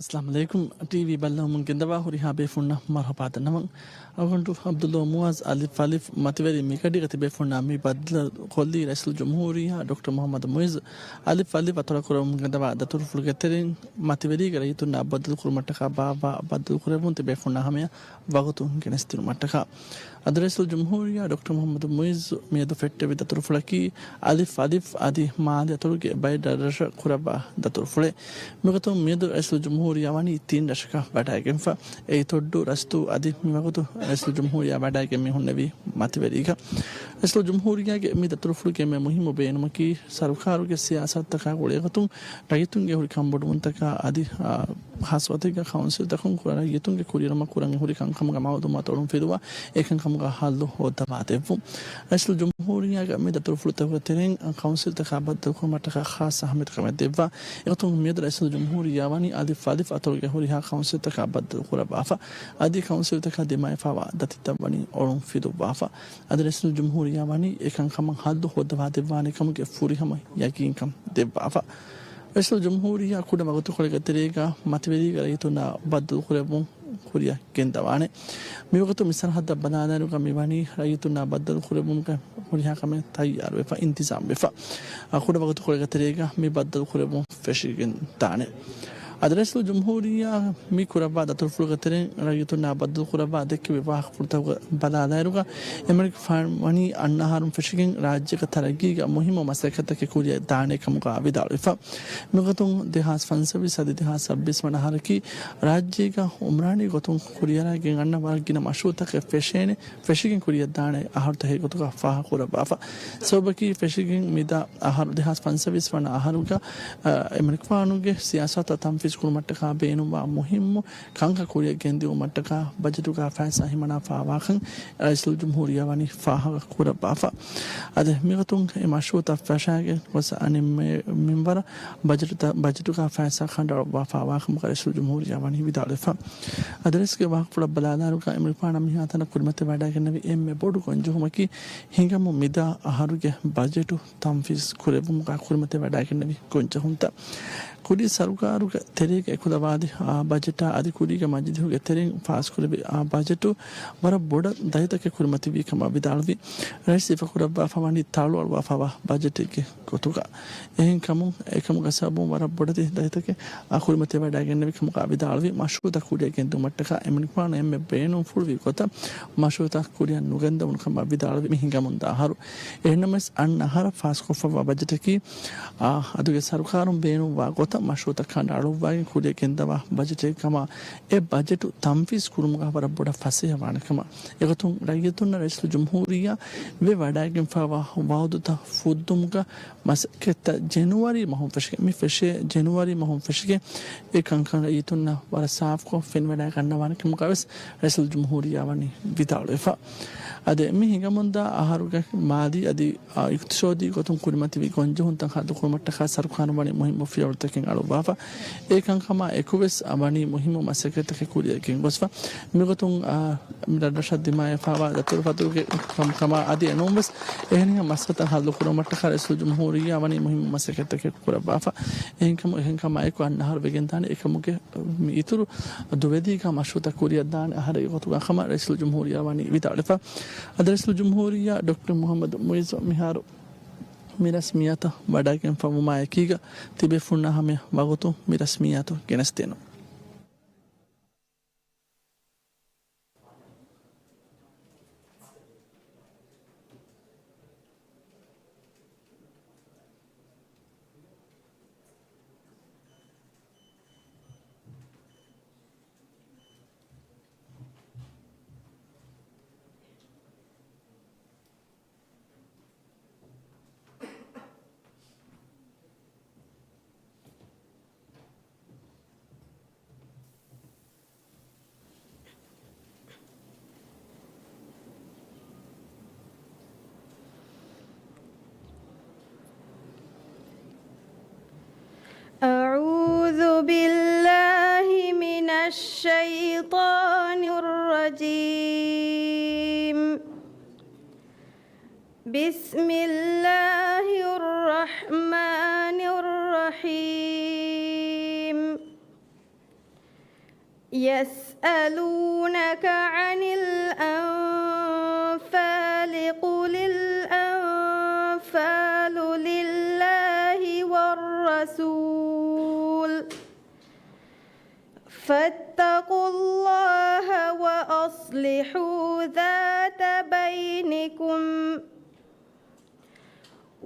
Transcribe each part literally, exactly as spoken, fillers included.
އައްސަލާމު ޢަލައިކުމް. ޓީވީ ބައްލަވަމުން ގެންދަވާ ހުރިހާ ބޭފުންނަށް މަރުޙަބާ ދަންނަވަން. އަޅުގަނޑު ޢަބްދުﷲ މުޢާޒް އަލިފް އަލިފް މަތިވެރި މިގަޑީގަ ތިބޭފުންނާ މި ބައްދަލުކޮށްލީ ރައީސުލް ޖުމްހޫރިއްޔާ ޑޮކްޓަރ މުޙައްމަދު މުޢިއްޒު އަލިފް އަލިފް އަތޮޅަކުރަމުން ގެންދަވާ ދަތުރުފުޅުގެ ތެރެއިން މަތިވެރީގެ ރައްޔިތުންނާ ބައްދަލުކުރުމަށްޓަކާ ބާއްވާ ބައްދަލުކުރެއްވުން ތިބޭފުންނާ ހަމަޔަށް ވަގުތު ގެނެސްދިނުމަށްޓަކާ. އަދި ރައީސުލް ޖުމްހޫރިއްޔާ ޑޮކްޓަރ މުޙައްމަދު މުޢިއްޒު މިއަދު ފެއްޓެވި ދަތުރުފުޅަކީ އަލިފް އަލިފް އަދި މާލެ އަތޮޅުގެ ބައެއް ރަށްރަށަށް ކުރައްވާ ދަތުރުފުޅެއް. މިގޮތުން މިއަދު ރައީސުލް ޖުމްހޫރިއްޔާ ވަނީ ތިން ރަށަކަށް ވަޑައިގެންފަ. އެއީ ތޮއްޑޫ، ރަސްތޫ އަދި މިވަގުތު ރައީސުލް ޖުމްހޫރިއްޔާ ވަޑައިގެން މި ހުންނެވީ މަތިވެރީގަ. ރައީސުލް ޖުމްހޫރިއްޔާގެ މި ދަތުރުފުޅުގެ އެންމެ މުހިއްމު ބޭނުމަކީ، ސަރުކާރުގެ ސިޔާސަތުތަކާ ގުޅޭގޮތުން ރައްޔިތުންގެ ހުރި ކަންބޮޑުވުންތަކާ އަދި، އާ، ޚާއްޞަ ގޮތެއްގަ ކައުންސިލްތަކުން ކުރާ ރައްޔިތުންގެ ކުރިއެރުމަށް ކުރަން ހުރި ކަންކަމުގެ މައުލޫމާތު އޮޅުންފިލުވާ، އެކަންކަމުގަ ހައްލު ހޯއްދަވާދެއްވުން. ރައީސުލް ޖުމްހޫރިއްޔާގެ މި ދަތުރުފުޅުތަކުގެ ތެރެއިން ކައުންސިލްތަކާ ބައްދަލުކުރުމަށްޓަކާ ޚާއްޞަ އަހައްމިޔަތުކަމެއް ދެއްވާ. އެގޮތުން މިއަދު ރައީސުލް ޖުމްހޫރިއްޔާ ވަނީ އަލިފް އަލިފް އަތޮޅުގެ ހުރިހާ ކައުންސިލްތަކާ ބައްދަލުކުރައްވާފަ. އަދި ކައުންސިލްތަކާ ދިމާވެފައިވާ ދަތިތައް ވަނީ އޮޅުން ފިލުއްވާފަ. އަދި ރައީސުލް ޖުމްހޫރިއްޔާ ވަނީ އެކަންކަމަށް ހައްލު ހޯއްދަވާދެއްވާނެ ކަމުގެ ފުރިހަމަ ޔަގީންކަން ދެއްވާފަ. ރައީސުލް ޖުމްހޫރިއްޔާ ކުޑަ ވަގުތުކޮޅެއްގެ ތެރޭގަ މަތިވެރީގެ ރައްޔިތުންނާ ބައްދަލުކުރެއްވުން ކުރިއަށް ގެންދަވާނެ. މިވަގުތު މި ސަރަހައްދަށް ބަލާލާއިރުގަ މިވަނީ ރައްޔިތުންނާ ބައްދަލުކުރެއްވުމުގެ ހުރިހާ ކަމެއް ތައްޔާރުވެފަ، އިންތިޒާމްވެފަ. އަ، ކުޑަ ވަގުތުކޮޅެއްގެ ތެރޭގަ މި ބައްދަލުކުރެއްވުން ފެށިގެން ދާނެ. އަދި ރައީސުލް ޖުމްހޫރިއްޔާ މި ކުރައްވާ ދަތުރުފުޅުގެ ތެރެއިން ރައްޔިތުންނާ ބައްދަލުކުރައްވާ ދެއްކެވި ވާހަކަފުޅުތަކުގަ ބަލާލާއިރުގަ، އެމަނިކުފާނު ވަނީ އަންނަ އަހަރުން ފެށިގެން ރާއްޖޭގެ ތަރައްގީގެ މުހިއްމު މަސައްކަތްތަކެއް ކުރިއަށް ދާނެ ކަމުގަ ވިދާޅުވެފަ. މިގޮތުން ދެހާސް ފަންސަވީސް އަދި ދެހާސް ސައްބީސް ވަނަ އަހަރަކީ ރާއްޖޭގަ އުމްރާނީ ގޮތުން ކުރިއަރާގެން އަންނަ ވަރަށް ގިނަ މަޝްރޫއުތަކެއް ފެށޭނެ، ފެށިގެން ކުރިއަށްދާނެ އަހަރުތަކެއް ގޮތުގަ ފާހަގަކުރައްވާފަ. ސަބަބަކީ ފެށިގެން މިދާ އަހަރު، ދެހާސް ފަންސަވީސް ވަނަ އަހަރުގަ، އަ، އެމަނިކުފާނުގެ ސިޔާސަތާ ތަންފީޒް ކުރުމަށްޓަކާ ބޭނުންވާ މުހިއްމު ކަންކަން ކުރިއަށް ގެންދިއުމަށްޓަކާ ބަޖެޓުގަ ފައިސާ ހިމަނާފާވާކަން ރައީސުލް ޖުމްހޫރިއްޔާ ވަނީ ފާހަގަ ކުރައްވާފަ. އަދި މިގޮތުން އެ މަޝްރޫއުތައް ފަށާގެން ގޮސް އަނެއް މި-، މިންވަރަށް ބަޖެޓުތައް، ބަޖެޓުގަ ފައިސާ ކަނޑައަޅުއްވާފާވާކަމަކަށް ރައީސުލް ޖުމްހޫރިއްޔާ ވަނީ ވިދާޅުވެފަ. އަދި ރައީސްގެ ވާހަކަފުޅަށް ބަލާލާއިރުގަ އެމަނިކުފާނަށް މިހާތަނަށް ކުރިމަތިވެވަޑައިގެންނެވި އެންމެ ބޮޑު ގޮންޖެހުމަކީ ހިނގަމުން މިދާ އަހަރުގެ ބަޖެޓު ތަންފީޒް ކުރެއްވުމުގަ ކުރިމަތިވެވަޑައިގެންނެވި ގޮންޖެހުންތައް. ކުރީ ސަރުކާރުގެ ތެރޭގަ އެކުލަވާލި އާ ބަޖެޓާ އަދި ކުރީގެ މަޖިލީހުގެ ތެރެއިން ފާސްކުރެއްވި އާ ބަޖެޓު ވަރަށް ބޮޑަށް ދަތިތަކެއް ކުރިމަތިވީ ކަމަށް ވިދާޅުވި. ރައީސް ސިފަކުރައްވާފަ ވަނީ ތަޅުއަޅުވާފައިވާ ބަޖެޓެއްގެ ގޮތުގަ. އެހެންކަމުން އެކަމުގެ ސަބަބުން ވަރަށް ބޮޑެތި ދަތިތަކެއް އާ ކުރިމަތިވެވަޑައިގެންނެވި ކަމުގަ ވިދާޅުވި. މަޝްރޫއުތައް ކުރިއަށް ގެންދިއުމަށްޓަކާ އެމަނިކުފާނު އެންމެ ބޭނުންފުޅުވި ގޮތަށް މަޝްރޫއުތައް ކުރިއަށް ނުގެންދަވުނު ކަމަށް ވިދާޅުވި. މި ހިނގަމުންދާ އަހަރު. އެހެންނަމަވެސް އަންނަ އަހަރަށް ފާސްކޮށްފައިވާ ބަޖެޓަކީ، އާ، އަދުގެ ސަރުކާރުން ބޭނުންވާ ގޮތަށް މަޝްރޫއުތައް ކަނޑައަޅުއްވާގެން ކުރިއަށް ގެންދަވާ ބަޖެޓެއް ކަމަށް، އެ ބަޖެޓު ތަންފީޒް ކުރުމުގަ ވަރަށް ބޮޑަށް ފަސޭހަވާނެ ކަމަށް. އެގޮތުން ރައްޔިތުންނަށް ރައީސުލް ޖުމްހޫރިއްޔާ ވެ ވަޑައިގެންފައިވާ ވައުދުތައް ފުއްދުމުގަ މަސައްކަތްތައް ޖެނުއަރީ މަހުން ފެށިގެން، މި ފެށޭ ޖެނުއަރީ މަހުން ފެށިގެން އެ ކަންކަން ރައްޔިތުންނަށް ވަރަށް ސާފުކޮށް ފެނިވަޑައިގަންނަވާނެ ކަމުގަވެސް ރައީސުލް ޖުމްހޫރިއްޔާ ވަނީ ވިދާޅުވެފަ. އަދި މި ހިނގަމުންދާ އަހަރުގެ މާލީ އަދި، އާ، އިޤްތިޞާދީ ގޮތުން ކުރިމަތިވި ގޮންޖެހުންތައް ހައްލުކުރުމަށްޓަކާ ސަރުކާރުން ވަނީ މުހިއްމު ފިޔަވަޅުތަކެއް އަޅުއްވާފަ. އެ ކަންކަމާ އެކުވެސް ވަނީ މުހިއްމު މަސައްކަތްތަކެއް ކުރިއަށް ގެންގޮސްފަ. މިގޮތުން، އާ، މި ރަށްރަށަށް ދިމާވެފައިވާ ދަތުރުފަތުރުގެ ކަމާ އަދި އެނޫންވެސް އެހެނިހެން މައްސަލަތައް ހައްލުކުރުމަށްޓަކާ ރައީސުލް ޖުމްހޫރިއްޔާ ވަނީ މުހިއްމު މަސައްކަތްތަކެއް ކުރައްވާފަ. އެހެންކަމު، އެހެންކަމާއެކު އަންނަ އަހަރު ވެގެންދާނެ އެކަމުގެ މި އިތުރު ދުވެދީގަ މަޝްރޫއުތައް ކުރިއަށްދާނެ އަހަރެއް ގޮތުގަ ކަމަށް ރައީސުލް ޖުމްހޫރިއްޔާ ވަނީ ވިދާޅުވެފަ. އަދި ރައީސުލް ޖުމްހޫރިއްޔާ ޑޮކްޓަރ މުޙައްމަދު މުޢިއްޒު މިހާރު މި ރަސްމިއްޔާތަށް ވަޑައިގެންފަވުމާ އެކީގަ ތިބޭފުންނާ ހަމަޔަށް ވަގުތު މި ރަސްމިއްޔާތު ގެނެސްދިނުން. أعوذ بالله من الشيطان الرجيم. بسم الله الرحمن الرحيم. يسألونك عن الأنفال، قل الأنفال لله والرسول، فاتقوا الله وأصلحوا ذات بينكم،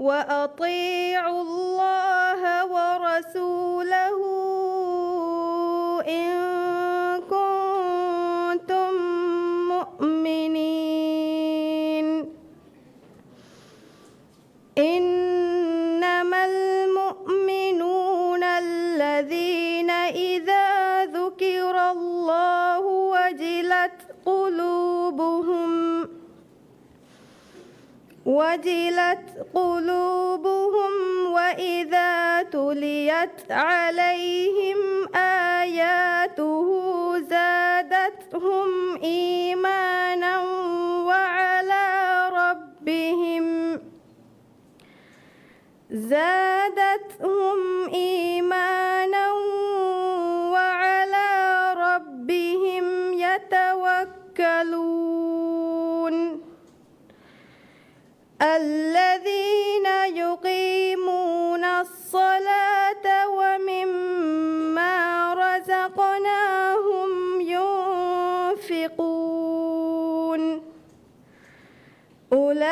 وأطيعوا الله ورسوله إن كنتم مؤمنين. إنما المؤمنون الذين إذا ذكر الله وجلت قلوبهم، وجلت قلوبهم وإذا تليت عليهم آياته زادتهم إيمانا وعلى ربهم، زادتهم إيمانا وعلى ربهم يتوكلون. الذين يقيمون الصلاة ومما رزقناهم ينفقون. أولئك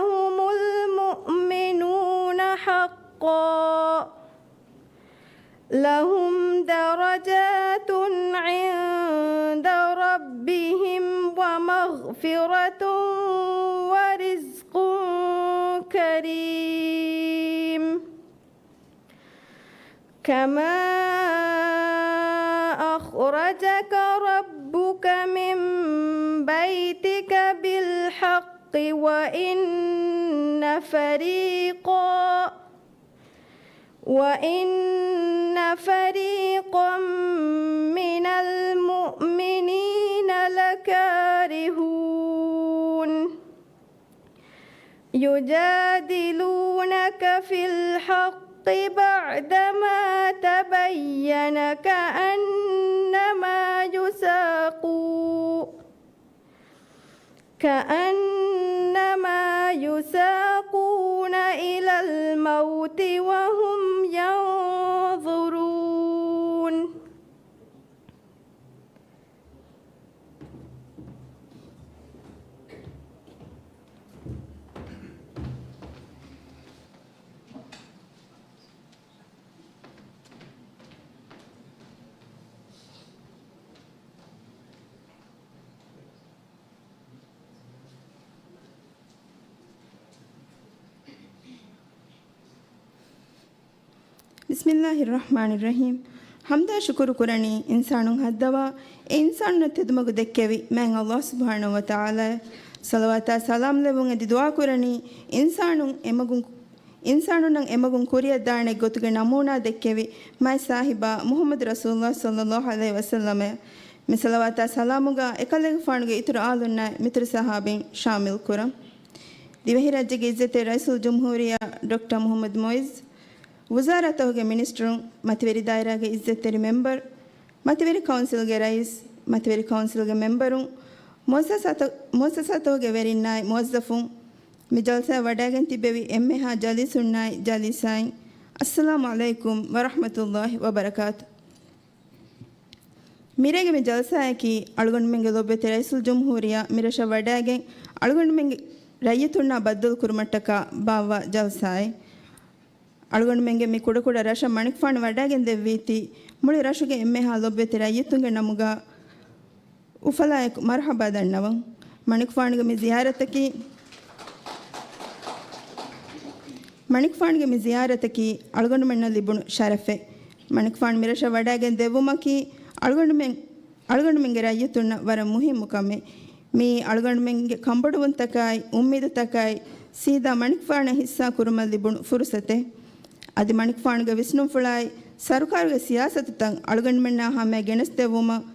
هم المؤمنون حقا، لهم درجات عند ربهم ومغفرة ورزق كريم. كما أخرجك ربك من بيتك بالحق وإن فريقا، وإن فريقا من المؤمنين لكارهون. يجادلونك في الحق بعدما تبين كأنما يساقون، كأنما يساقون إلى الموت وهم ينظرون. بسم الله الرحمن الرحيم. ޙަމްދާ ޝުކުރު ކުރަނީ އިންސާނުން ހައްދަވާ، އެ އިންސާނުންނަށް ތެދުމަގު ދެއްކެވި މާތް ﷲ ސުބްޙާނަހޫ ވަތަޢާލާއަށް. ޞަލަވާތާ ސަލާމް ލެއްވުން އެދި ދުޢާ ކުރަނީ އިންސާނުން އެމަގުން، އިންސާނުންނަށް އެމަގުން ކުރިއަށް ދާނެ ގޮތުގެ ނަމޫނާ ދެއްކެވި މާތް ސާހިބާ މުޙައްމަދު ރަސޫލުﷲ ޞައްލަﷲ ޢަލައިހި ވަސައްލަމަށް. މި ޞަލަވާތާ ސަލާމުގަ އެކަލޭގެފާނުގެ އިތުރު އާލުންނާއި މިތުރު ޞަޙާބީން ޝާމިލް ކުރަން. ދިވެހިރާއްޖޭގެ ޢިއްޒަތްތެރި ރައީސުލްޖުމްހޫރިއްޔާ ޑޮކްޓަރ މުޙައްމަދު މުޢިއްޒު، ވުޒާރާތަކުގެ މިނިސްޓަރުން، މަތިވެރި ދާއިރާގެ ޢިއްޒަތްތެރި މެމްބަރު، މަތިވެރި ކައުންސިލްގެ ރައީސް، މަތިވެރި ކައުންސިލްގެ މެމްބަރުން، މުއައްސަސާތަ-، މުއައްސަސާތަކުގެ ވެރިންނާއި މުވައްޒަފުން، މި ޖަލްސާއަށް ވަޑައިގެން ތިއްބެވި އެންމެހާ ޖަލީސުންނާއި ޖަލީސާއިން، އައްސަލާމު ޢަލައިކުމް ވަރަޙްމަތުﷲ ވަބަރަކާތު. މިރޭގެ މި ޖަލްސާއަކީ އަޅުގަނޑުމެންގެ ލޮބުވެތި ރައީސުލްޖުމްހޫރިއްޔާ މިރަށަށް ވަޑައިގެން އަޅުގަނޑުމެންގެ ރައްޔިތުންނާ ބައްދަލުކުރުމަށްޓަކާ ބާއްވާ ޖަލްސާއެއް. އަޅުގަނޑުމެންގެ މި ކުޑަކުޑަ ރަށަށް މަނިކުފާނު ވަޑައިގެން ދެއްވީތީ، މުޅި ރަށުގެ އެންމެހާ ލޮބުވެތި ރައްޔިތުންގެ ނަމުގަ އުފަލާއެކު މަރުޙަބާ ދަންނަވަން. މަނިކުފާނުގެ މި ޒިޔާރަތަކީ، މަނިކުފާނުގެ މި ޒިޔާރަތަކީ އަޅުގަނޑުމެންނަށް ލިބުނު ޝަރަފެއް. މަނިކުފާނު މިރަށަށް ވަޑައިގެން ދެއްވުމަކީ އަޅުގަނޑުމެން، އަޅުގަނޑުމެންގެ ރައްޔިތުންނަށް ވަރަށް މުހިއްމު ކަމެއް. މިއީ އަޅުގަނޑުމެންގެ ކަންބޮޑުވުންތަކާއި، އުއްމީދުތަކާއި، ސީދާ މަނިކުފާނަށް ހިއްސާ ކުރުމަށް ލިބުނު ފުރުސަތެއް. އަދި މަނިކުފާނުގެ ވިސްނުންފުޅާއި، ސަރުކާރުގެ ސިޔާސަތުތައް އަޅުގަނޑުމެންނާ ހަމަޔަށް ގެނެސްދެއްވުމަށް،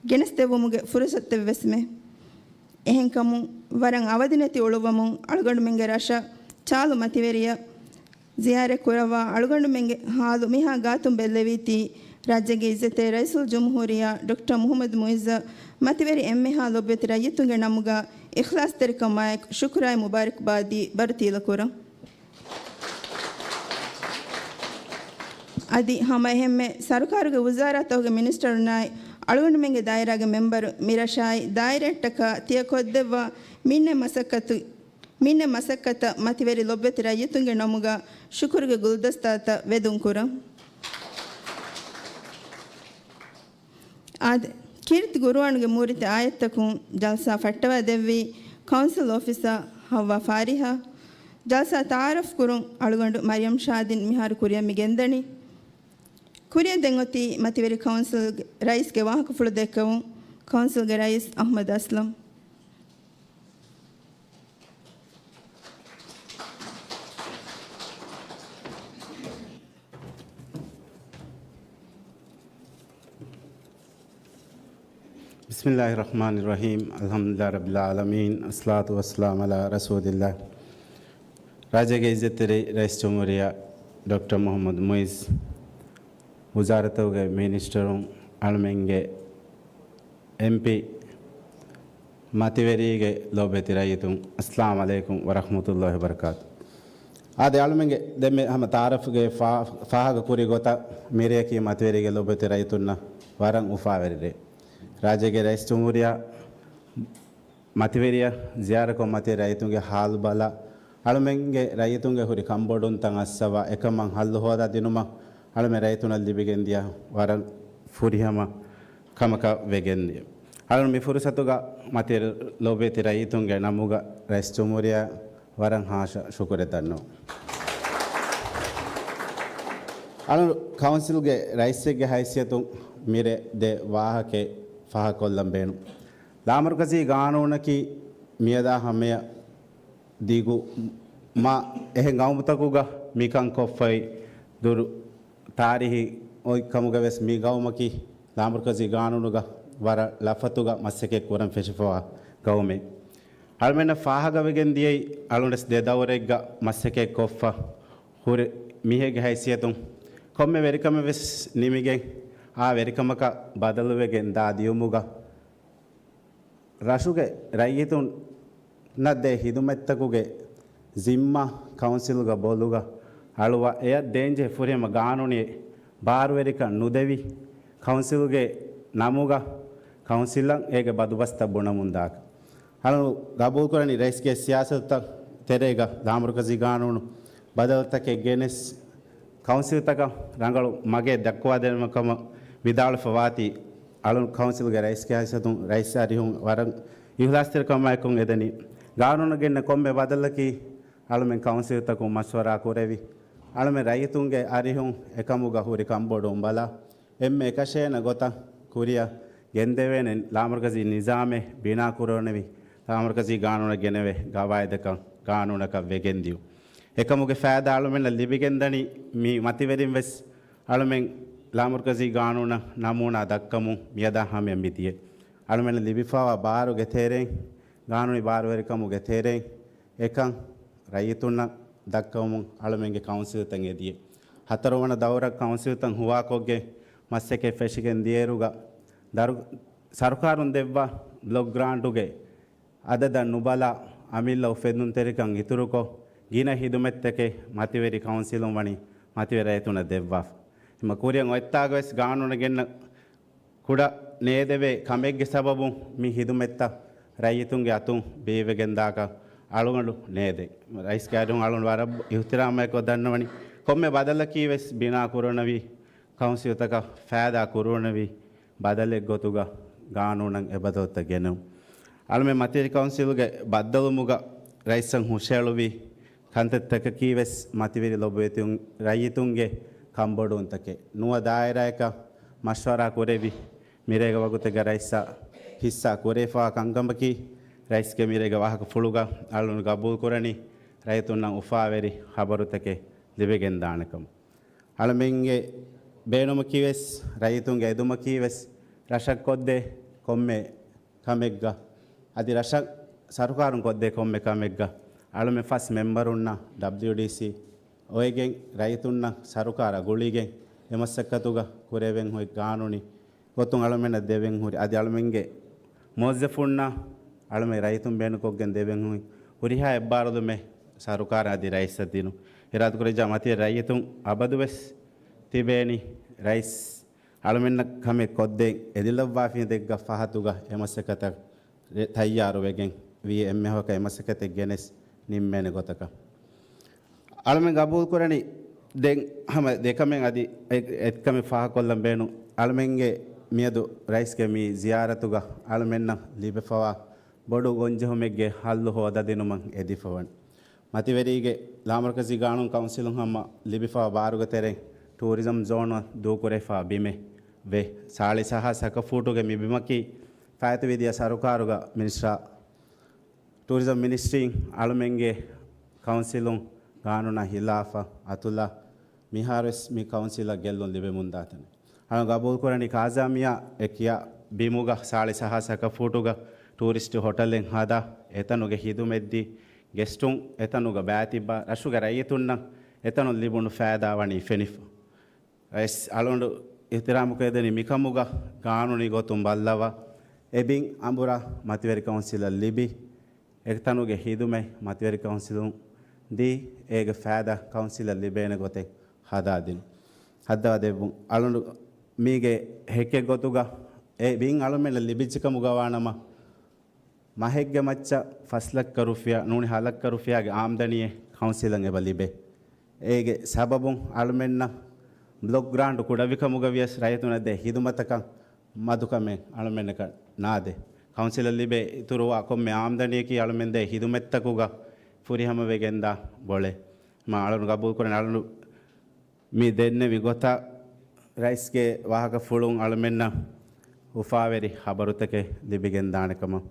ގެނެސްދެއްވުމުގެ ފުރުސަތެއްވެސްމެ. އެހެންކަމުން، ވަރަށް އަވަދިނެތި އުޅުއްވަމުން އަޅުގަނޑުމެންގެ ރަށަށް ޗާލު މަތިވެރިޔަށް ޒިޔާރަތް ކުރައްވާ އަޅުގަނޑުމެންގެ ހާލު މިހާ ގާތުން ބެއްލެވީތީ، ރާއްޖޭގެ އިއްޒަތްތެރި ރައީސުލްޖުމްހޫރިއްޔާ ޑޮކްޓަރ މުޙައްމަދު މުޢިއްޒަށް މަތިވެރި އެންމެހާ ލޮބުވެތި ރައްޔިތުންގެ ނަމުގަ އިޚްލާޞްތެރިކަމާއެކު ޝުކުރާއި މުބާރަކްބާދީ ބަރު ތީލަކުރަން. އަދި ހަމައެހެންމެ ސަރުކާރުގެ ވުޒާރާތަކުގެ މިނިސްޓަރުންނާއި އަޅުގަނޑުމެންގެ ދާއިރާގެ މެމްބަރު މިރަށާއި ދާއިރާއަށްޓަކާ ތިޔަ ކޮށްދެއްވާ މިންނެ މަސައްކަތު، މިންނެ މަސައްކަތަށް މަތިވެރި ލޮބުވެތި ރައްޔިތުންގެ ނަމުގަ ޝުކުރުގެ ގުލްދަސްތާތައް ވެދުން ކުރަން. އާދެ، ކީރިތި ގުރުއާނުގެ މޫރިތި އާޔަތްތަކުން ޖަލްސާ ފައްޓަވާ ދެއްވީ ކައުންސިލް އޮފިސަރ ހައްވާ ފާރިހާ. ޖަލްސާ ތަޢާރަފް ކުރުން އަޅުގަނޑު މަރިޔަމް ޝާދިން މިހާރު ކުރިއަށް މި ގެންދަނީ. ކުރިއަށް ދެން އޮތީ މަތިވެރި ކައުންސިލްގެ ރައީސްގެ ވާހަކަފުޅު ދެއްކެވުން، ކައުންސިލްގެ ރައީސް އަޙްމަދު އަސްލަމް. بسم الله الرحمن الرحيم. الحمد لله رب العالمين. الصلاة والسلام على رسول الله. ރާއްޖޭގެ އިއްޒަތްތެރި ރައީސްޖުމްހޫރިއްޔާ ޑޮކްޓަރ މުޙައްމަދު މުޢިއްޒު، ވުޒާރަތުގެ މިނިސްޓަރުން، އަޅުމެންގެ އެމްޕީ، މަތިވެރީގެ ލޮބުވެތި ރައްޔިތުން، އައްސަލާމު ޢަލައިކުމް ވަރަޙްމަތުﷲި ވަބަރަކާތު. އާދެ، އަޅުމެންގެ ދެންމެ ހަމަ ތަޢާރަފްގެ ފާ-، ފާހަގަ ކުރި ގޮތަށް މިރެއަކީ މަތިވެރީގެ ލޮބުވެތި ރައްޔިތުންނަށް ވަރަށް އުފާވެރި ރޭ. ރާއްޖޭގެ ރައީސްޖުމްހޫރިއްޔާ މަތިވެރިޔަށް ޒިޔާރަތްކޮށް މަތިވެރި ރައްޔިތުންގެ ހާލު ބަލާ، އަޅުމެންގެ ރައްޔިތުންގެ ހުރި ކަންބޮޑުވުންތައް އައްސަވާ، އެކަމަށް ހައްލު ހޯދާ ދިނުމަށް އަޅުމެން ރައްޔިތުންނަށް ލިބިގެންދިޔަ ވަރަށް ފުރިހަމަ ކަމަކަށް ވެގެންދިޔަ. އަޅުން މި ފުރުސަތުގަ މަތި ލޮބުވެތި ރައްޔިތުންގެ ނަމުގަ ރައީސްޖުމްހޫރިއްޔާ ވަރަށް ހާށަ ޝުކުރެއް ދަންނަވަން. އަޅުން ކައުންސިލްގެ ރައީސެއްގެ ހައިސިއްޔަތުން މިރޭ ދެ ވާހަކައެއް ފާހަގަކޮށްލަން ބޭނުން. ލާމަރުކަޒީ ގާނޫނަކީ މިއަދާ ހަމަޔަށް ދިގު މާ އެހެން ގައުމުތަކުގަ މިކަން ކޮށްފައި ދުރު ތާރީހީ އޮތް ކަމުގަވެސް މި ގައުމަކީ ލާމަރުކަޒީ ގާނޫނުގަ ވަރަށް ލަފަތުގަ މަސައްކަތް ކުރަން ފެށިފަވާ ގައުމެއް. އަޅުމެންނަށް ފާހަގަވެގެން ދިޔައީ އަޅުންވެސް ދެ ދައުރެއްގަ މަސައްކަތް ކޮށްފަ ހުރި މީހެއްގެ ހައިސިއްޔަތުން ކޮންމެ ވެރިކަމެއް ވެސް ނިމިގެން އާ ވެރިކަމަކަށް ބަދަލުވެގެން ދާ ދިޔުމުގަ ރަށުގެ ރައްޔިތުންނަށް ދޭ ހިދުމަތްތަކުގެ ޒިންމާ ކައުންސިލްގަ ބޮލުގަ އަޅުވާ އެޔަށް ދޭންޖެހޭ ފުރިހަމަ ގާނޫނީ ބާރުވެރިކަން ނުދެވި ކައުންސިލްގެ ނަމުގަ ކައުންސިލަށް އޭގެ ބަދުބަސްތައް ބުނަމުންދާކަށް. އަޅުން ގަބޫލުކުރަނީ ރައީސްގެ ސިޔާސަތުތައް ތެރޭގަ ލާމަރުކަޒީ ގާނޫނު ބަދަލުތަކެއް ގެނެސް، ކައުންސިލްތަކަށް ރަނގަޅު މަގެއް ދައްކަވާދޭނަމަ ކަމަށް ވިދާޅުވެފަ ވާތީ، އަޅުން ކައުންސިލްގެ ރައީސްގެ ހައިސިއްޔަތުން ރައީސް އަރިހުން ވަރަށް އިހުލާސްތެރިކަމާއެކު އެދެނީ. ގާނޫނަށް ގެންނަ ކޮންމެ ބަދަލަކީ އަޅުމެން ކައުންސިލްތަކުން މަޝްވަރާ ކުރެވި، އަޅުމެން ރައްޔިތުންގެ އަރިހުން އެކަމުގަ ހުރި ކަންބޮޑުވުން ބަލާ، އެންމެ އެކަށޭނަ ގޮތަށް ކުރިއަށް ގެންދެވޭނެ ލާމަރުކަޒީ ނިޒާމެއް ބިނާ ކުރެވުނެވި، ލާމަރުކަޒީ ގާނޫނަށް ގެނެވޭ ގަވާއިދަކަށް ގާނޫނަކަށް ވެގެންދިޔުން. އެކަމުގެ ފައިދާ އަޅުމެންނަށް ލިބިގެންދަނީ މި މަތިވެރިން ވެސް އަޅުމެން ލާމަރުކަޒީ ގާނޫނަށް ނަމޫނާ ދައްކަމުން މިއަދާ ހަމަޔަށް މިދިޔަ. އަޅުމެންނަށް ލިބިފައިވާ ބާރުގެ ތެރެއިން، ގާނޫނީ ބާރުވެރިކަމުގެ ތެރެއިން އެކަން ރައްޔިތުންނަށް ދައްކަވަމުން އަޅުމެންގެ ކައުންސިލްތައް އެދިޔަ. ހަތަރުވަނަ ދައުރަށް ކައުންސިލްތައް ހުވާކޮށްގެން މަސައްކަތް ފެށިގެން ދިޔައިރުގަ ދަރު-، ސަރުކާރުން ދެއްވާ ބްލޮކް ގްރާންޓުގެ އަދަދަށް ނުބަލާ، އަމިއްލަ އުފެއްދުންތެރިކަން އިތުރުކޮށް، ގިނަ ހިދުމަތްތަކެއް މަތިވެރި ކައުންސިލުން ވަނީ މަތިވެރި ރައްޔިތުންނަށް ދެއްވާފަ. ހަމަ ކުރިއަށް އޮތްތާގަވެސް ގާނޫނަށް ގެންނަ ކުޑަ ނޭދެވޭ ކަމެއްގެ ސަބަބުން މި ހިދުމަތްތައް ރައްޔިތުންގެ އަތުން ބޭއްވެގެންދާކަށް އަޅުގަނޑު ނޭދޭ. ރައީސްގެ އަރިހުން އަޅުން ވަރަށް އިޙްތިރާމް އެކޮށް ދަންނަވަނީ. ކޮންމެ ބަދަލަކީ ވެސް ބިނާ ކުރުނަވީ ކައުންސިލްތަކަށް ފައިދާ ކުރުވަނެވި ބަދަލެއް ގޮތުގަ ގާނޫނަށް އެބަދަލުތައް ގެނެވުން. އަޅުމެން މަތިވެރި ކައުންސިލުގެ ބައްދަލުވުމުގަ ރައީސަށް ހުށައެޅުވި ކަންތައްތަކަކީ ވެސް މަތިވެރި ލޮބުވެތި ރައްޔިތުންގެ ކަންބޮޑުވުންތަކެއް. ނުވަ ދާއިރާއަކަށް މަޝްވަރާ ކުރެވި މިރޭގެ ވަގުތެއްގަ ރައީސަށް ހިއްސާ ކުރެވިފައިވާ ކަންކަމަކީ ރައީސްގެ މިރޭގެ ވާހަކަފުޅުގަ އަޅުން ގަބޫލުކުރަނީ ރައްޔިތުންނަށް އުފާވެރި ޚަބަރުތަކެއް ލިބިގެންދާނެ ކަމަށް. އަޅުމެންގެ ބޭނުމަކީ ވެސް، ރައްޔިތުންގެ އެދުމަކީ ވެސް، ރަށަށް ކޮށްދޭ ކޮންމެ ކަމެއްގަ، އަދި ރަށަށް ސަރުކާރުން ކޮށްދޭ ކޮންމެ ކަމެއްގަ، އަޅުމެން ފަސް މެމްބަރުންނަށް ޑަބްލިޔުޑީސީ އޮވެގެން، ރައްޔިތުންނަށް ސަރުކާރާ ގުޅިގެން، އެ މަސައްކަތުގަ ކުރެވެން ހުރި ގާނޫނީ ގޮތުން އަޅުމެންނަށް ދެވެން ހުރި، އަދި އަޅުމެންގެ މުވައްޒަފުންނާ އަޅުމެން ރައްޔިތުން ބޭނުންކޮށްގެން ދެވެން ހުރި ހުރިހާ އެއްބާރުލުމެއް ސަރުކާރަށް އަދި ރައީސަށް ދިނުން. އިރާދަކުރެއްވިއްޔާ މަތިވެރި ރައްޔިތުން އަބަދުވެސް ތިބޭނީ ރައީސް އަޅުމެންނަށް ކަމެއް ކޮށްދޭން އެދިލައްވާފިނި ދެއްގަ ފަހަތުގަ އެ މަސައްކަތަށް ރެ-، ތައްޔާރުވެގެން ވީ އެންމެހަކަށް އެ މަސައްކަތެއް ގެނެސް ނިންމޭނެ ގޮތަކަށް. އަޅުމެން ގަބޫލުކުރަނީ ދެން ހަމަ ދެކަމެއް އަދި އެ-، އެއްކަމެއް ފާހަގަކޮށްލަން ބޭނުން. އަޅުމެންގެ މިއަދު ރައީސްގެ މި ޒިޔާރަތުގަ އަޅުމެންނަށް ލިބިފަވާ ބޮޑު ގޮންޖެހުމެއްގެ ހައްލު ހޯދަދިނުމަށް އެދިފަވަން. މަތިވެރީގެ ލާމަރުކަޒީ ގާނޫނު ކައުންސިލުން ހަމަ ލިބިފަ ބާރުގެ ތެރެއިން ޓޫރިޒަމް ޒޯނަށް ދޫކުރެވިފަ ބިމެއް ވެ، ސާޅީސް ހާސް އަކަ ފޫޓުގެ މި ބިމަކީ ފާއިތުވި ދިޔަ ސަރުކާރުގަ މިނިސްޓާ ޓޫރިޒަމް މިނިސްޓްރީން އަޅުމެންގެ ކައުންސިލުން ގާނޫނާ ހިލާފަށް އަތުލާ މިހާރުވެސް މި ކައުންސިލަށް ގެއްލުން ލިބެމުންދާތަނެއް. އަޅު ގަބޫލުކުރަނީ ކާޒާމިޔާ އެ ކިޔާ ބިމުގަ ސާޅީސް ހާސް އަކަ ފޫޓުގަ ޓޫރިސްޓް ހޮޓަލެއް ހަދާ އެތަނުގެ ހިދުމަތްދީ ގެސްޓުން އެތަނުގަ ބައިތިއްބާ ރަށުގެ ރައްޔިތުންނަށް އެތަނުން ލިބުނު ފައިދާ ވަނީ ފެނިފަ. ރައީސް އަޅުގަނޑު އިޙްތިރާމުކުރެދެނީ މިކަމުގަ ގާނޫނީ ގޮތުން ބައްލަވާ އެ ބިން އަނބުރާ މަތިވެރި ކައުންސިލަށް ލިބި، އެ ތަނުގެ ހިދުމަތް މަތިވެރި ކައުންސިލުން ދީ، އޭގެ ފައިދާ ކައުންސިލަށް ލިބޭނެ ގޮތެއް ހަދާދިނު. ހައްދަވާ ދެއްވުން. އަޅުނޑު މީގެ ހެކެއް ގޮތުގަ އެ ބިން އަޅުމެންނަށް ލިބިއްޖެކަމުގަ ވާނަމަ، މަހެއްގެ މައްޗަށް ފަސް ލައްކަ ރުފިޔާ ނޫނީ ހަ ލައްކަ ރުފިޔާގެ އާމްދަނީއެއް ކައުންސިލަށް އެބަ ލިބޭ. އޭގެ ސަބަބުން އަޅުމެންނަށް ބްލޮކް ގްރާންޓު ކުޑަވިކަމުގަ ވިޔަސް ރައްޔިތުންނަށް ދޭ ހިދުމަތަކަށް މަދުކަމެއް އަޅުމެންނަކަށް ނާދޭ. ކައުންސިލަށް ލިބޭ އިތުރުވާ ކޮންމެ އާމްދަނީއަކީ އަޅުމެން ދޭ ހިދުމަތްތަކުގަ ފުރިހަމަވެގެންދާ ބޮޅެއް. މާ އަޅުން ގަބޫލުކުރަން އަޅުން މި ދެންނެވި ގޮތަށް ރައީސްގެ ވާހަކަފުޅުން އަޅުމެންނަށް އުފާވެރި ހަބަރުތަކެއް ލިބިގެންދާނެކަމަށް.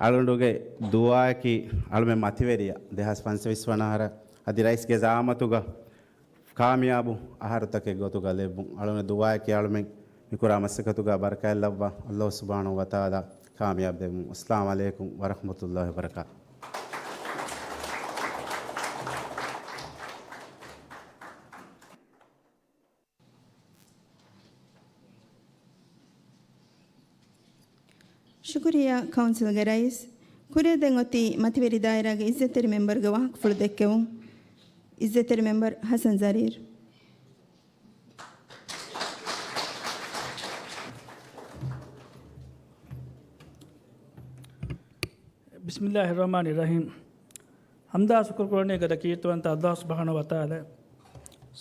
އަޅުގަނޑުގެ ދުޢާއަކީ އަޅުމެން މަތިވެރިޔާ ދެހާސް ފަންސަވީސް ވަނަ އަހަރަށް އަދި ރައީސްގެ ޒަޢާމަތުގަ ކާމިޔާބު އަހަރުތަކެއް ގޮތުގަ ލެއްވުން. އަޅުގަނޑު ދުޢާއަކީ އަޅުމެން މިކުރާ މަސައްކަތުގަ ބަރަކާތްލައްވާ ﷲ ސުބްޙާނަހޫ ވަތަޢާލާ ކާމިޔާބު ދެއްވުން. އައްސަލާމު ޢަލައިކުމް ވަރަޙްމަތުﷲި ވަބަރަކާތުހު. ޝުކުރިއްޔާ ކައުންސިލްގެ ރައީސް. ކުރިއަށް ދެން އޮތީ މަތިވެރި ދާއިރާގެ އިއްޒަތްތެރި މެމްބަރުގެ ވާހަކަފުޅު ދެއްކެވުން. އިއްޒަތްތެރި މެމްބަރު ޙަސަން ޒަރީރު. ބިސްމިއްލާހި ރަޙްމާނި ރަޙީމް. ޙަމްދާ ޝުކުރު ކުރަނީ ގަދަ ކީރިތިވަންތަ ﷲ ސުބްޙާނަހޫ ވަތަޢާލާ.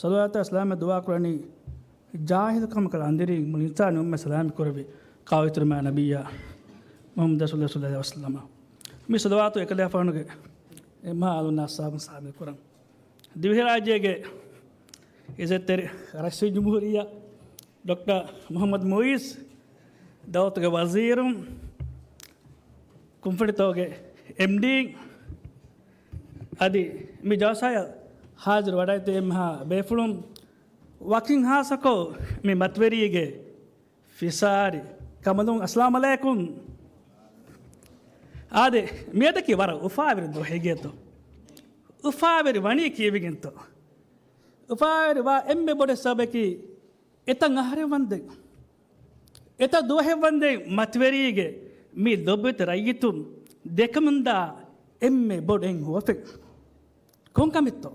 ޞަލަވާތާ ސަލާމަށް ދުޢާ ކުރަނީ ޖާހިލު ކަމަކަށް އަނދިރި މުޅި އިންސާނީ އުއްމަތް ސަލާމަތް ކުރެއްވި ކާވެތުރުމާ ނަބިއްޔާ މުޙައްމަދު ރަސޫލުﷲ ޞައްލަﷲު ޢަލައިހި ވަސައްލަމަ. މި ޞަލަވާތު އެކަލާފާނުގެ އެ މާ އާލުން އައްސާބުން ސާމިލް ކުރަން. ދިވެހިރާއްޖޭގެ އިއްޒަތްތެރި ރައީސުލްޖުމްހޫރިއްޔާ ޑޮކްޓަރ މުޙައްމަދު މުޢިއްޒު، ދައުލަތުގެ ވަޒީރުން، ކުންފުނިތަކުގެ އެމްޑީ، އަދި މި ޖަލްސާއަށް ހާޒިރު ވަޑައިގަތް އެންމެހާ ބޭފުޅުން، ވަކިން ހާއްސަކޮށް މި މަތިވެރީގެ ފިސާރި ކަނބަލުން އައްސަލާމު ޢަލައިކުމް. އާދެ، މިއަދަކީ ވަރަށް އުފާވެރި ދުވަހެއް ގޭތޯ. އުފާވެރި ވަނީ ކީއްވެގެންތޯ؟ އުފާވެރި ވާ އެންމެ ބޮޑެއް ސަބަބަކީ އެތައް އަހަރެއް ވަންދެން، އެތައް ދުވަހެއް ވަންދެން މަތިވެރީގެ މި ލޮބުވެތި ރައްޔިތުން ދެކެމުންދާ އެންމެ ބޮޑު އެއް ހުވަފެއް. ކޮންކަމެއްތޯ؟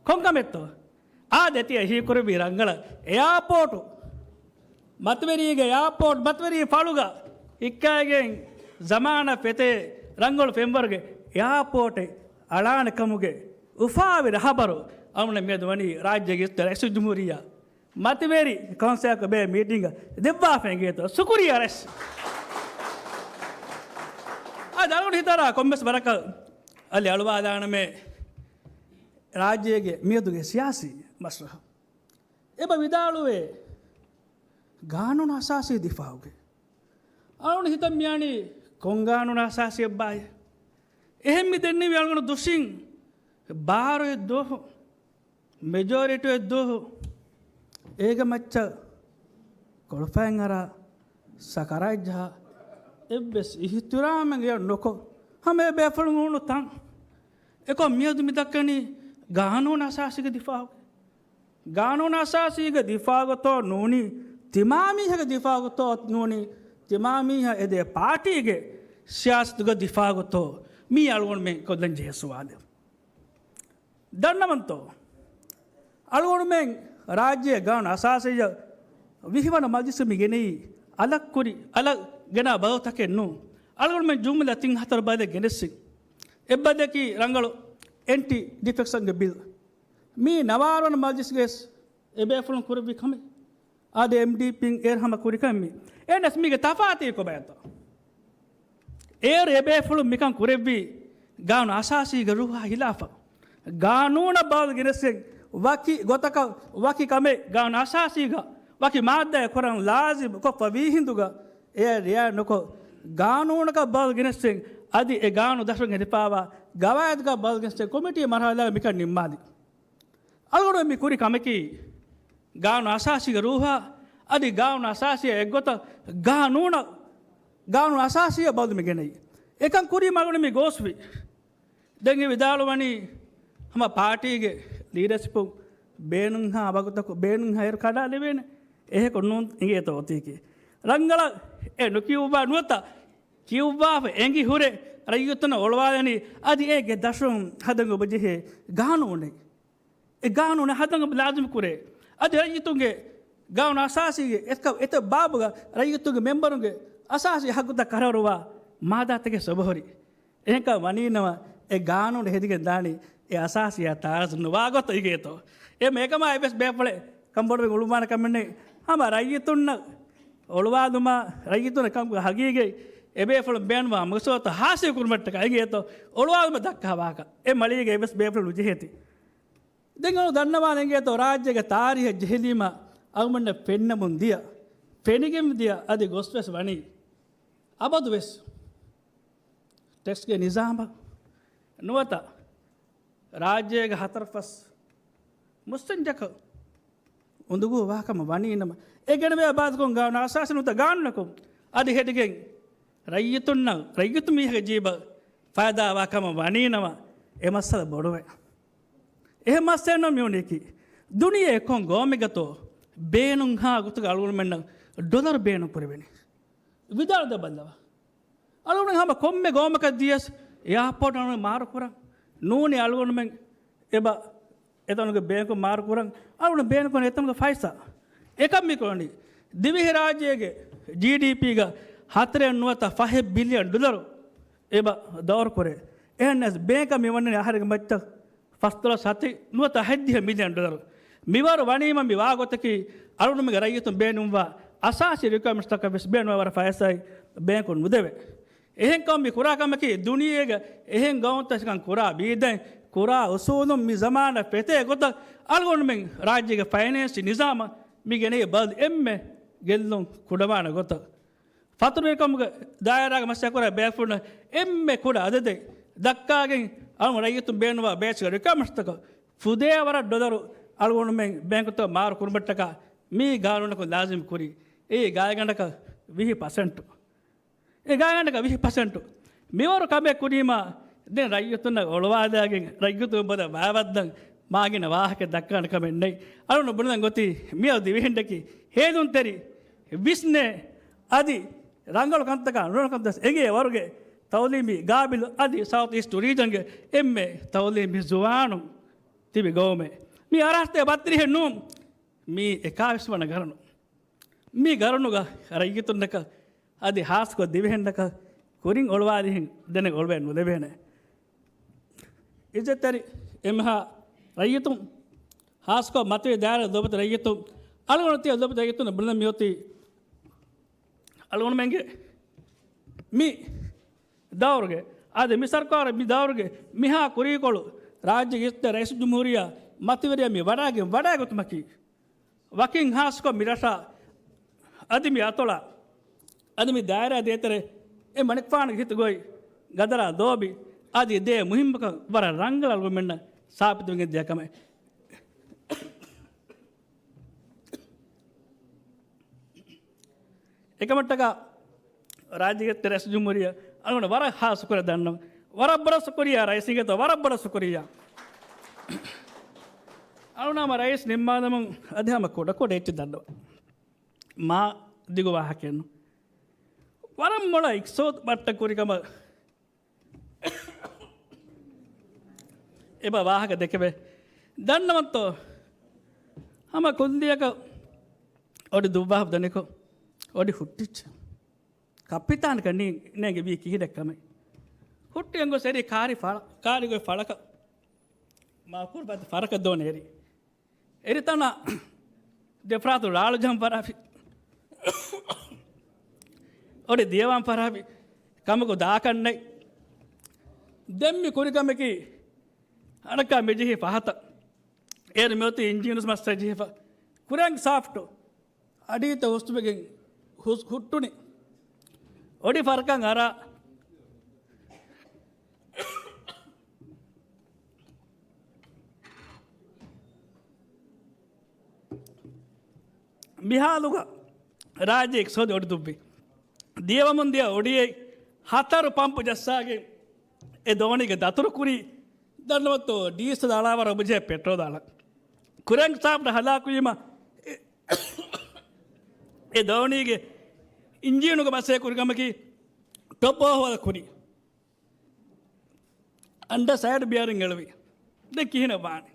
ކޮންކަމެއްތޯ؟ އާދެ، ތިޔަ ހީކުރެއްވި ރަނގަޅަށް އެއާޕޯޓު، މަތިވެރީގެ އެއާޕޯޓް، މަތިވެރީ ފަޅުގަ ހިއްކައިގެން ޒަމާނަށް ފެތޭ ރަނގަޅު ފެންވަރުގެ އެއާޕޯޓެއް އަޅާނެ ކަމުގެ އުފާވެރި ހަބަރު އަޅުގަނޑަށް މިއަދު ވަނީ ރާއްޖޭގެ އިއްޒަތްތެރި ރައީސުލްޖުމްހޫރިއްޔާ މަތިވެރި ކައުންސިލަކު ބޭ މީޓިންގަށް ދެއްވާފައި އިނގޭތޯ. ޝުކުރިއްޔާ ރައީސް. އާދެ، އަޅުގަނޑު ހިތަށް އަރާ ކޮންމެސް ވަރަކަށް އަލި އަޅުވާލާނަމޭ ރާއްޖޭގެ މިއަދުގެ ސިޔާސީ މަސްރަހަށް. އެބަ ވިދާޅުވޭ ގާނޫނު އަސާސީ ދިފާއުގެ. އަޅުގަނޑު ހިތަށް މިއަނީ ކޮން ގާނޫނު އަސާސީއެއްބާއޭ؟ އެހެން މި ދެންނެވި އަޅުގަނޑު ދުށިން ބާރުއެއް ދުވަހު، މެޖޯރިޓީއެއް ދުވަހު، އޭގެ މައްޗަށް ކޮޅުފައިން އަރާ ސަކަރާތް ޖަހާ އެއްވެސް އިޙްތިރާމެއް ނުކޮށް، ހަމަ އެ ބޭފުޅުން ހޫނު ތަން. އެކަމަކު މިއަދު މި ދައްކަނީ ގާނޫނު އަސާސީގެ ދިފާއުގެ. ގާނޫނު އަސާސީގެ ދިފާގޮތޯ ނޫނީ، ތިމާމީހަކަ ދިފާގޮތޯ ނޫނީ، ތިމާމީހަ އެދޭ ޕާޓީގެ ސިޔާސަތުގެ ދިފާގޮތޯ މީ އަޅުގަނޑުމެން ކޮށްލަން ޖެހޭ ސުވާލެއް. ދަންނަވަންތޯ؟ އަޅުގަނޑުމެން ރާއްޖޭ ގާނޫނު އަސާސީއަށް ވިހިވަނަ މަޖިލިސް މި ގެނައީ އަލަށް ކުރި، އަލަށް ގެނާ ބަދަލުތަކެއް ނޫން. އަޅުގަނޑުމެން ޖުމްލަ ތިން ހަތަރު ބަދަލެއް ގެނެސްފި. އެއްބަދަލަކީ ރަނގަޅު އެންޓި ޑިފެކްޝަންގެ ބިލް. މީ ނަވާރަ ވަނަ މަޖިލިސްގެ އެބޭފުޅުން ކުރެއްވި ކަމެއް. އާދެ، އެމްޑީޕީން އޭރު ހަމަ ކުރި ކަމެއް. އެހެންނަސް މީގެ ތަފާތީ ކޮބާތޯ؟ އޭރު އެބޭފުޅުން މިކަން ކުރެއްވީ ގާނޫނު އަސާސީގެ ރޫހާ ހިލާފަށް. ގާނޫނަށް ބަދަލު ގެނެސްގެން ވަކި ގޮތަކަށް ވަކި ކަމެއް ގާނޫނު އަސާސީގަ ވަކި މާއްދާއެއް ކުރަން ލާޒިމް ކޮށްފަ ވީ ހިނދުގަ އެއަށް ރިއާ ނުކޮށް، ގާނޫނަކަށް ބަދަލު ގެނެސްގެން އަދި އެ ގާނޫނު ދަށުން ހެދިފައިވާ ގަވާއިދުގަ ބަދަލު ގެނެސްގެން ކޮމިޓީ މަރުހަލާގަ މިކަން ނިންމާލި. އަޅުގަނޑު މި ކުރި ކަމަކީ، ގާނޫނު އަސާސީގެ ރޫހާ އަދި ގާނޫނު އަސާސީއާ އެއްގޮތަށް ގާނޫނަށް، ގާނޫނު އަސާސީއަށް ބަދަލު މި ގެނައީ. އެކަން ކުރީމަ އަޅުގަނޑު މި ގޯސްވި. ދެން އެ ވިދާޅުވަނީ ހަމަ ޕާޓީގެ ލީޑަރޝިޕު ބޭނުންހާ ވަގުތަކު ބޭނުންހާ އޭރު ކަޑާލެވޭނެ. އެހެކު ނޫން އިނގޭތޯ އޮތީކީ. ރަނގަޅަށް އެ ނުކިޔުއްވާ ނުވަތަ ކިޔުއްވާފަ އެނގި ހުރެ ރައްޔިތުންނަށް އޮޅުވާލަނީ އަދި އޭގެ ދަށުން ހަދަން އޮބަޖެހޭ ގާނޫނެއް. އެ ގާނޫނެއް ހަދަން ލާޒިމް ކުރޭ. އަދި ރައްޔިތުންގެ ގާނޫނު އަސާސީގެ އެތަ-، އެތައް ބާބުގަ ރައްޔިތުންގެ މެމްބަރުންގެ އަސާސީ ހައްގުތައް ކަރަރުވާ މާދާތަކެއް ސޮބަހުރި. އެހެންކަން ވަނީނަމަ އެ ގާނޫނު ހެދިގެން ދާނީ އެ އަސާސީއާ ތާރަޒު ނުވާ ގޮތަށް އިނގޭތޯ. އެ މޭކަމާ އެއްވެސް ބޭފުޅެއް ކަންބޮޑުވެ އުޅުއްވާނެ ކަމެއް ނެތް. ހަމަ ރައްޔިތުންނަށް އޮޅުވާލުމާ، ރައްޔިތުންނަށް ކަމުގެ ހަގީގަތް އެބޭފުޅުން ބޭނުންވާ މަގުސޫދުތައް ހާސިލް ކުރުމަށްޓަކާ އިނގޭތޯ އޮޅުވާލުމަށް ދައްކާ ވާހަކަ. އެ މަޅީގަ އެއްވެސް ބޭފުޅެއް ނުޖެހޭތީ. ދެން އަޅު ދަންނަވާނެ އިނގޭތޯ ރާއްޖޭގެ ތާރީހަށް ޖެހިލީމަ އަޅުގަނޑަށް ފެންނަމުން ދިޔަ، ފެނިގެން ދިޔަ އަދި ގޮސްވެސް ވަނީ. އަބަދުވެސް ޓެކްސްގެ ނިޒާމަށް ނުވަތަ ރާއްޖޭގެ ހަތަރުފަސް މުއްސަންޖަކަށް އުނދަގޫ ވާކަމަށް ވަނީނަމަ، އެ ގެނެވޭ ބާދަކުން ގާނޫނު އަސާސީ ނުވަތަ ގާނޫނަކުން އަދި ހެދިގެން ރައްޔިތުންނަށް، ރައްޔިތު މީހެއްގެ ޖީބަށް ފައިދާވާ ކަމަށް ވަނީނަމަ، އެ މައްސަލަ ބޮޑުވޭ. އެހެން މައްސަލައެއް ނޫން މިވަނީކީ. ދުނިޔޭ ކޮން ގައުމެއްގަތޯ ބޭނުންހާ ގޮތުގަ އަޅުގަނޑުމެންނަށް ޑޮލަރު ބޭނުން ކުރެވެނީ؟ ވިދާޅު ދެ ބައްލަވާ. އަޅުގަނޑު ހަމަ ކޮންމެ ގައުމަކަށް ދިޔަސް އެއާޕޯޓް އަޅުގަނޑު މާރު ކުރަން. ނޫނީ އަޅުގަނޑުމެން އެބަ އެތަނުގެ ބޭންކު މާރު ކުރަން. އަޅުގަނޑު ބޭންކު އެތަނުގެ ފައިސާ. އެކަން މި ކުރަނީ. ދިވެހިރާއްޖޭގެ ޖީޑީޕީގަ ހަތަރެއް ނުވަތަ ފަހެއް ބިލިއަން ޑޮލަރު އެބަ ދައުރު ކުރޭ. އެހެންނަސް ބޭންކަށް މި ވަންނަނީ އަހަރެންގެ މައްޗަށް ފަސްދޮޅަސް ހަތެއް ނުވަތަ ހަތްދިހަ މިލިއަން ޑޮލަރު. މިވަރު ވަނީމަ މި ވާގޮތަކީ އަޅުގަނޑުމެންގެ ރައްޔިތުން ބޭނުންވާ އަސާސީ ރިކުއަރމަންޓްސްތަކަށް ވެސް ބޭނުންވާ ވަރަށް ފައިސާއެއް ބޭންކުން ނުދެވޭ. އެހެންކަމުން މި ކުރާ ކަމަކީ ދުނިޔޭގެ އެހެން ގައުމުތައް ކަން ކުރާ ބީދައިން ކުރާ އުސޫލުން މި ޒަމާނަށް ފެތޭ ގޮތަށް އަޅުގަނޑުމެން ރާއްޖޭގެ ފައިނޭންސި ނިޒާމަށް މި ގެނައީ ބަދަލު އެންމެ ގެއްލުން ކުޑަވާނެ ގޮތަށް. ފަތުރުވެރިކަމުގެ ދާއިރާގެ މަސައްކަތް ކުރާ ބޭފުޅުންނަށް އެންމެ ކުޑަ އަދަދެއް ދައްކާގެން އަޅުގަނޑު ރައްޔިތުން ބޭނުންވާ ބޭސްގެ ރިކުއަރމަންޓްސްތަކަށް ފުދޭ ވަރަށް ޑޮލަރު އަޅުގަނޑުމެން ބޭންކުތައް މާރު ކުރުމަށްޓަކާ މި ގާނޫނަކުން ލާޒިމް ކުރީ. އެއީ ގާތްގަނޑަކަށް ވިހި ޕަސެންޓު. އެ ގާތްގަނޑަކަށް ވިހި ޕަސެންޓު. މިވަރު ކަމެއް ކުރީމާ ދެން ރައްޔިތުންނަށް އޮޅުވާލާގެން ރައްޔިތުން ބަދަ ބައިވައްދަން މާގިނަ ވާހަކަ ދައްކާނެ ކަމެއް ނެތް. އަޅުގަނޑު ބުނެލަން އޮތީ މިއަދު ދިވެހިންނަކީ ހޭލުންތެރި، ވިސްނޭ، އަދި ރަނގަޅު ކަންތަކާ ނުރަނގަޅު ކަންތައް އެނގޭ ވަރުގެ ތައުލީމީ ގާބިލު އަދި ސައުތު އީސްޓް ރީޖަންގެ އެންމެ ތައުލީމީ ޒުވާނުން ތިބި ގައުމެއް. މީ އަރަހަސްތޭ ބައްތިރީހެއް ނޫން. މީ އެކާވީސް ވަނަ ގަރުނު. މި ގަރުނުގަ ރައްޔިތުންނަކަށް އަދި ހާސްކޮށް ދިވެހިންނަކަށް ކުރިން އޮޅުވާލިހެން ދެނެއް އޮޅުވެ ނުލެވޭނެ. އިއްޒަތްތެރި އެންމެހާ ރައްޔިތުން، ހާސްކޮށް މަތިވެރި ދާއިރާ ލޯބިތި ރައްޔިތުން، އަޅުގަނޑު ތިޔަ ލޯބިތި ރައްޔިތުން ބުނަން މިއޮތީ އަޅުގަނޑުމެންގެ މި ދައުރުގެ، އަދި މި ސަރުކާރު މި ދައުރުގެ މިހާ ކުރީކޮޅު ރާއްޖޭގެ އިއްޒަތްތެރި ރައީސުލްޖުމްހޫރިއްޔާ މަތިވެރިޔާ މި ވަޑައިގެން ވަޑައި ގޮތުމަކީ، ވަކިން ހާސްކޮށް މި ރަށާ އަދި މި އަތޮޅާ އަދި މި ދާއިރާ ދޭތެރޭ އެ މަނިކުފާނުގެ ހިތުގައި ގަދަރާ ލޯބި އަދި ދޭ މުހިންމުކަން ވަރަށް ރަނގަޅަށް އަޅުގަނޑުމެންނަށް ސާބިތުވެގެން ދިޔަ ކަމެއް. އެކަމަށްޓަކާ ރާއްޖޭގެ ރައީސުލްޖުމްހޫރިއްޔާ އަޅުގަނޑު ވަރަށް ހާސް ޝުކުރެއް ދަންނަވަން. ވަރަށް ބޮޑަށް ޝުކުރިއްޔާ ރައީސް އިނގޭތޯ، ވަރަށް ބޮޑަށް ޝުކުރިއްޔާ. އަޅުނާމަ ރައީސް ނިންމާލަމުން އަދި ހަމަ ކުޑަކުޑަ އެއްޗެއް ދަންނަވަން. މާ ދިގު ވާހަކައެއްނު. ވަރަށް މޮޅަށް އިޤްތިޞާދު ބައްޓަން ކުރި ކަމަށް އެބަ ވާހަކަ ދެކެވޭ. ދަންނަވަންތޯ؟ ހަމަ ކުއްލިއަކަށް އޮޑި ދުއްވާފަ ދަނިކޮށް، އޮޑި ހުއްޓިއްޖެ. ކައްޕިތާނަކަށް ނީ ނޭނގެ ވީ ކިހިނެއް ކަމެއް. ހުއްޓި އެނގޮސް އެރީ ކާރި ފަޅަ-، ކާރި ގޮތް ފަޅަކަށް. މާ ކުރުބަތި ފަރަކަށް ދޯން އެރި. އެރިތަނާ ދެފަރާތު ރާޅު ޖަހަން ފަރާފި. އޮޑި ދިޔަވާން ފަރާފި. ކަމަކު ދާކަށް ނެތް. ދެން މި ކުރި ކަމަކީ އަނަކާ މި ޖެހި ފަހަތަށް. އޭރު މިއޮތީ އިންޖީނުސް މައްސަ ޖެހިފަ. ކުރެން ސާފްޓު. އަޑީތަ ހުސްތުވެގެން ހުސް-، ހުއްޓުނި. އޮޑި ފަރަކަށް އަރާ. މިހާލުގަ ރާއްޖެ އިޤްތިޞާދު އޮޑި ދުއްވި. ދިޔަވަމުން ދިޔަ އޮޑިއެއް ހަތަރު ޕަމްޕު ޖައްސާގެން އެ ދޯނީގެ ދަތުރު ކުރީ. ދަންނަވަތޯ ޑީސަލް އަޅާވަރަށް އޮބުޖެ ޕެޓްރޯލް އަޅަން. ކުރެން ސާފްޓް ހަލާކުވީމަ އެ، އެ ދޯނީގެ އިންޖީނުގެ މައްސަލަ ކުރި ކަމަކީ ޓޮޕް އޯވަރ ކުރީ. އަންޑަ ސައިޑް ބިއަރިން އެޅުވި. ދެން ކިހިނެއް ވާނެ؟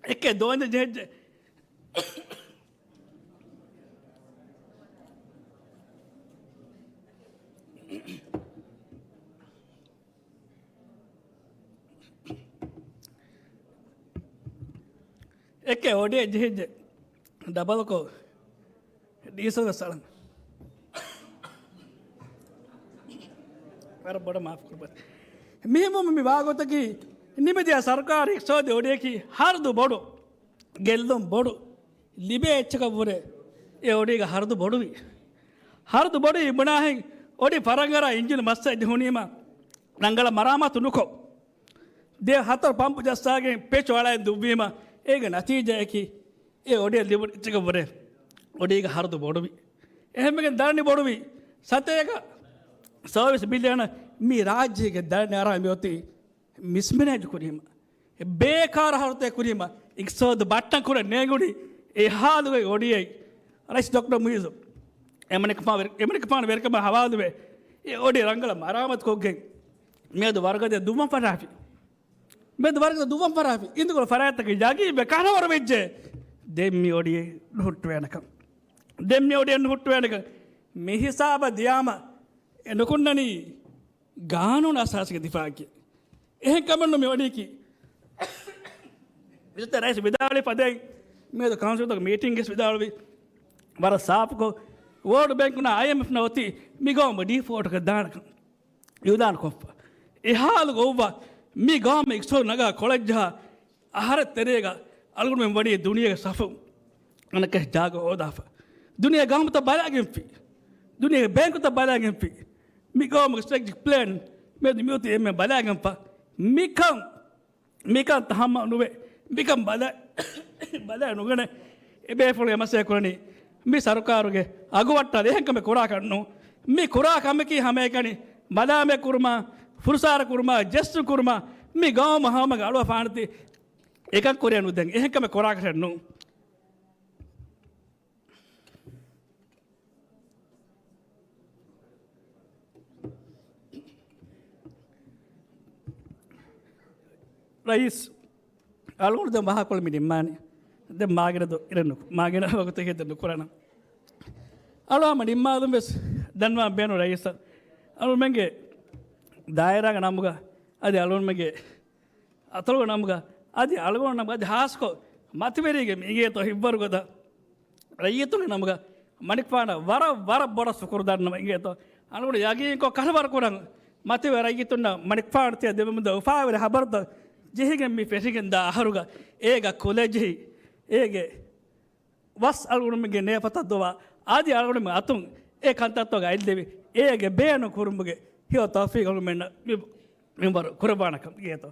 އެކެ ދޯންޏެއް ޖެހެއްޖެ. އެކެ އޮޑިއެއް ޖެހިއްޖެ. ޑަބަލްކޮށް ޑީސަލް ވެސް އަޅަން. ވަރަށް ބޮޑަށް މާފު ކުރުބަތި. މިހެންވުމުން މި ވާގޮތަކީ ނިމިދިޔަ ސަރުކާރު އިޤްތިޞާދީ އޮޑިއަކީ ހަރުދު ބޮޑު، ގެއްލުން ބޮޑު، ލިބޭ އެއްޗަކަށްވުރެ އެ އޮޑީގަ ހަރުދު ބޮޑުވި. ހަރުދު ބޮޑުވި ބުނާހެން އޮޑި ފަރަނގަރާ އިންޖިން މައްސަ ޖެހުނީމަ ރަނގަޅަށް މަރާމާތު ނުކޮށް، ދެ ހަތަރު ޕަމްޕު ޖައްސާގެން ޕެޗު އަޅައި ދުއްވީމަ، އޭގެ ނަތީޖާއަކީ އެ އޮޑިއަށް ލިބުނު އެއްޗަކަށްވުރެ އޮޑީގަ ހަރުދު ބޮޑުވި. އެހެންވެގެން ދަރަނި ބޮޑުވި. ސަތޭކަ ސަރވިސް ބިލިއަނަށް މި ރާއްޖޭގެ ދަރަނި އަރާ މިއޮތީ މިސްމެނޭޖް ކުރީމަ، ބޭކާރު ހަރުތައް ކުރީމަ، އިޤްތިޞާދު ބައްޓަން ކުރަން ނޭނގުނީ އެ ހާލުގައި އޮޑިއެއް. ރައީސް ޑޮކްޓަރ މުއިއްޒު އެމަނިކުފާނު ވެރި-، އެމަނިކުފާނު ވެރިކަމަށް ހަވާލުވެ، އެ އޮޑި ރަނގަޅަށް މަރާމާތުކޮށްގެން މިއަދު ވަރުގަދަ ދުއްވަން ފަށާފި. މިއަދު ވަރުގަދަ ދުއްވަން ފަށާފި. އިނދުގަލު ފަރާތްތަކަށް ޔަގީންވެ ކަނަވަރު ވެއްޖެ. ދެން މި އޮޑިއެއް ނުހުއްޓުވޭނެކަން. ދެން މި އޮޑިއެއް ނުހުއްޓުވޭނެކަން. މި ހިސާބަށް ދިޔާމަ އެ ނުކުންނަނީ ގާނޫނު އަސާސީގެ ދިފާއަކީ. އެހެން ކަމެއްނު މި ވަނީކީ. މިސްޓަރ ރައީސް ވިދާޅުވި ފަދައިން މިއަދު ކައުންސިލްތަކުގެ މީޓިންގެސް ވިދާޅުވި ވަރަށް ސާފުކޮށް، ވޯލްޑް ބޭންކުނާ އައިއެމްއެފްނާ އޮތީ މިގައުމު ޑީފޯލްޓްކޮށް ދާނެކަން އިއުލާންކޮށްފަ. އެހާލުގަ އޮއްވާ މި ގައުމު އިޤްތިޞާދު ނަގާ ކޮޅަށްޖަހާ އަހަރެއް ތެރޭގަ އަޅުގަނޑުމެން ވަނީ ދުނިޔޭގެ ސަފުން އަނެއްކާ ޖާގަ ހޯދާފަ. ދުނިޔޭ ގައުމުތައް ބަލައިގެންފި. ދުނިޔޭގެ ބޭންކުތައް ބަލައިގެންފި. މި ގައުމުގެ ސްޓްރެޓެޖިކް ޕްލޭން މިއަދު މިއޮތީ އެންމެ ބަލައިގެންފަ. މިކަން، މިކަން ތަހައްމަލް ނުވެ، މިކަން ބަލަ-، ބަލައި ނުގަނެ އެބޭފުޅުން އެ މަސައްކަތް ކުރަނީ މި ސަރުކާރުގެ އަގުވައްޓާލި އެހެން ކަމެއް ކުރާކަށް ނޫން. މި ކުރާ ކަމަކީ ހަމައެކަނި މަލާމަތް ކުރުމާ، ފުރުސާރަ ކުރުމާ، ޖެއްސުން ކުރުމާ، މި ގައުމު ހަމަގަ އަޅުވަފާނެތީ އެކަން ކުރޭ ނުދެން. އެހެން ކަމެއް ކުރާކަށެއް ނޫން. ރައީސް، އަޅުގަނޑު ދެން ވާހަކަކޮޅު މި ނިންމާނީ. ދެން މާގިނަ ދު-، އިރެއް ނު-، މާގިނަ ވަގުތެއް ދެން ނުކުރަނަ. އަޅު ހަމަ ނިންމާލުން ވެސް ދަންވާން ބޭނުން ރައީސަށް. އަޅުމެންގެ ދާއިރާގެ ނަމުގަ އަދި އަޅުމެންގެ އަތޮޅުގެ ނަމުގަ އަދި އަޅުގަނޑު ނަމުގަ އަދި ހާސްކޮށް މަތިވެރީގެ މި އިނގޭތޯ ހިތްވަރުގަދަ ރައްޔިތުންގެ ނަމުގަ މަނިކުފާނަށް ވަރަށް، ވަރަށް ބޮޑަށް ޝުކުރު ދަންނަވަން އިނގޭތޯ. އަޅުގަނޑު ޔަގީންކޮށް ކަންފަތް ކުރަން މަތިވެރި ރައްޔިތުންނަށް މަނިކުފާނު ތިޔަ ދެމެމުންދަ އުފާވެރި ހަބަރުތައް ޖެހިގެން މި ފެށިގެން ދާ އަހަރުގަ އޭގަ ކުލަ ޖެހި، އޭގެ ވަސް އަޅުގަނޑުމެންގެ ނޭފަތަށް ދޮވާ، އަދި އަޅުގަނޑުމެން އަތުން އެ ކަންތައްތަކަށް އަތްލެވި، އޭގެ ބޭނުން ކުރުމުގެ ހެޔޮ ތައުފީޤު އަޅުގަނޑުމެންނަށް މި، މިންވަރު ކުރައްވާނެކަން އިނގޭތޯ.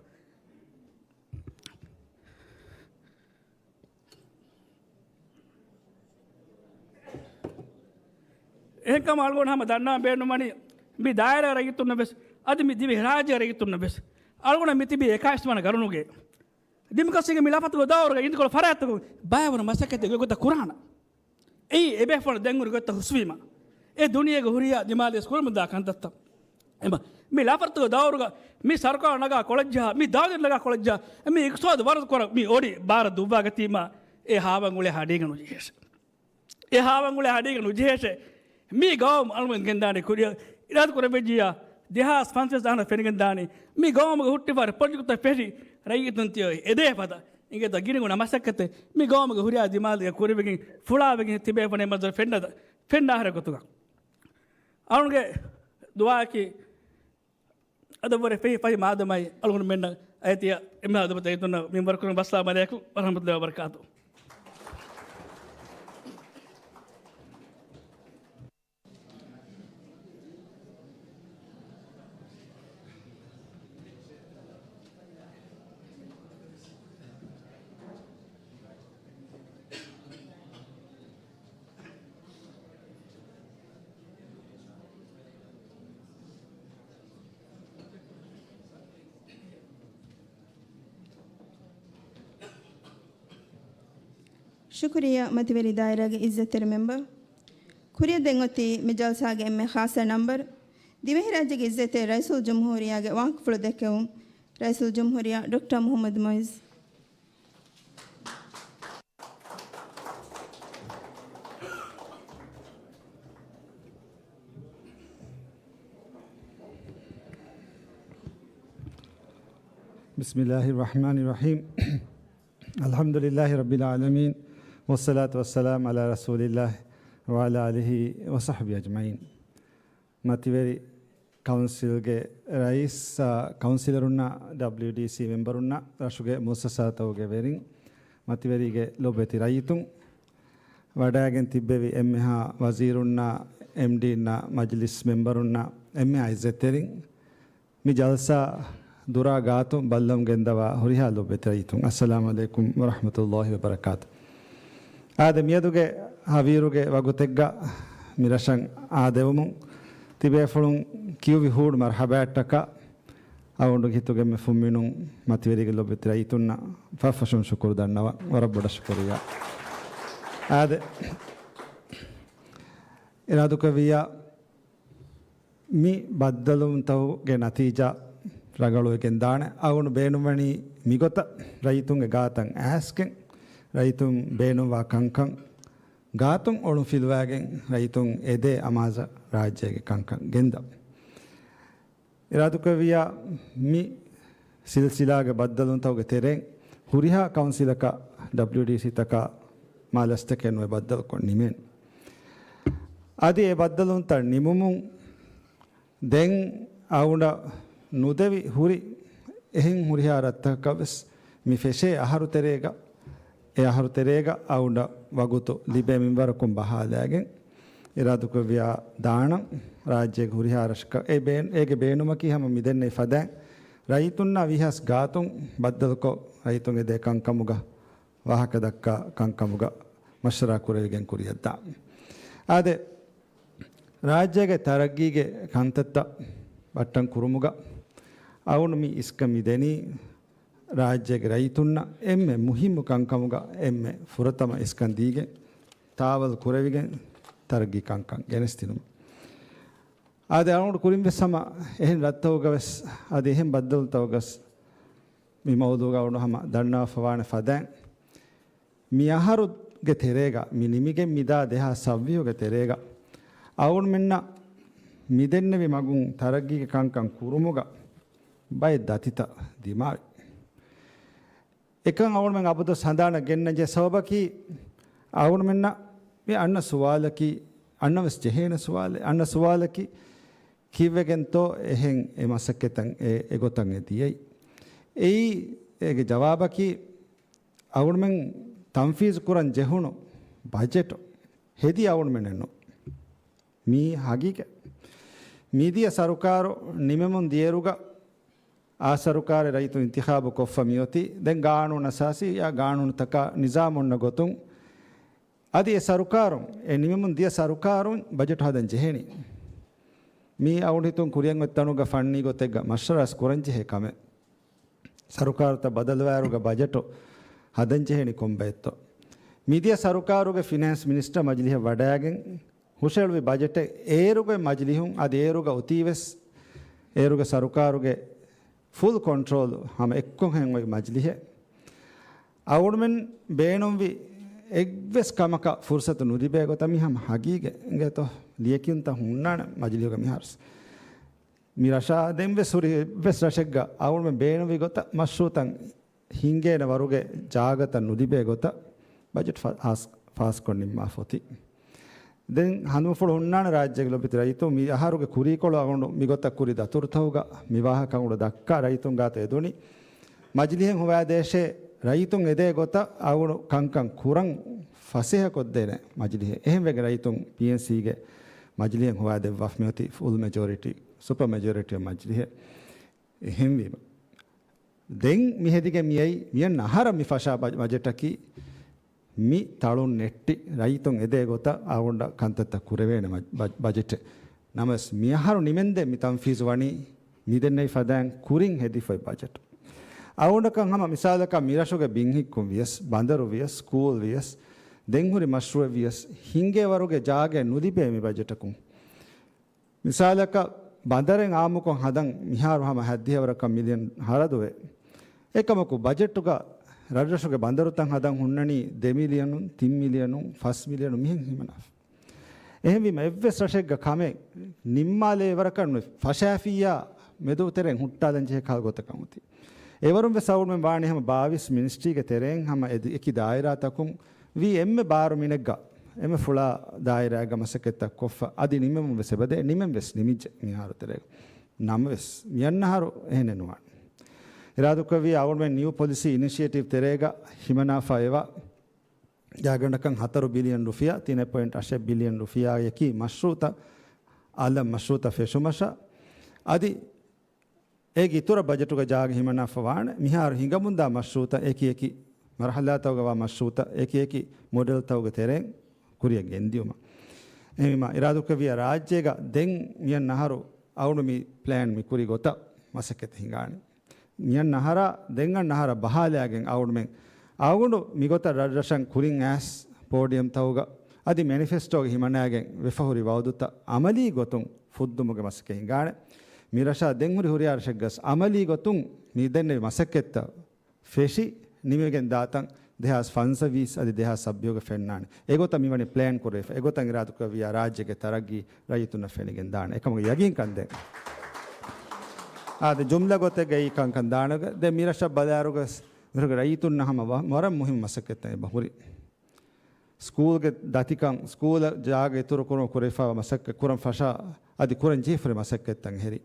އެހެންކަމުން އަޅުގަނޑު ހަމަ ދަންނަވަން ބޭނުންވަނީ، މި ދާއިރާ ރައްޔިތުންނަށް ވެސް، އަދި މި ދިވެހި ރާއްޖޭ ރައްޔިތުންނަށް ވެސް، އަޅުގަނޑަށް މި ތިބީ އެކާވީސް ވަނަ ގަރުނުގެ ޑިމޮކްރަސީގެ މި ލަފަތުގެ ދައުރުގަ އިނދިކޮޅު ފަރާތްތަކުން ބައިވަރު މަސައްކަތެއް ގޮތަށް ކުރާނަ. އެއީ އެބޭފުޅުން ދެން ހުރި ގޮތަށް ހުސްވީމަ، އެ ދުނިޔޭގެ ހުރިހާ ދިމާލިޔަސް ކުރަމުންދާ ކަންތައްތައް. އެމަ، މި ލަފަތުގެ ދައުރުގަ މި ސަރުކާރު ނަގާ ކޮޅަށްޖަހާ، މި ދާދިން ނަގާ ކޮޅަށްޖަހާ، މި އިގްތިސާދު ވަރަށް ކުރަ މި އޮޑި ބާރަށް ދުއްވާގަތީމަ، އެ ހާވަން އުޅޭ ހަޑީގަ ނުޖެހޭށެ. އެ ހާވަން އުޅޭ ހަޑީގަ ނުޖެހޭށެ. މި ގައުމު އަޅުގަނޑު ގެންދާނީ ކުރިއަށް އިރާދަ ކުރެއްވިއްޖިއްޔާ، ދެހާސް ފަންސަވީސް އަހަރު ފެނިގެންދާނީ. މި ގައުމުގެ ހުއްޓިފަހަރު ޕްރޮޖެކްޓްތައް ފެށި، ރައްޔިތުން ތިޔަ އެދޭ ފަދަ އިނގޭތޯ ގިނަގުނަ މަސައްކަތެއް މި ގައުމުގެ ހުރިހާ ދިމާލުގަ ކުރެވިގެން ފުޅާވެގެން ތިބޭފުޅުން މައްޒަރު ފެންނަ، ފެންނަ އަހަރެއް ގޮތުގަ. އަޅުގަނޑުގެ ދުޢާއަކީ އަދަށްވުރެ ފެހި ފަހި މާދަމާއި އަޅުގަނޑުމެންނަށް އައިތި އެންމެހާ ދުވަހު އެތުންނަށް މިންވަރުކުރަން. ވައްސަލާމް ޢަލައިކުމް ވަރަޙްމަތުﷲ ވަބަރަކާތުހު. ޝުކުރިއްޔާ މަތިވެރި ދާއިރާގެ އިއްޒަތްތެރި މެމްބަރު. ކުރިއަށް ދެން އޮތީ މި ޖަލްސާގެ އެންމެ ޚާއްޞަ ނަންބަރު، ދިވެހިރާއްޖޭގެ އިއްޒަތްތެރި ރައީސުލްޖުމްހޫރިއްޔާގެ ވާހަކަފުޅު ދެއްކެވުން، ރައީސުލްޖުމްހޫރިއްޔާ ޑޮކްޓަރ މުޙައްމަދު މުޢިއްޒު. بسم الله الرحمن الرحيم. الحمد لله رب العالمين، والصلاة والسلام على رسول الله وعلى آله وصحبه أجمعين. މަތިވެރި ކައުންސިލްގެ ރައީސް، އާ، ކައުންސިލަރުންނާ، ޑަބްލިޔުޑީސީ މެމްބަރުންނާ، ރަށުގެ މުއައްސަސާތަކުގެ ވެރިން، މަތިވެރީގެ ލޮބުވެތި ރައްޔިތުން، ވަޑައިގެން ތިއްބެވި އެންމެހާ ވަޒީރުންނާ، އެމްޑީންނާ، މަޖިލިސް މެމްބަރުންނާ، އެންމެހާ އިއްޒަތްތެރިން، މި ޖަލްސާ ދުރާ ގާތުން ބައްލަވަމުން ގެންދަވާ ހުރިހާ ލޮބުވެތި ރައްޔިތުން، އައްސަލާމު ޢަލައިކުމް ވަރަޙްމަތުﷲ ވަބަރަކާތު. އާދެ، މިއަދުގެ ހަވީރުގެ ވަގުތެއްގަ މި ރަށަށް އާދެވުމުން ތިބޭފުޅުން ކިޔުވި ހޫޑު މަރްޙަބާއަށްޓަކާ، އަޅުގަނޑުގެ ހިތުގެ އެންމެ ފުންމިނުން މަތިވެރިގެ ލޮބުވެތި ރައްޔިތުންނަށް ފަށްފަށުން ޝުކުރު ދަންނަވަން. ވަރަށް ބޮޑަށް ޝުކުރިއްޔާ. އާދެ، އިރާދަކުރެއްވިއްޔާ، މި ބައްދަލުވުންތަކުގެ ނަތީޖާ ރަނގަޅުވެގެން ދާނެ. އަޅުގަނޑު ބޭނުންވަނީ މިގޮތަށް ރައްޔިތުންގެ ގާތަށް އައިސްގެން، ރައްޔިތުން ބޭނުންވާ ކަންކަން ގާތުން އޮޅުން ފިލުވާގެން، ރައްޔިތުން އެދޭ އަމާޒަށް ރާއްޖޭގެ ކަންކަން ގެންދަން. އިރާދަކުރެއްވިއްޔާ، މި ސިލްސިލާގެ ބައްދަލުވުންތަކުގެ ތެރެއިން ހުރިހާ ކައުންސިލަކަށް، ޑަބްލިޔުޑީސީތަކަށް މާ ލަސްތަކެއް ނުވެ ބައްދަލުކޮށް ނިމޭނެ. އަދި އެ ބައްދަލުވުންތައް ނިމުމުން ދެން އަޅުގަނޑަށް ނުދެވި ހުރި އެހެން ހުރިހާ ރަށްތަކަކަށް ވެސް މި ފެށޭ އަހަރު ތެރޭގަ، އެ އަހަރު ތެރޭގަ އަޅުގަނޑަށް ވަގުތު ލިބޭ މިންވަރަކުން ބަހާލައިގެން، އިރާދަކުރެއްވިއްޔާ ދާނަން، ރާއްޖޭގެ ހުރިހާ ރަށަކަށް އެ ބޭން-، އޭގެ ބޭނުމަކީ ހަމަ މިދެންނެވި ފަދައިން ރައްޔިތުންނާ ވީހާވެސް ގާތުން ބައްދަލުކޮށް، ރައްޔިތުން އެދޭ ކަންކަމުގަ، ވާހަކަ ދައްކާ ކަންކަމުގަ މަޝްވަރާ ކުރެވިގެން ކުރިއަށްދާން. އާދެ، ރާއްޖޭގެ ތަރައްގީގެ ކަންތައްތައް ބައްޓަން ކުރުމުގަ އަޅުގަނޑު މި އިސްކަން މި ދެނީ، ރާއްޖޭގެ ރައްޔިތުންނަށް އެންމެ މުހިއްމު ކަންކަމުގަ އެންމެ ފުރަތަމަ އިސްކަން ދީގެން، ތާވަލް ކުރެވިގެން ތަރައްގީ ކަންކަން ގެނެސްދިނުމަށް. އާދެ، އަޅުގަނޑު ކުރިން ވެސް ހަމަ އެހެން ރަށްތަކުގަ ވެސް އަދި އެހެން ބައްދަލުތަކުގަ ވެސް މި މައުޟޫގަ އަޅުގަނޑު ހަމަ ދަންނަވާފަވާނެ ފަދައިން، މި އަހަރުގެ ތެރޭގަ، މި ނިމިގެން މިދާ ދެހާސް ސައްވީހުގެ ތެރޭގަ، އަޅުގަނޑުމެންނަށް މިދެންނެވި މަގުން ތަރައްގީގެ ކަންކަން ކުރުމުގަ ބައެއް ދަތިތައް ދިމާވި. އެކަން އަޅުގަނޑުމެން އަބަދުވެސް ހަނދާނަށް ގެންނަންޖެހޭ ސަބަބަކީ، އަޅުގަނޑުމެންނަށް މި އަންނަ ސުވާލަކީ، އަންނަވެސް ޖެހޭނެ ސުވާލެއް، އަންނަ ސުވާލަކީ، ކީއްވެގެންތޯ އެހެން އެ މަސައްކަތަށް އެ، އެގޮތަށް އެ ދިޔައީ؟ އެއީ، އޭގެ ޖަވާބަކީ، އަޅުގަނޑުމެން ތަންފީޒު ކުރަން ޖެހުނު ބަޖެޓު ހެދީ އަޅުގަނޑުމެންނެއް ނޫން. މީ ހަގީގަތް. މިދިޔަ ސަރުކާރު ނިމެމުން ދިޔައިރުގަ އާ ސަރުކާރެއް ރައްޔިތުން އިންތިޚާބު ކޮށްފަ މިއޮތީ، ދެން ގާނޫނު އަސާސީ އާ ގާނޫނުތަކާ ނިޒާމު އޮންނަ ގޮތުން، އަދި އެ ސަރުކާރުން، އެ ނިމެމުން ދިޔަ ސަރުކާރުން ބަޖެޓު ހަދަން ޖެހެނީ. މީ އަޅުގަނޑު ހިތުން ކުރިއަށް އޮތް ތަނުގަ ފަންނީ ގޮތެއްގަ މަޝްވަރާ ކުރަން ޖެހޭ ކަމެއް. ސަރުކާރުތައް ބަދަލުވާއިރުގަ ބަޖެޓު ހަދަންޖެހޭނީ ކޮންބައެއްތޯ؟ މިދިޔަ ސަރުކާރުގެ ފިނޭންސް މިނިސްޓަރ މަޖިލިހަށް ވަޑައިގެން ހުށަހެޅުވި ބަޖެޓެއް އޭރުގެ މަޖިލިހުން އަދި އޭރުގަ އޮތީވެސް އޭރުގެ ސަރުކާރުގެ ފުލް ކޮންޓްރޯލް ހަމަ އެއްކޮށް ހެން އޮތް މަޖިލިހެއް. އަޅުގަނޑުމެން ބޭނުންވި އެއްވެސް ކަމަކަށް ފުރުސަތު ނުލިބޭ ގޮތަށް މި ހަމަ ހަގީގަތް އިނގޭތޯ؟ ލިޔެކިޔުންތައް ހުންނާނެ މަޖިލިހުގަ މިހާރު. މި ރަށާ ދެންވެސް ހުރި އެއްވެސް ރަށެއްގަ އަޅުގަނޑުމެން ބޭނުންވި ގޮތަށް މަޝްރޫއުތައް ހިންގޭނެ ވަރުގެ ޖާގަތައް ނުލިބޭ ގޮތަށް ބަޖެޓް ފާ-، ފާސް-، ފާސްކޮށް ނިންމާފަ އޮތީ. ދެން ހަނދުމަފުޅު ހުންނާނެ ރާއްޖޭގެ ލޮބުވެތި ރައްޔިތުން މި އަހަރުގެ ކުރީކޮޅު އަޅުގަނޑު މިގޮތަށް ކުރި ދަތުރުތަކުގަ މި ވާހަކަ އަޅުގަނޑު ދައްކާ ރައްޔިތުން ގާތަށް އެދުނީ. މަޖިލިހެއް ހޮވާދޭށޭ ރައްޔިތުން އެދޭ ގޮތަށް އަޅުގަނޑު ކަންކަން ކުރަން ފަސޭހަކޮށްދޭނެ މަޖިލިހެއް. އެހެންވެގެން ރައްޔިތުން ޕީއެންސީގެ މަޖިލިހެއް ހޮވާދެއްވާފަ މިއޮތީ ފުލް މެޖޯރިޓީ، ސުޕަ މެޖޯރިޓީ މަޖިލިހެއް. އެހެންވީމަ ދެން މި ހެދިގެން މިއައީ މިއަންނަ އަހަރަށް މި ފަށާ ބަ-، ބަޖެޓަކީ މި ތަޅުން ނެއްޓި ރައްޔިތުން އެދޭ ގޮތަށް އަޅުގަނޑަށް ކަންތައްތައް ކުރެވޭނެ މަ-، ބަ-، ބަޖެޓެއް. ނަމަވެސް މި އަހަރު ނިމެންދެން މި ތަންފީޒު ވަނީ މިދެންނެވި ފަދައިން ކުރިން ހެދިފައި ބަޖެޓް. އަޅުގަނޑަކަށް ހަމަ މިސާލަކަށް މިރަށުގެ ބިންހިއްކުން ވިޔަސް، ބަނދަރު ވިޔަސް، ސްކޫލް ވިޔަސް، ދެން ހުރި މަޝްރޫއެއް ވިޔަސް، ހިންގޭ ވަރުގެ ޖާގައެއް ނުލިބޭ މި ބަޖެޓަކުން. މިސާލަކަށް، ބަނދަރެއް އާއްމުކޮށް ހަދަން މިހާރު ހަމަ ހަތްދިހަ ވަރަކަށް މިލިއަން ހަރަދުވޭ. އެކަމަކު، ބަޖެޓުގަ ރަށްރަށުގެ ބަނދަރުތައް ހަދަން ހުންނަނީ ދެ މިލިއަނުން، ތިން މިލިއަނުން، ފަސް މިލިއަނުން މިހެން ހިމަނާފަ. އެހެންވީމަ، އެއްވެސް ރަށެއްގަ ކަމެއް ނިންމާލޭ ވަރަކަށް ނުވެ، ފަށާފިއްޔާ މެދު ތެރެއިން ހުއްޓާލަން ޖެހޭ ކަހަލަ ގޮތަކަށް އޮތީ. އެވަރުން ވެސް އަޅުގަނޑުމެން ވާނީ ހަމަ ބާވީސް މިނިސްޓްރީގެ ތެރެއިން ހަމަ އެ ދި-، އެކި ދާއިރާތަކުން ވީ އެންމެ ބާރު މިނެއްގަ، އެންމެ ފުޅާ ދާއިރާއެއްގަ މަސައްކަތްތައް ކޮށްފަ، އަދި ނިމެމުން ވެސް އެބަދޭ، ނިމެން ވެސް ނިމިއްޖެ މިހާރު ތެރޭގަ. ނަމަވެސް، މިއަންނަ އަހަރު އެހެނެއް ނުވާނެ. އިރާދަކުރެއްވިއްޔާ އަޅުގަނޑުމެން ނިއު ޕޮލިސީ އިނިޝިއޭޓިވް ތެރޭގަ ހިމަނާފަ އެވާ ގާތްގަނޑަކަށް ހަތަރު ބިލިއަން ރުފިޔާ، ތިނެއް ޕޮއިންޓް އަށެއް ބިލިއަން ރުފިޔާއަކީ މަޝްރޫއުތައް، އަލަށް މަޝްރޫއުތައް ފެށުމަށަށް. އަދި އޭގެ އިތުރަށް ބަޖެޓުގަ ޖާގަ ހިމަނާފަ ވާނެ. މިހާރު ހިނގަމުންދާ މަޝްރޫއުތައް އެކި އެކި މަރުހަލާތަކުގަ ވާ މަޝްރޫއުތައް އެކި އެކި މޮޑެލްތަކުގެ ތެރެއިން ކުރިއަށް ގެންދިއުމަށް. އެހެންވީމަ، އިރާދަކުރެއްވިއްޔާ ރާއްޖޭގަ ދެން މިއަންނަ އަހަރު އަޅުގަނޑު މި ޕްލޭން މި ކުރި ގޮތަށް މަސައްކަތް ހިނގާނެ. މިއަންނަ އަހަރާ ދެން އަންނަ އަހަރަށް ބަހާލާގެން އަޅުގަނޑުމެން އަޅުގަނޑު މިގޮތަށް ރަށްރަށަށް ކުރިން އައިސް ޕޯޑިއަމްތަކުގަ އަދި މެނިފެސްޓޯގަ ހިމަނާގެން ވެފަ ހުރި ވައުދުތައް އަމަލީ ގޮތުން ފުއްދުމުގެ މަސައްކަތް ހިނގާނެ. މި ރަށާ ދެން ހުރި ހުރިހާ ރަށެއްގަސް އަމަލީ ގޮތުން މި ދެންނެވި މަސައްކަތްތައް ފެށި ނިމިގެން ދާތަން ދެހާސް ފަންސަވީސް އަދި ދެހާސް ސައްބީހުގަ ފެންނާނެ. އެގޮތަށް މިވަނީ ޕްލޭން ކުރެވިފަ. އެގޮތަށް އިރާދަކުރެއްވިއްޔާ ރާއްޖޭގެ ތަރައްގީ ރައްޔިތުންނަށް ފެނިގެން ދާނެ. އެކަމުގެ ޔަގީންކަން ދޭން. އާދެ، ޖުމްލަ ގޮތެއްގައި ކަންކަން ދާނެ. ދެން މި ރަށަށް ބަލާއިރުގަސް މިރަށުގެ ރައްޔިތުންނަށް ހަމަ ވަ-، ވަރަށް މުހިންމު މަސައްކަތްތައް އެބަ ހުރި. ސްކޫލްގެ ދަތިކަން، ސްކޫލަށް ޖާގަ އިތުރުކުރުމަށް ކުރެވިފައިވާ މަސައްކަތް ކުރަން ފަށާ، އަދި ކުރަން ޖެހިފަ ހުރި މަސައްކަތްތައް އެހެރީ.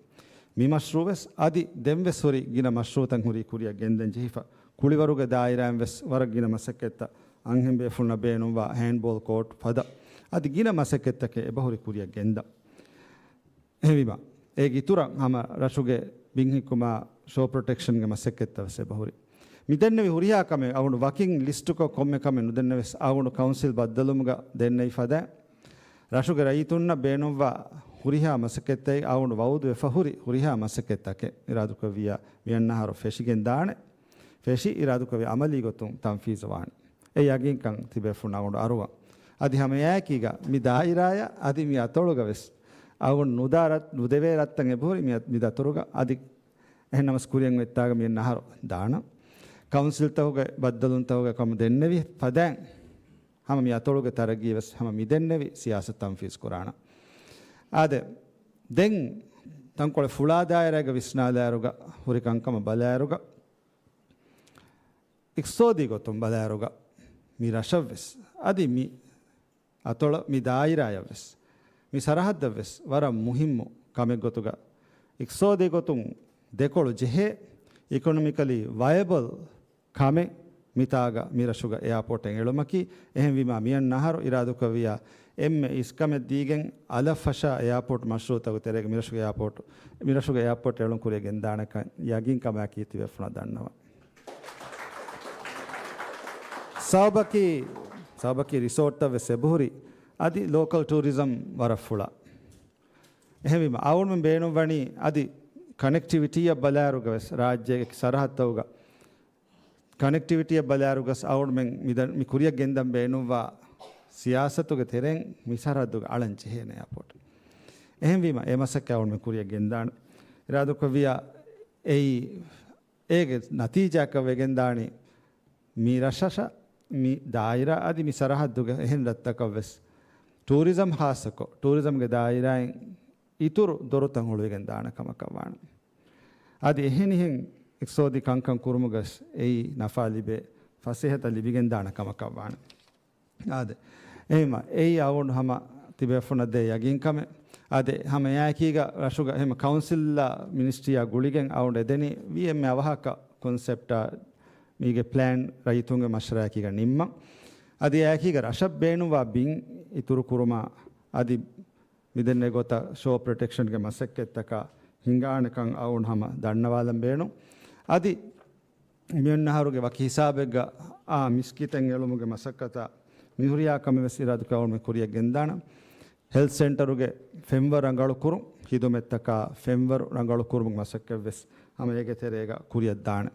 މި މަޝްރޫއު ވެސް އަދި ދެން ވެސް ހުރި ގިނަ މަޝްރޫއުތައް ހުރީ ކުރިއަށް ގެންދަން ޖެހިފަ. ކުޅިވަރުގެ ދާއިރާއިން ވެސް ވަރަށް ގިނަ މަސައްކަތްތައް އަންހެން ބޭފުޅުންނަށް ބޭނުންވާ ހޭންޑްބޯލް ކޯޓް ފަދަ އަދި ގިނަ މަސައްކަތްތަކެއް އެބަހުރި ކުރިއަށް ގެންދަން. އެހެންވީމަ، އޭގެ އިތުރަށް ހަމަ ރަށުގެ ބިންހިއްކުމާ ޝޯ ޕްރޮޓެކްޝަންގެ މަސައްކަތްތައް ވެސް އެބަހުރި. މި ދެންނެވި ހުރިހާ ކަމެއް އަޅުގަނޑު ވަކިން ލިސްޓުކޮށް ކޮންމެ ކަމެއް ނުދެންނެވިޔަސް އަޅުގަނޑު ކައުންސިލް ބައްދަލުވުމުގަ ދެންނެވި ފަދައިން ރަށުގެ ރައްޔިތުންނަށް ބޭނުންވާ ހުރިހާ މަސައްކަތްތައް އަޅުގަނޑު ވައުދު ވެފަ ހުރި ހުރިހާ މަސައްކަތްތަކެއް އިރާދަކުރެއްވިއްޔާ މިއަންނަ އަހަރު ފެށިގެން ދާނެ. ފެށި އިރާދަކުރެއްވި އަމަލީ ގޮތުން ތަންފީޒު ވާނެ. އެ ޔަގީންކަން ތިބޭފުޅުން އަޅުގަނޑު އަރުވަން. އަދި ހަމައެއާއެކީގަ މި ދާއިރާއަށް އަދި މި އަތޮޅުގަ ވެސް އަޅުގަނޑު ނުދާ ރަށް-، ނުދެވޭ ރަށްތައް އެބަހުރި މި އަ-، މި ދަތުރުގަ. އަދި އެހެންނަމަސް ކުރިއަށް އޮތްތާގަ މިއަންނަ އަހަރު ދާނަން. ކައުންސިލްތަކުގެ ބައްދަލުވުންތަކުގަ ކަމު ދެންނެވި ފަދައިން ހަމަ މި އަތޮޅުގެ ތަރައްގީ ވެސް ހަމަ މި ދެންނެވި ސިޔާސަތު ތަންފީޒު ކުރާނަން. އާދެ، ދެން ތަންކޮޅެއް ފުޅާ ދާއިރާގަ ވިސްނާލާއިރުގަ ހުރި ކަންކަމަށް ބަލާއިރުގަ، އިޤްތިޞާދީ ގޮތުން ބަލާއިރުގަ މި ރަށަށްވެސް އަދި މި އަތޮޅަށް މި ދާއިރާއަށްވެސް މި ސަރަހައްދަށްވެސް ވަރަށް މުހިއްމު ކަމެއްގޮތުގަ އިޤްތިޞާދީ ގޮތުން ދެކޮޅު ޖެހޭ އިކޮނޮމިކަލީ ވަޔަބަލް ކަމެއް މިތާގަ މިރަށުގަ އެއާޕޯޓެއް އެޅުމަކީ. އެހެންވީމާ މިއަންނަ އަހަރު އިރާދަކުރެއްވިއްޔާ އެންމެ އިސްކަމެއް ދީގެން އަލަށް ފަށާ އެއާޕޯޓް މަޝްރޫއުތަކުގެ ތެރޭގަ މިރަށުގެ އެއާޕޯޓް، މިރަށުގެ އެއާޕޯޓް އެޅުން ކުރިއަށް ގެންދާނެކަން ޔަގީން ކަމާއެކީ ތިބޭފުޅުންނަށް ދަންނަވަން. ސަބަބަކީ، ސަބަބަކީ ރިސޯޓްތައް ވެސް އެބަހުރި، އަދި ލޯކަލް ޓޫރިޒަމް ވަރަށް ފުޅާ. އެހެންވީމަ، އަޅުގަނޑުމެން ބޭނުންވަނީ އަދި ކަނެކްޓިވިޓީއަށް ބަލާއިރުގަ ވެސް ރާއްޖޭގެ ސަރަހައްދުތަކުގަ ކަނެކްޓިވިޓީއަށް ބަލާއިރުގަސް އަޅުގަނޑުމެން މިދަން-، މި ކުރިއަށް ގެންދަން ބޭނުންވާ ސިޔާސަތުގެ ތެރެއިން މި ސަރަހައްދުގަ އަޅަން ޖެހޭނެ އެއާޕޯޓް. އެހެންވީމަ، އެ މަސައްކަތް އަޅުގަނޑުމެން ކުރިއަށް ގެންދާނެ. އިރާދަކުރެއްވިއްޔާ އެއީ، އޭގެ ނަތީޖާއަކަށް ވެގެންދާނީ، މި ރަށަށަށް، މި ދާއިރާ އަދި މި ސަރަހައްދުގެ އެހެން ރަށްތަކަށްވެސް ޓޫރިޒަމް ޚާއްޞަކޮށް، ޓޫރިޒަމްގެ ދާއިރާއިން އިތުރު ދޮރުތައް ހުޅުވިގެން ދާނެ ކަމަކަށް ވާނެ. އަދި އެހެނިހެން އިޤްތިޞާދީ ކަންކަން ކުރުމުގަސް އެއީ ނަފާ ލިބޭ ފަސޭހަތައް ލިބިގެން ދާނެ ކަމަކަށް ވާނެ. އާދެ. އެހެންމަ، އެއީ އަޅުގަނޑު ހަމަ ތިބޭފުޅުންނަށް ދޭ ޔަގީންކަމެއް. އާދެ، ހަމަ އެއާއެކީގަ ރަށުގަ ހަމަ ކައުންސިލްއާ މިނިސްޓްރީއާ ގުޅިގެން އަޅުގަނޑު އެދެނީ ވީ އެންމެ އަވަހަކަށް ކޮންސެޕްޓާ މީގެ ޕްލޭން ރައްޔިތުންގެ މަޝްވަރާއެކީގަ ނިންމަން. އަދި އެއާއެކީގަ ރަށަށް ބޭނުންވާ ބިން އިތުރު ކުރުމާ އަދި މިދެންނެވި ގޮތަށް ޝޯ ޕްރޮޓެކްޝަންގެ މަސައްކަތްތަކާ ހިނގާނެކަން އަޅުގަނޑު ހަމަ ދަންނަވާލަން ބޭނުން. އަދި މިއޮންނަ އަހަރުގެ ވަކި ހިސާބެއްގަ އާ މިސްކިތެއް އެޅުމުގެ މަސައްކަތާ މިހުރިހާ ކަމެއް ވެސް އިރާދަކުރެއްވި އަޅުގަނޑު ކުރިއަށް ގެންދާނަން. ހެލްތް ސެންޓަރުގެ ފެންވަރު ރަނގަޅުކުރުން، ޚިދުމަތްތަކާ ފެންވަރު ރަނގަޅުކުރުމުގެ މަސައްކަތް ވެސް ހަމަ އޭގެ ތެރޭގަ ކުރިއަށް ދާނެ.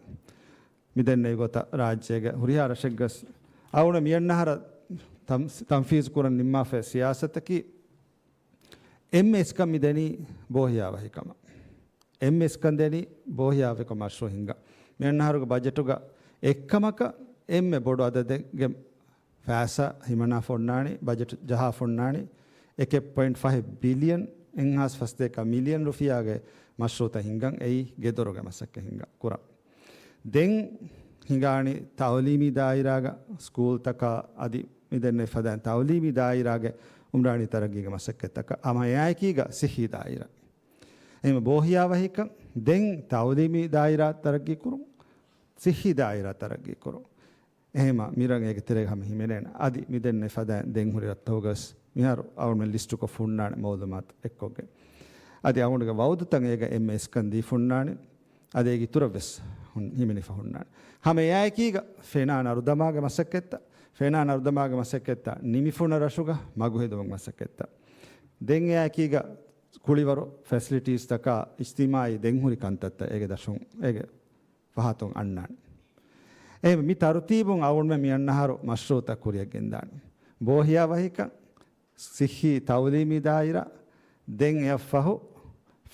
މިދެންނެވި ގޮތަށް ރާއްޖޭގެ ހުރިހާ ރަށެއްގަސް އަޅުގަނޑު މިއޮންނަ އަހަރަށް ތަން-، ތަންފީޒު ކުރަން ނިންމާފައި ސިޔާސަތަކީ އެންމެ އިސްކަން މި ދެނީ ބޯހިޔާވަހިކަމަށް. އެންމެ އިސްކަން ދެނީ ބޯހިޔާވަހިކަމަށް މަޝްރޫޢު ހިންގަން. މިއަންނަ އަހަރުގެ ބަޖެޓުގަ އެއްކަމަކަށް އެންމެ ބޮޑު އަދަދެއްގެ ފައިސާ ހިމަނާފަ އޮންނާނީ، ބަޖެޓު ޖަހާފަ އޮންނާނީ، އެކެއް ޕޮއިންޓް ފަހެއް ބިލިއަން، އެއްހާސް ފަސްދޭކަ މިލިއަން ރުފިޔާގެ މަޝްރޫޢުތައް ހިންގަން، އެއީ ގެދޮރުގެ މަސައްކަތް ހިންގަން ކުރަން. ދެން ހިނގާނީ ތައުލީމީ ދާއިރާގަ ސްކޫލްތަކާ އަދި މިދެންނެވި ފަދައިން ތައުލީމީ ދާއިރާގެ އުމްރާނީ ތަރައްގީގެ މަސައްކަތްތަކަށް. ހަމަ އެއާއެކީގަ ސިއްހީ ދާއިރާ. އެހެން ބޯހިޔާވަހިކަން، ދެން ތައުލީމީ ދާއިރާ ތަރައްގީ ކުރުން، ސިއްހީ ދާއިރާ ތަރައްގީ ކުރުން. އެހެންމަ މިރަށް އޭގެ ތެރޭގަ ހަމަ ހިމެނޭނެ. އަދި މިދެންނެވި ފަދައިން ދެން ހުރި ރަށްތަކުގަސް މިހާރު އަޅުގަނޑުމެން ލިސްޓުކޮށް ހުންނާނެ މައުލޫމާތު އެއްކޮށްގެން. އަދި އަޅުގަނޑުގެ ވައުދުތައް އޭގަ އެންމެ އިސްކަން ދީފަ ހުންނާނެ. އަދި އޭގެ އިތުރަށް ވެސް ހުން-، ހިމެނިފަ ހުންނާނެ. ހަމަ އެއާއެކީގަ ފެނާ ނަރުދަމާގެ މަސައްކަތްތައް، ފެނާ ނަރުދަމާގެ މަސައްކަތްތައް ނިމިފަ އޮންނަ ރަށުގަ މަގު ހެދުމުގެ މަސައްކަތްތައް. ދެން އެއާއެކީގަ ކުޅިވަރު ފެސިލިޓީސްތަކާ އިޖްތިމާޢީ ދެން ހުރި ކަންތައްތައް އޭގެ ދަށުން އޭގެ ފަހަތުން އަންނާނެ. އެހެން މި ތަރުތީބުން އަޅުގަނޑުމެން މިއަންނަ އަހަރު މަޝްރޫޢުތައް ކުރިއަށް ގެންދާނެ. ބޯހިޔާވަހިކަން، ސިއްހީ ތައުލީމީ ދާއިރާ، ދެން އެއަށްފަހު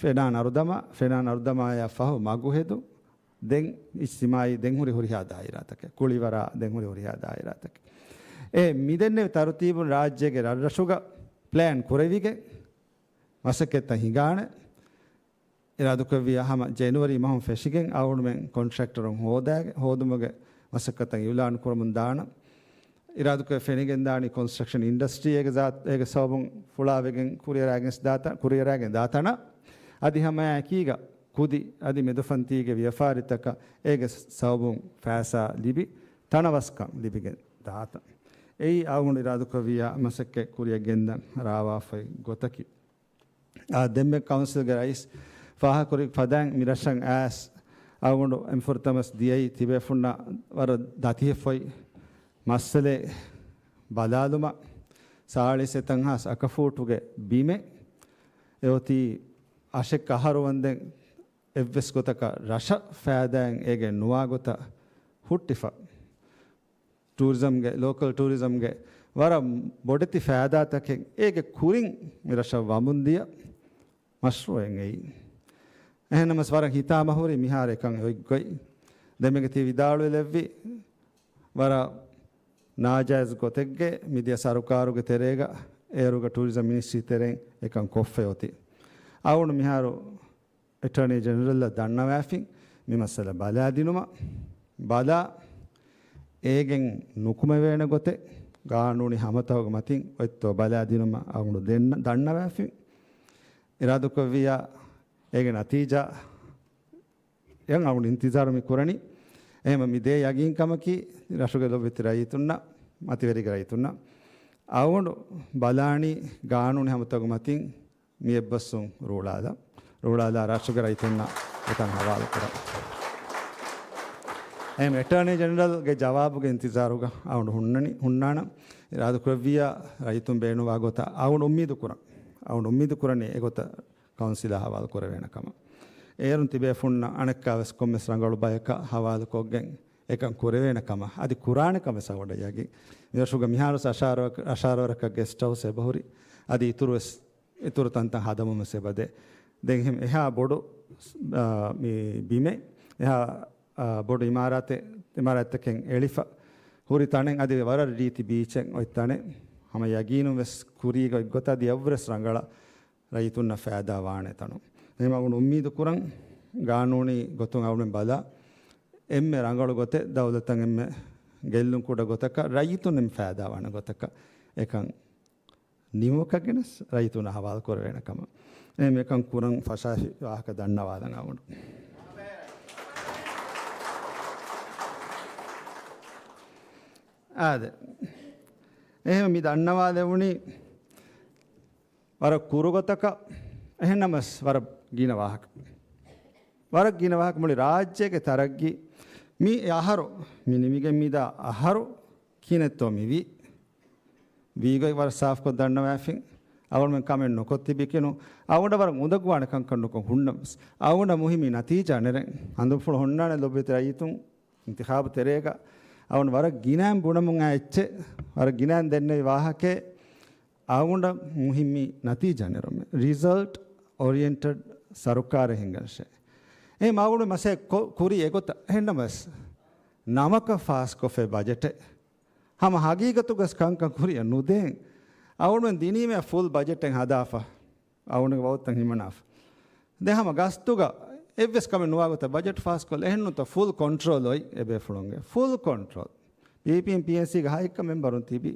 ފެނާ ނަރުދަމާ، ފެނާ ނަރުދަމާއާ ފަހު މަގުހެދު، ދެން އިޖްތިމާޢީ ދެން ހުރި ހުރިހާ ދާއިރާތަކެއް، ކުޅިވަރާ ދެން ހުރި ހުރިހާ ދާއިރާތަކެއް. އެ މިދެންނެވި ތަރުތީބުން ރާއްޖޭގެ ރަށްރަށުގަ ޕްލޭން ކުރެވިގެން މަސައްކަތްތައް ހިނގާނެ. އިރާދަކުރެއްވިއްޔާ ހަމަ ޖެނުއަރީ މަހުން ފެށިގެން އަޅުގަނޑުމެން ކޮންޓްރެކްޓަރުން ހޯދާގެ-، ހޯދުމުގެ މަސައްކަތަށް އިއުލާން ކުރަމުން ދާނަން. އިރާދަކުރެ ފެނިގެންދާނީ ކޮންސްޓްރަކްޝަން އިންޑަސްޓްރީ އޭގެ ޒާތް-، އޭގެ ސަބަބުން ފުޅާވެގެން ކުރިއަރާގެން ދާތަ-، ކުރިއަރާގެން ދާތަނަށް. އަދި ހަމައެކީގަ ކުދި އަދި މެދުފަންތީގެ ވިޔަފާރިތަކަށް އޭގެ ސަބަބުން ފައިސާ ލިބި ތަނަވަސްކަން ލިބިގެން ދާތަން. އެއީ އަޅުގަނޑު އިރާދަކުރެއްވިއްޔާ މަސައްކަތް ކުރިއަށް ގެންދަން ރާވާފައި ގޮތަކީ. އާ، ދެންމެ ކައުންސިލްގެ ރައީސް ފާހަގަކުރި ފަދައިން މިރަށަށް އައިސް އަޅުގަނޑު އެންފުރަތަމަސް ދިޔައީ ތިބޭފުންނަށް ވަރަށް ދަތިހެއްފޮތް މައްސަލައެއް ބަލާލުމަށް. ސާޅީސް އެތަންހާސް އަކަފޫޓުގެ ބިމެއް އެއޮތީ އަށެއް އަހަރު ވަންދެން އެއްވެސް ގޮތަކަށް ރަށަށް ފައިދާއެއް އޭގެ ނުވާ ގޮތަށް ހުއްޓިފަ. ޓޫރިޒަމްގެ، ލޯކަލް ޓޫރިޒަމްގެ ވަރަށް ބޮޑެތި ފައިދާތަކެއް އޭގެ ކުރިން މި ރަށަށް ވަމުންދިޔަ މަޝްރޫޢެއް އެއީ. އެހެންނަމަސް ވަރަށް ހިތާމަހުރި މިހާރު އެކަން އޮތްގޮތް. ދެންމެގެ ތި ވިދާޅުވެލެއްވި ވަރަށް ނާޖާއިޒް ގޮތެއްގެ މިދިޔަ ސަރުކާރުގެ ތެރޭގަ އޭރުގަ ޓޫރިޒަމް މިނިސްޓްރީ ތެރެއިން އެކަން ކޮށްފައޮތީ. އަޅުގަނޑު މިހާރު އެޓާނީ ޖެނެރަލްއަށް ދަންނަވާފިން މި މައްސަލަ ބަލާދިނުމަށް، ބަލާ އޭގެން ނުކުމެވޭނެ ގޮތެއް ގާނޫނީ ހަމަތަކުގެ މަތިން އޮތްތޯ ބަލާދިނުމަށް އަޅުގަނޑު ދެން-، ދަންނަވާފިން. އިރާދަކުރެއްވިއްޔާ އޭގެ ނަތީޖާ އެއަށް އަޅުގަނޑު އިންތިޒާރު މި ކުރަނީ. އެހެންމަ މި ދޭ ޔަގީންކަމަކީ ރަށުގެ ލޮބުވެތި ރައްޔިތުންނަށް، މަތިވެރިގެ ރައްޔިތުންނަށް އަޅުގަނޑު ބަލާނީ ގާނޫނީ ހަމަތަކުގެ މަތިން މި އެއްބަސްވުން ރޫޅާލަން. ރޫޅާލާ ރަށުގެ ރައްޔިތުންނަށް އެތަން ހަވާލު ކުރަން. އެހެން އެޓާނީ ޖެނެރަލްގެ ޖަވާބުގެ އިންތިޒާރުގަ އަޅުގަނޑު ހުންނަނީ، ހުންނާނަން. އިރާދަކުރެއްވިއްޔާ ރައްޔިތުން ބޭނުންވާ ގޮތަށް އަޅުގަނޑު އުއްމީދު ކުރަން. އަޅުގަނޑު އުއްމީދު ކުރަނީ އެގޮތަށް ކައުންސިލާ ހަވާލު ކުރެވޭނެ ކަމަށް. އޭރުން ތިބޭފުންނަށް އަނެއްކާވެސް ކޮންމެސް ރަނގަޅު ބަޔަކަށް ހަވާލުކޮށްގެން އެކަން ކުރެވޭނެ ކަމަށް އަދި ކުރާނެ ކަމެއް އަޅުގަނޑަށް ޔަގީން. މިވަރުގަ މިހާރު އަށާރަ-، އަށާރަ ވަރަކަށް ގެސްޓް ހައުސް އެބަހުރި. އަދި އިތުރުވެސް، އިތުރު ތަންތަން ހަދަމުން ވެސް އެބަދޭ. ދެން އެހެން އެހާ ބޮޑު، އާ، މި ބިމެއް، އެހާ، އާ، ބޮޑު އިމާރާތެއް، އިމާރާތްތަކެއް އެޅިފަ ހުރި ތަނެއް އަދި ވަރަށް ރީތި ބީޗެއް އޮތް ތަނެއް ހަމަ ޔަގީނުން ވެސް ކުރީގަ އޮތް ގޮތަށް އަދި އެއްވެސް ރަނގަޅަށް ރައްޔިތުންނަށް ފައިދާ ވާނެ ތަނުން. އެހެން އަޅުގަނޑު އުއްމީދު ކުރަން، ގާނޫނީ ގޮތުން އަޅުގަނޑުމެން ބަލާ، އެންމެ ރަނގަޅު ގޮތެއް، ދައުލަތަށް އެންމެ ގެއްލުން ކުޑަ ގޮތަކަށް، ރައްޔިތުން އެންމެ ފައިދާ ވާނެ ގޮތަކަށް އެކަން ނިމުމަކަށް ގެނެސް ރައްޔިތުންނަށް ހަވާލު ކުރެވޭނެ ކަމަށް. އެހެން އެކަން ކުރަން ފަށާފި ވާހަކަ ދަންނަވާލަން އަޅުގަނޑު. އާދެ. އެހެން މި ދަންނަވާލެވުނީ ވަރަށް ކުރު ގޮތަކަށް، އެހެންނަމަސް ވަރަށް ގިނަ ވާހަކަ. ވަރަށް ގިނަ ވާހަކަ މުޅި ރާއްޖޭގެ ތަރައްގީ މި އަހަރު، މި ނިމިގެން މިދާ އަހަރު ކިހިނެއްތޯ މިވީ. ވީގޮތް ވަރަށް ސާފުކޮށް ދަންނަވާފިން. އަޅުގަނޑުމެން ކަމެއް ނުކޮށް ތިބި ކިނު. އަޅުގަނޑަށް ވަރަށް އުނދަގޫވާނެ ކަންކަން ނުކޮށް ހުންނަމަސް، އަޅުގަނޑަށް މުހިއްމީ ނަތީޖާ ނެރެން. ހަނދުންފުޅު ހުންނާނެ ލޮބުވެތި ރައްޔިތުން އިންތިޚާބު ތެރޭގަ އަޅުގަނޑު ވަރަށް ގިނައިން ބުނަމުން އާ އެއްޗެއް، ވަރަށް ގިނައިން ދެންނެވި ވާހަކައެއް، އަޅުގަނޑަށް މުހިއްމީ ނަތީޖާ ނެރުމެއް. ރިޒަލްޓް އޯރިއެންޓެޑް ސަރުކާރެއް ހިންގަންށޭ. އެހެން އަޅުގަނޑު މަސައްކަތް ކުރީ އެގޮތަށް. އެހެންނަމަސް ނަމަކަށް ފާސްކޮށްފައި ބަޖެޓެއް ހަމަ ހަގީގަތުގަސް ކަންކަން ކުރިއަށް ނުދޭން. އަޅުގަނޑުމެން ދިނީމޭ ފުލް ބަޖެޓެއް ހަދާފަ. އަޅުގަނޑުގެ ވަގުތުތައް ހިމަނާފަ. ދެ ހަމަ ގަސްތުގަ އެއްވެސް ކަމެއް ނުވާ ގޮތަށް ބަޖެޓް ފާސްކޮށްލަ އެހެންނުތަ ފުލް ކޮންޓްރޯލް އޮތް އެބޭފުޅުންގެ. ފުލް ކޮންޓްރޯލް. ޕީޕީއެމް ޕީއެންސީގެ ހައެއްކަ މެމްބަރުން ތިބީ.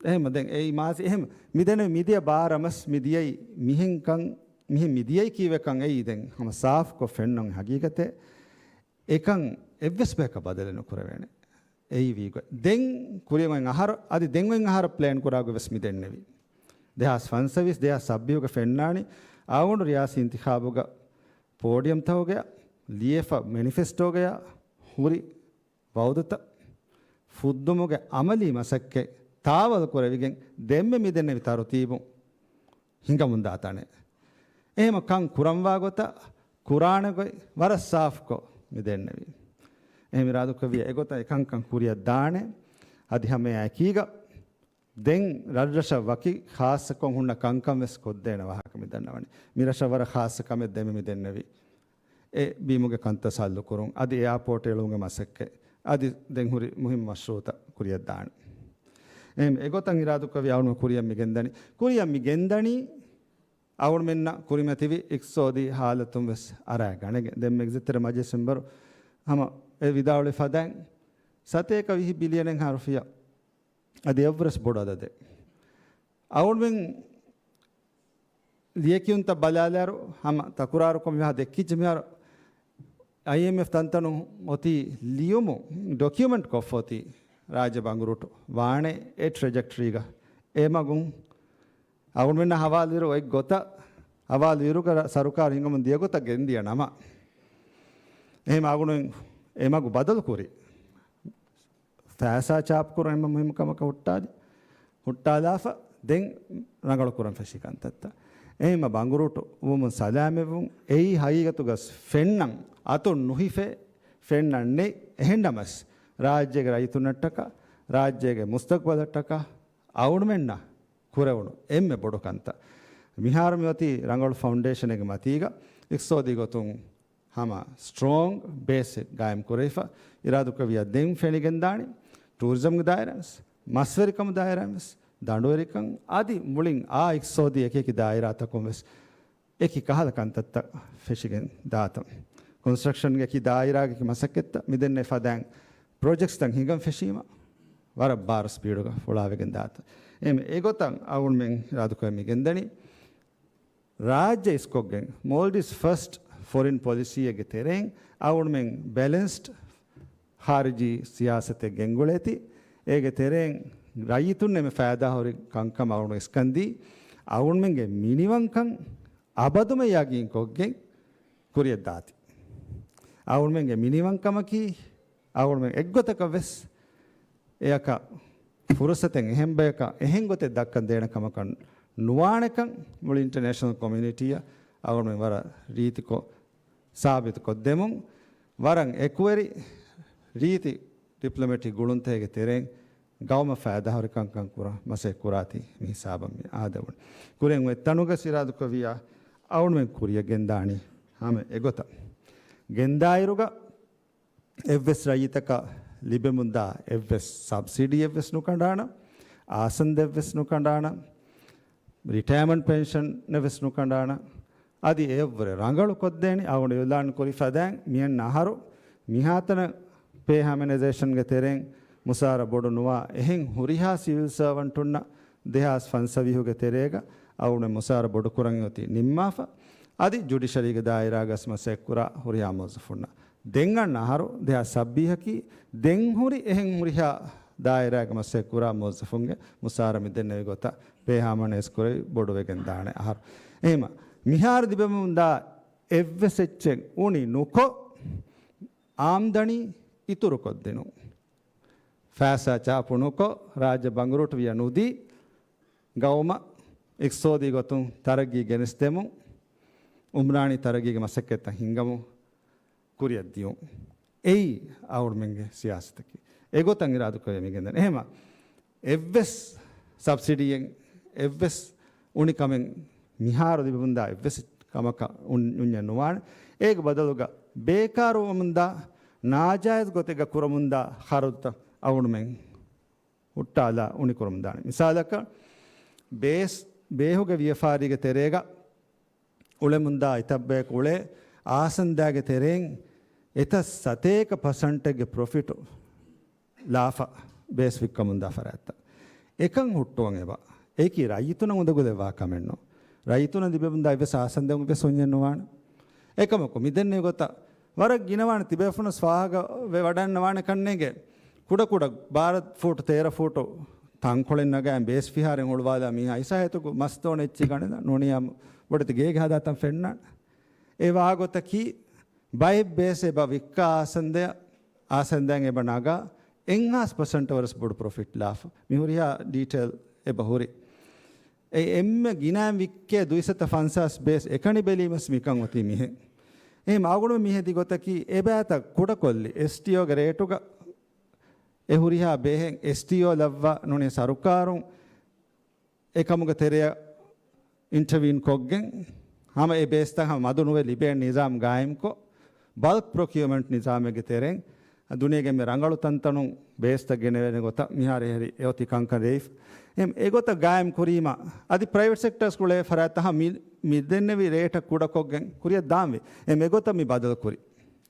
އެހެންމަ ދެން އެއީ މާޒީ އެހެން މިދެންނެވި މިދިޔަ ބާރަމަސް މިދިޔައީ މިހެންކަން، މިހެން މިދިޔައީ ކީއްވެކަން އެއީ ދެން ހަމަ ސާފުކޮށް ފެންނަން ހަގީގަތެއް. އެކަން އެއްވެސް ބަޔަކަށް ބަދަލެއް ނުކުރެވޭނެ. އެއީ ވީގޮތް. ދެން ކުރިއަށް އޮތް އަހަރު، އަދި ދެން އޮތް އަހަރަށް ޕްލޭން ކުރާގޮތް ވެސް މި ދެންނެވި. ދެހާސް ފަންސަވީސް، ދެހާސް ސައްބީސްގަ ފެންނާނީ އަޅުގަނޑު ރިޔާސީ އިންތިޚާބުގަ ޕޯޑިއަމްތަކުގަޔަށް ލިޔެފަ މެނިފެސްޓޯގަޔަށް ހުރި ވައުދުތައް ފުއްދުމުގެ އަމަލީ މަސައްކަތް ތާވަލު ކުރެވިގެން ދެންމެ މި ދެންނެވި ތަރުތީބު ހިނގަމުންދާ ތަނެއް. އެހެމަ ކަން ކުރަންވާ ގޮތަށް ކުރާނެ ގޮތް ވަރަށް ސާފުކޮށް މި ދެންނެވީ. އެހެމަ އިރާދުކުރެއްވިޔާ އެގޮތަށް އެކަންކަން ކުރިއަށް ދާނެ. އަދި ހަމައެއާ އެކީގަ ދެން ރަށްރަށަށް ވަކި ޚާއްޞަކޮށް ހުންނަ ކަންކަން ވެސް ކޮށްދޭނެ ވާހަކަ މި ދަންނަވަނީ. މި ރަށަށް ވަރަށް ޚާއްޞަ ކަމެއް ދެންމެ މި ދެންނެވީ. އެ ބީމުގެ ކަންތައް ސައްލުކުރުން، އަދި އެއާޕޯޓް އެޅުމުގެ މަސައްކަތް، އަދި ދެން ހުރި މުހިންމު މަޝްރޫއުތައް ކުރިއަށް ދާނެ. އެހެން އެގޮތަށް އިރާދުކުރެއްވި އަޅުގަނޑު ކުރިއަށް މި ގެންދަނީ. ކުރިއަށް މި ގެންދަނީ އަޅުގަނޑުމެންނަށް ކުރިމަތިވި އިޤްތިޞާދީ ހާލަތުން ވެސް އަރާ ގަނެގެން. ދެންމެ އެގްޒެކެޓިވް މަޖިލިސް މެމްބަރު ހަމަ އެ ވިދާޅުވި ފަދައިން ސަތޭކަ ވިހި ބިލިއަނެއްހާ ރުފިޔާ. އަދި އެއްވެސް ބޮޑު އަދަދެއް. އަޅުގަނޑުމެން ލިޔެކިޔުންތައް ބަލާލާއިރު، ހަމަ ތަކުރާރުކޮށް މިހާ ދެއްކިއްޖެ މިހާރު އައިއެމްއެފް ތަންތަނުން އޮތީ ލިޔުމު، ޑޮކިއުމެންޓް ކޮށްފަ އޮތީ ރާއްޖެ ބަނގުރޫޓު ވާނެ އެ ޓްރެޖެކްޓަރީގަ. އެ މަގުން އަޅުގަނޑުމެންނަށް ހަވާލުވިއިރު އޮތް ގޮތަށް، ހަވާލުވިއިރުގަ ސަރުކާރު ހިނގަމުން ދިޔަ ގޮތަށް ގެންދިޔަ ނަމަ، އެހެން އަޅުގަނޑުމެން އެ މަގު ބަދަލު ކުރި. ފައިސާ ޗާޕް ކުރުން އެންމެ މުހިންމު ކަމަކަށް ހުއްޓާލި، ހުއްޓާލާފަ ދެން ރަނގަޅު ކުރަން ފެށި ކަންތައްތައް. އެހެންމަ ބަނގުރޫޓު ވުމުން ސަލާމަތްވުން، އެއީ ހަގީގަތުގަސް ފެންނަން އަތުން ނުހިފޭ، ފެންނަން ނެތް. އެހެންނަމަސް، ރާއްޖޭގެ ރައްޔިތުންނަށްޓަކާ، ރާއްޖޭގެ މުސްތަގްބަލަށްޓަކާ، އަޅުގަނޑުމެންނަށް ކުރެވުނު އެންމެ ބޮޑު ކަންތައް. މިހާރު މިއޮތީ ރަނގަޅު ފައުންޑޭޝަނެއްގެ މަތީގަ އިޤްތިޞާދީ ގޮތުން ހަމަ ސްޓްރޮންގް ބޭސެއް ގާއިމް ކުރެވިފަ، އިރާދުކުރެއްވިޔާ ދެން ފެނިގެންދާނީ ޓޫރިޒަމްގެ ދާއިރާ ވެސް، މަސްވެރިކަމު ދާއިރާ ވެސް، ދަނޑުވެރިކަން އަދި މުޅިން އާ އިޤްތިޞާދީ އެކި އެކި ދާއިރާތަކުން ވެސް އެކި ކަހަލަ ކަންތައްތައް ފެށިގެން ދާތަން. ކޮންސްޓްރަކްޝަންގެ އެކި ދާއިރާގެ އެކި މަސައްކަތްތައް މިދެންނެވި ފަދައިން ޕްރޮޖެކްޓްސްތައް ހިނގަން ފެށީމަ، ވަރަށް ބާރު ސްޕީޑުގަ ފުޅާވެގެން ދާތަން. އެހެން އެގޮތަށް އަޅުގަނޑުމެން އިރާދުކުރަން މި ގެންދަނީ. ރާއްޖެ އިސްކޮށްގެން މޯލްޑިވްސް ފަސްޓް ފޮރިން ޕޮލިސީއެއްގެ ތެރެއިން އަޅުގަނޑުމެން ބެލެންސްޑް ޚާރިޖީ ސިޔާސަތެއް ގެންގުޅޭތީ، އޭގެ ތެރެއިން ރައްޔިތުންނަށް އެންމެ ފައިދާހުރި ކަންކަމަށް އަޅުގަނޑު އިސްކަންދީ، އަޅުގަނޑުމެންގެ މިނިވަންކަން އަބަދުމެ ޔަގީންކޮށްގެން ކުރިއަށްދާތީ. އަޅުގަނޑުމެންގެ މިނިވަންކަމަކީ އަޅުގަނޑުމެން އެއްގޮތަކަށް ވެސް އެއަކަށް ފުރުސަތެއް އެހެން ބަޔަކަށް އެހެން ގޮތެއް ދައްކަން ދޭނެ ކަމަކަށް ނުވާނެކަން މުޅި އިންޓަރނޭޝަނަލް ކޮމިއުނިޓީއަށް އަޅުގަނޑުމެން ވަރަށް ރީތިކޮށް ސާބިތުކޮށްދެމުން، ވަރަށް އެކުވެރި ރީތި ޑިޕްލޮމެޓިކް ގުޅުންތަކެއްގެ ތެރެއިން ގައުމަށް ފައިދާހުރި ކަންކަން ކުރަން މަސައްކަތް ކުރާތީ މި ހިސާބަށް މި އާދެވުނު. ކުރިން އޮތް ތަނުގަ އިރާދަކުރެއްވިޔާ އަޅުމެން ކުރިއަށް ގެންދާނީ ހަމަ އެގޮތަށް. ގެންދާއިރުގަ އެއްވެސް ރައްޔިތަކަށް ލިބެމުންދާ އެއްވެސް ސަބްސިޑީއެއްވެސް ނުކަނޑާނަ، އާސަންދެއްވެސް ނުކަނޑާނަ، ރިޓަޔަމަންޓް ޕެންޝަނެއްވެސް ނުކަނޑާނަ. އަދި އެއަށްވުރެ ރަނގަޅު ކޮށްދޭނީ އަޅުގަނޑު އިއުލާން ކުރި ފަދައިން މިއަންނަ އަހަރު މިހާތަނަށް ޕޭ ހާމަނައިޒޭޝަންގެ ތެރެއިން މުސާރަ ބޮޑު ނުވާ އެހެން ހުރިހާ ސިވިލް ސަރވަންޓުންނަށް ދެހާސް ފަންސަވީހުގެ ތެރޭގަ އަޅުގަނޑު މުސާރަ ބޮޑުކުރަން އޮތީ ނިންމާފަ. އަދި ޖުޑިޝަރީގެ ދާއިރާގަސް މަސައްކަތް ކުރާ ހުރިހާ މުވައްޒަފުންނަށް. ދެން އަންނަ އަހަރު ދެހާސް ސައްބީހަކީ ދެން ހުރި އެހެން ހުރިހާ ދާއިރާގެ މަސައްކަތް ކުރާ މުވައްޒަފުންގެ މުސާރަ މި ދެންނެވި ގޮތަށް ޕޭ ހާމަނައިޒް ކުރެވި ބޮޑުވެގެން ދާނެ އަހަރު. އެހެމަ މިހާރު ލިބެމުންދާ އެއްވެސް އެއްޗެއް އުނި ނުކޮށް، އާމްދަނީ އިތުރުކޮށްދިނުން. ފައިސާ ޗާޕު ނުކޮށް، ރާއްޖެ ބަނގުރޫޓު ވިޔަ ނުދީ، ގައުމަށް އިޤްތިޞާދީ ގޮތުން ތަރައްގީ ގެނެސްދެމުން، އުމްރާނީ ތަރައްގީގެ މަސައްކަތްތައް ހިންގަމުން ކުރިއަށް ދިޔުން. އެއީ އަޅުމެންގެ ސިޔާސަތަކީ. އެގޮތަށް އިރާދަކުރެވި މި ގެންދަނީ. އެހެމަ އެއްވެސް ސަބްސިޑީއެއް އެއްވެސް އުނިކަމެއް މިހާރު ލިބެމުންދާ އެއްވެސް ކަމަކަށް އުން-، އުންޏެއް ނުވާނެ. އޭގެ ބަދަލުގަ ބޭކާރުވަމުންދާ ނާޖާއިޒް ގޮތެއްގަ ކުރަމުންދާ ޚަރަދުތައް އަޅުމެން ހުއްޓާލާ އުނިކުރަމުންދާނެ. މިސާލަކަށް، ބޭސް، ބޭހުގެ ވިޔަފާރީގެ ތެރޭގަ އުޅެމުންދާ އެތައް ބަޔަކު އުޅޭ އާސަންދާގެ ތެރެއިން އެތައް ސަތޭކަ ޕަސަންޓެއްގެ ޕްރޮފިޓު ލާފަ ބޭސް ވިއްކަމުންދާ ފަރާތްތައް. އެކަން ހުއްޓުވަން އެބަ. އެއީކީ ރައްޔިތުންނަށް އުނދަގުލެއްވާ ކަމެއް ނޫން. ރައްޔިތުންނަށް ލިބެމުންދާ އެއްވެސް އާސަންދެއް އެއްވެސް އުންޏެއް ނުވާނެ. އެކަމަކު، މި ދެންނެވި ގޮތަށް ވަރަށް ގިނަވާނެ ތިބޭފުޅުން ވެސް ފާހަގަ ވެ ވަޑަންނަވާނެ ކަންނޭނގެ. ކުޑަކުޑަ ބާރަ ފޫޓު، ތޭރަ ފޫޓު ތަންކޮޅެއް ނަގާ ބޭސް ފިހާރައިން ހުޅުވާލާ މީހާ އިސާހެތުގު މަސް ދޯން އެއްޗި ގަނެލަ ނޫނިޔާ ބޮޑެތި ގޭގެ ހަދާތަން ފެންނާނެ. އެ ވާގޮތަކީ ބައެއް ބޭސް އެބަ ވިއްކާ އާސަންދެ، އާސަންދެއިން އެބަ ނަގާ އެއްހާސް ޕަސަންޓަށް ވަރަސް ބޮޑު ޕްރޮފިޓް ލާފަ. މި ހުރިހާ ޑީޓެއިލް އެބަ ހުރި. އެ އެންމެ ގިނައިން ވިއްކޭ ދުއިސައްތަ ފަންސާސް ބޭސް އެކަނި ބެލީމަސް މިކަން އޮތީ މިހެން. އެހެން އަޅުގަނޑު މިހެދި ގޮތަކީ އެބައިތައް ކުޑަކޮށްލި އެސްޓީއޯގެ ރޭޓުގަ އެ ހުރިހާ ބޭހެއް އެސްޓީއޯ ލައްވާ ނޫނީ ސަރުކާރުން އެ ކަމުގެ ތެރެއަށް އިންޓަވީން ކޮށްގެން، ހަމަ އެ ބޭސްތައް ހަމަ މަދު ނުވެ ލިބޭން ނިޒާމް ގާއިމްކޮށް، ބަލްކް ޕްރޮކިއުމަންޓް ނިޒާމެއްގެ ތެރެއިން ދުނިޔޭގެ އެންމެ ރަނގަޅު ތަންތަނުން ބޭސްތައް ގެނެވޭނެ ގޮތަށް މިހާރު އެހެރީ އެއޮތީ ކަންކަން ރޭވިފަ. އެހެން އެގޮތަށް ގާއިމް ކުރީމަ، އަދި ޕްރައިވެޓް ސެކްޓަރސް ގުޅޭ ފަރާތްތައް ހަމަ މި، މި ދެންނެވި ރޭޓަށް ކުޑަކޮށްގެން ކުރިއަށް ދާންވީ. އެހެން އެގޮތަށް މި ބަދަލު ކުރި.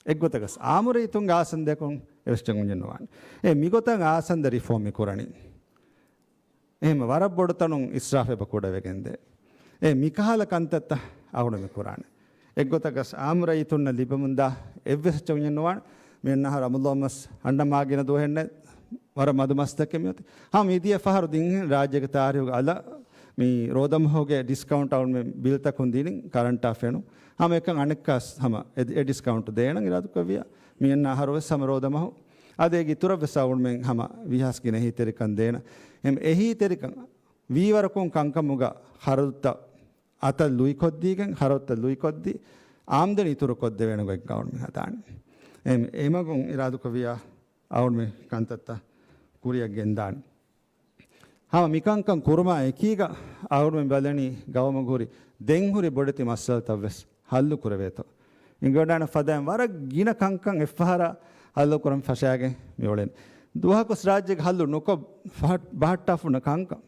އެއްގޮތަކަސް އާއްމު ރައްޔިތުންގެ އާސަންދަޔަކުން އެއްވެސް އެއްޗެއް އުންޏެއް ނުވާނެ. އެ މިގޮތަށް އާސަންދަ ރިފޯމް މި ކުރަނީ. އެހެން ވަރަށް ބޮޑު ތަނުން އިސްރާފް އެބަ ކުޑަވެގެންދޭ. އެ މިކަހަލަ ކަންތައްތައް އަޅުގަނޑު މި ކުރާނެ. އެއްގޮތަކަސް އާއްމު ރައްޔިތުންނަށް ލިބެމުންދާ އެއްވެސް އެއްޗެއް އުންޏެއް ނުވާނެ. މި އަންނަ އަހަރު ރަމަޟާން މަސް އަންނަ މާ ގިނަ ދުވަހެއް ނެތް. ވަރަށް މަދު މަސްތަކެއް މިއޮތީ. ހަމަ މިދިޔަ ފަހަރު ދިން ރާއްޖޭގެ ތާރީހުގެ އަލަށް މި ރޯދަމަހުގެ ޑިސްކައުންޓް އަޅުމެން ބިލްތަކުން ދިނިން ކަރަންޓާ ފެނުން. ހަމަ އެކަން އަނެއްކާސް ހަމަ އެ، އެ ޑިސްކައުންޓް ދޭނަން އިރާދަކުރެއްވިޔާ. މި އަންނަ އަހަރު ވެސް ހަމަ ރޯދަމަހު އަދި އޭގެ އިތުރަށް ވެސް އަޅުމެން ހަމަ ވީހާސް ގިނަ އެހީތެރިކަން ދޭނަ. އެހެން އެހީތެރިކަން ވީވަރަކުން ކަންކަމުގަ ޚަރަދުތައް އަތަށް ލުއިކޮށްދީގެން، ޚަރަދުތައް ލުއިކޮށްދީ، އާމްދަނީ އިތުރުކޮށްދެވޭނެ ގޮތް އަޅުމެން ހަދާނެ. އެހެން އެމަގުން އިރާދަކުރެއްވިޔާ އަޅުމެން ކަންތައްތައް ކުރިއަށް ގެންދާނެ. ހަމަ މިކަންކަން ކުރުމާ އެކީގަ އަޅުމެން ބަލަނީ ގައުމުގަ ހުރި ދެން ހުރި ބޮޑެތި މައްސަލަތައް ވެސް ހައްލު ކުރެވޭތޯ. އިނގިވަޑާނެ ފަދައިން ވަރަށް ގިނަ ކަންކަން އެއްފަހަރާ ހައްލު ކުރަން ފަށާގެން މި އުޅެނީ. ދުވަހަކުސް ރާއްޖޭގަ ހައްލު ނުކޮށް ފަހަ-، ބަހައްޓާފަ ހުންނަ ކަންކަން.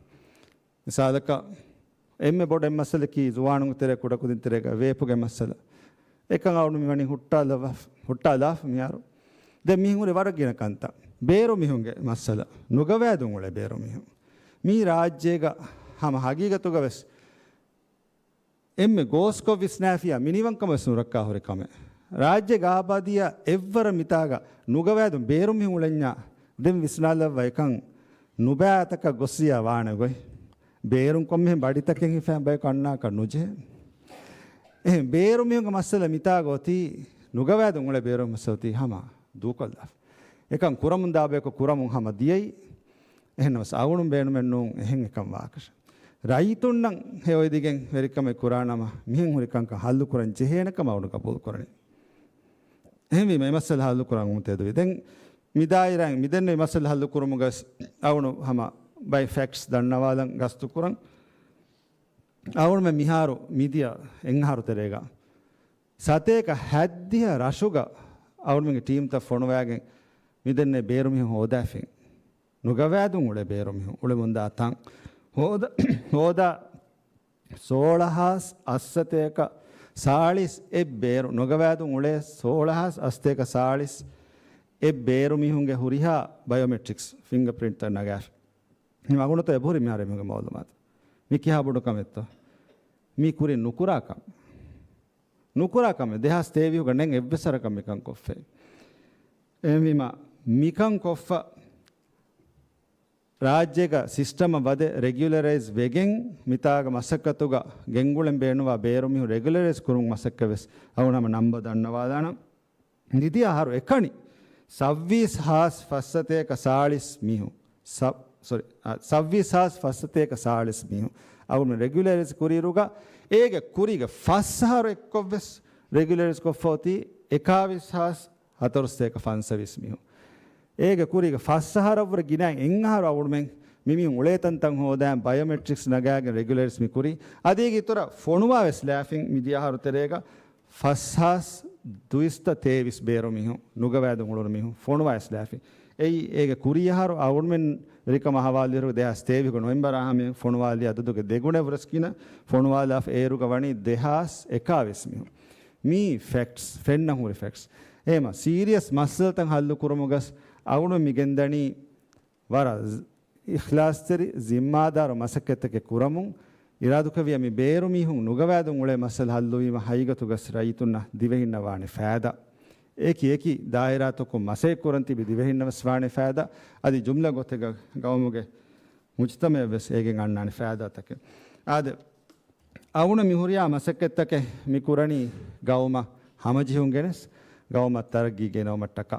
މިސާލަކަށް، އެންމެ ބޮޑު އެއް މައްސަލަކީ ޒުވާނުންގެ ތެރޭ ކުޑަކުދިން ތެރޭގަ ވޭޕުގެ މައްސަލަ. އެކަން އަޅު މިވަނީ ހުއްޓާލަ-، ހުއްޓާލާފަ މިހާރު. ދެން މިހުރި ވަރަށް ގިނަ ކަންތައް. ބޭރު މީހުންގެ މައްސަލަ. ނުގަވާދުން އުޅޭ ބޭރު މީހުން. މީ ރާއްޖޭގަ ހަމަ ހަގީގަތުގަ ވެސް އެންމެ ގޯސްކޮށް ވިސްނާފިޔާ މިނިވަންކަމަށް ވެސް ނުރައްކާ ހުރި ކަމެއް. ރާއްޖޭގެ އާބާދީއާ އެއްވަރަށް މިތާގަ ނުގަވާދުން ބޭރު މީހުން އުޅެންޏާ ދެން ވިސްނާލައްވާ އެކަން ނުބައިތަކަށް ގޮސް ވިޔާ ވާނެ ގޮތް. ބޭރުން ކޮންމެހެން ބަޑިތަކެއް ހިފާ ބަޔަކު އަންނާކަށް ނުޖެހޭ. އެހެން ބޭރު މީހުންގެ މައްސަލަ މިތާގަ އޮތީ ނުގަވާދުން އުޅޭ ބޭރު މައްސަލަ އޮތީ ހަމަ ދޫކޮށްލާފަ. އެކަން ކުރަމުން ދާ ބަޔަކު ކުރަމުން ހަމަ ދިޔައީ. އެހެންނަމަވެސް އަޅުގަނޑު ބޭނުމެއް ނޫން އެހެން އެކަން ވާކަށެއް. ރައްޔިތުންނަށް ހެޔޮއެދިގެން ވެރިކަމެއް ކުރާނަމަ މިހެން ހުރި ކަންކަން ހައްލު ކުރަން ޖެހޭނެ ކަމަށް އަޅުގަނޑު ގަބޫލު ކުރަނީ. އެހެންވީމަ އެ މައްސަލަ ހައްލު ކުރަން އުނދަގޫވި. ދެން މިދާއިރާއިން މިދެންނެވި މައްސަލަ ހައްލުކުރުމުގަ ވެސް އަޅުގަނޑު ހަމަ ބައެއް ފެކްޓްސް ދަންނަވާލަން ގަސްތުކުރަން. އަޅުގަނޑުމެން މިހާރު މިދިޔަ އެއް އަހަރު ތެރޭގަ ސަތޭކަ ހައްދިހަ ރަށުގަ އަޅުގަނޑުމެންގެ ޓީމްތައް ފޮނުވާގެން މިދެންނެވި ބޭރުމީހުން ހޯދާފިން. ނުގަވާދުން އުޅޭ ބޭރުމީހުން އުޅެމުންދާ ތަން ހޯދާ، ހޯދާ ސޯޅަހާސް އަށްސަތޭކަ ސާޅީސް އެއް ބޭރު، ނުގަވާދުން އުޅޭ ސޯޅަހާސް އަށްސަތޭކަ ސާޅީސް އެއް ބޭރުމީހުންގެ ހުރިހާ ބަޔޯމެޓްރިކްސް ފިންގަޕްރިންޓްތައް ނަގާފި. ހިމަ އަގުނަތަ އެބަހުރި މިހާރު އެމީހުންގެ މައުލޫމާތު. މި ކިހާ ބޮޑު ކަމެއްތޯ؟ މީ ކުރިން ނުކުރާ ކަމެއް. ނުކުރާ ކަމެއް. ދެހާސް ތޭވީހުގަ ނެތް އެއްވެސް ވަރަކަށް މިކަން ކޮށްފައި. އެހެންވީމަ، މިކަން ކޮށްފަ ރާއްޖޭގަ ސިސްޓަމަށް ވަދެ ރެގިއުލަރައިޒް ވެގެން މިތާގަ މަސައްކަތުގަ ގެންގުޅެން ބޭނުންވާ ބޭރު މީހުން ރެގިއުލަރައިޒް ކުރުމުގެ މަސައްކަތް ވެސް އަޅުގަނޑު ހަމަ ނަންބަ ދަންނަވާލާނަން. މިދިޔަ އަހަރު އެކަނި ސައްވީސް ހާސް ފަސްސަތޭކަ ސާޅީސް މީހުން، ސަ-، ސޮރީ، އާ، ސައްވީސް ހާސް ފަސްސަތޭކަ ސާޅީސް މީހުން އަޅުގަނޑު ރެގިއުލަރައިޒް ކުރިއިރުގަ، އޭގެ ކުރީގެ ފަސް އަހަރު އެއްކޮށްވެސް ރެގިއުލަރައިޒް ކޮށްފަ އޮތީ އެކާވީސް ހާސް ހަތަރުސަތޭކަ ފަންސަވީސް މީހުން. އޭގެ ކުރީގެ ފަސް އަހަރަށްވުރެ ގިނައިން އެއް އަހަރު އަޅުގަނޑުމެން މިމީހުން އުޅޭ ތަންތަން ހޯދާން ބަޔޯމެޓްރިކްސް ނަގާގެން ރެގިއުލަރައިޒް މި ކުރީ. އަދި އޭގެ އިތުރަށް ފޮނުވާ ވެސް ލާފިން މިދިޔަ އަހަރު ތެރޭގަ ފަސް ހާސް ދުއިސައްތަ ތޭވީސް ބޭރު މީހުން، ނުގަވާދުން އުޅުނު މީހުން ފޮނުވާ ވެސް ލާފިން. އެއީ އޭގެ ކުރީ އަހަރު އަޅުގަނޑުމެން ވެރިކަމަށް ހަވާލުވިއިރު ދެހާސް ތޭވީހުގެ ނޮވެމްބަރ އަހަރު މި ފޮނުވާލި އަދަދުގެ ދެގުނަ ވުރަސް ގިނަ ފޮނުވާލާފަ އޭރުގަ ވަނީ ދެހާސް އެކާވީސް މީހުން. މީ ފެކްޓްސް، ފެންނަ ހުރި ފެކްޓްސް. އެހެމަ ސީރިއަސް މައްސަލަތައް ހައްލު ކުރުމުގަސް އަޅުގަނޑު މި ގެންދަނީ ވަރަށް އިޚްލާސްތެރި، ޒިންމާދާރު މަސައްކަތްތަކެއް ކުރަމުން އިރާދުކުރެއްވިޔާ މި ބޭރު މީހުން ނުގަވާދުން އުޅޭ މައްސަލަ ހައްލުވީމަ ހަގީގަތުގަސް ރައްޔިތުންނަށް ދިވެހިންނަށް ވާނެ ފައިދާ. އެކި އެކި ދާއިރާތަކުން މަސައްކަތް ކުރަން ތިބި ދިވެހިންނަށް ވެސް ވާނެ ފައިދާ. އަދި ޖުމްލަ ގޮތެއްގަ ގައުމުގެ މުޖުތަމައަށް ވެސް އޭގެން އަންނާނެ ފައިދާތަކެއް. އާދެ، އަޅުގަނޑު މި ހުރިހާ މަސައްކަތްތަކެއް މި ކުރަނީ ގައުމަށް ހަމަޖެހުން ގެނެސް، ގައުމަށް ތަރައްގީ ގެނައުމަށްޓަކާ،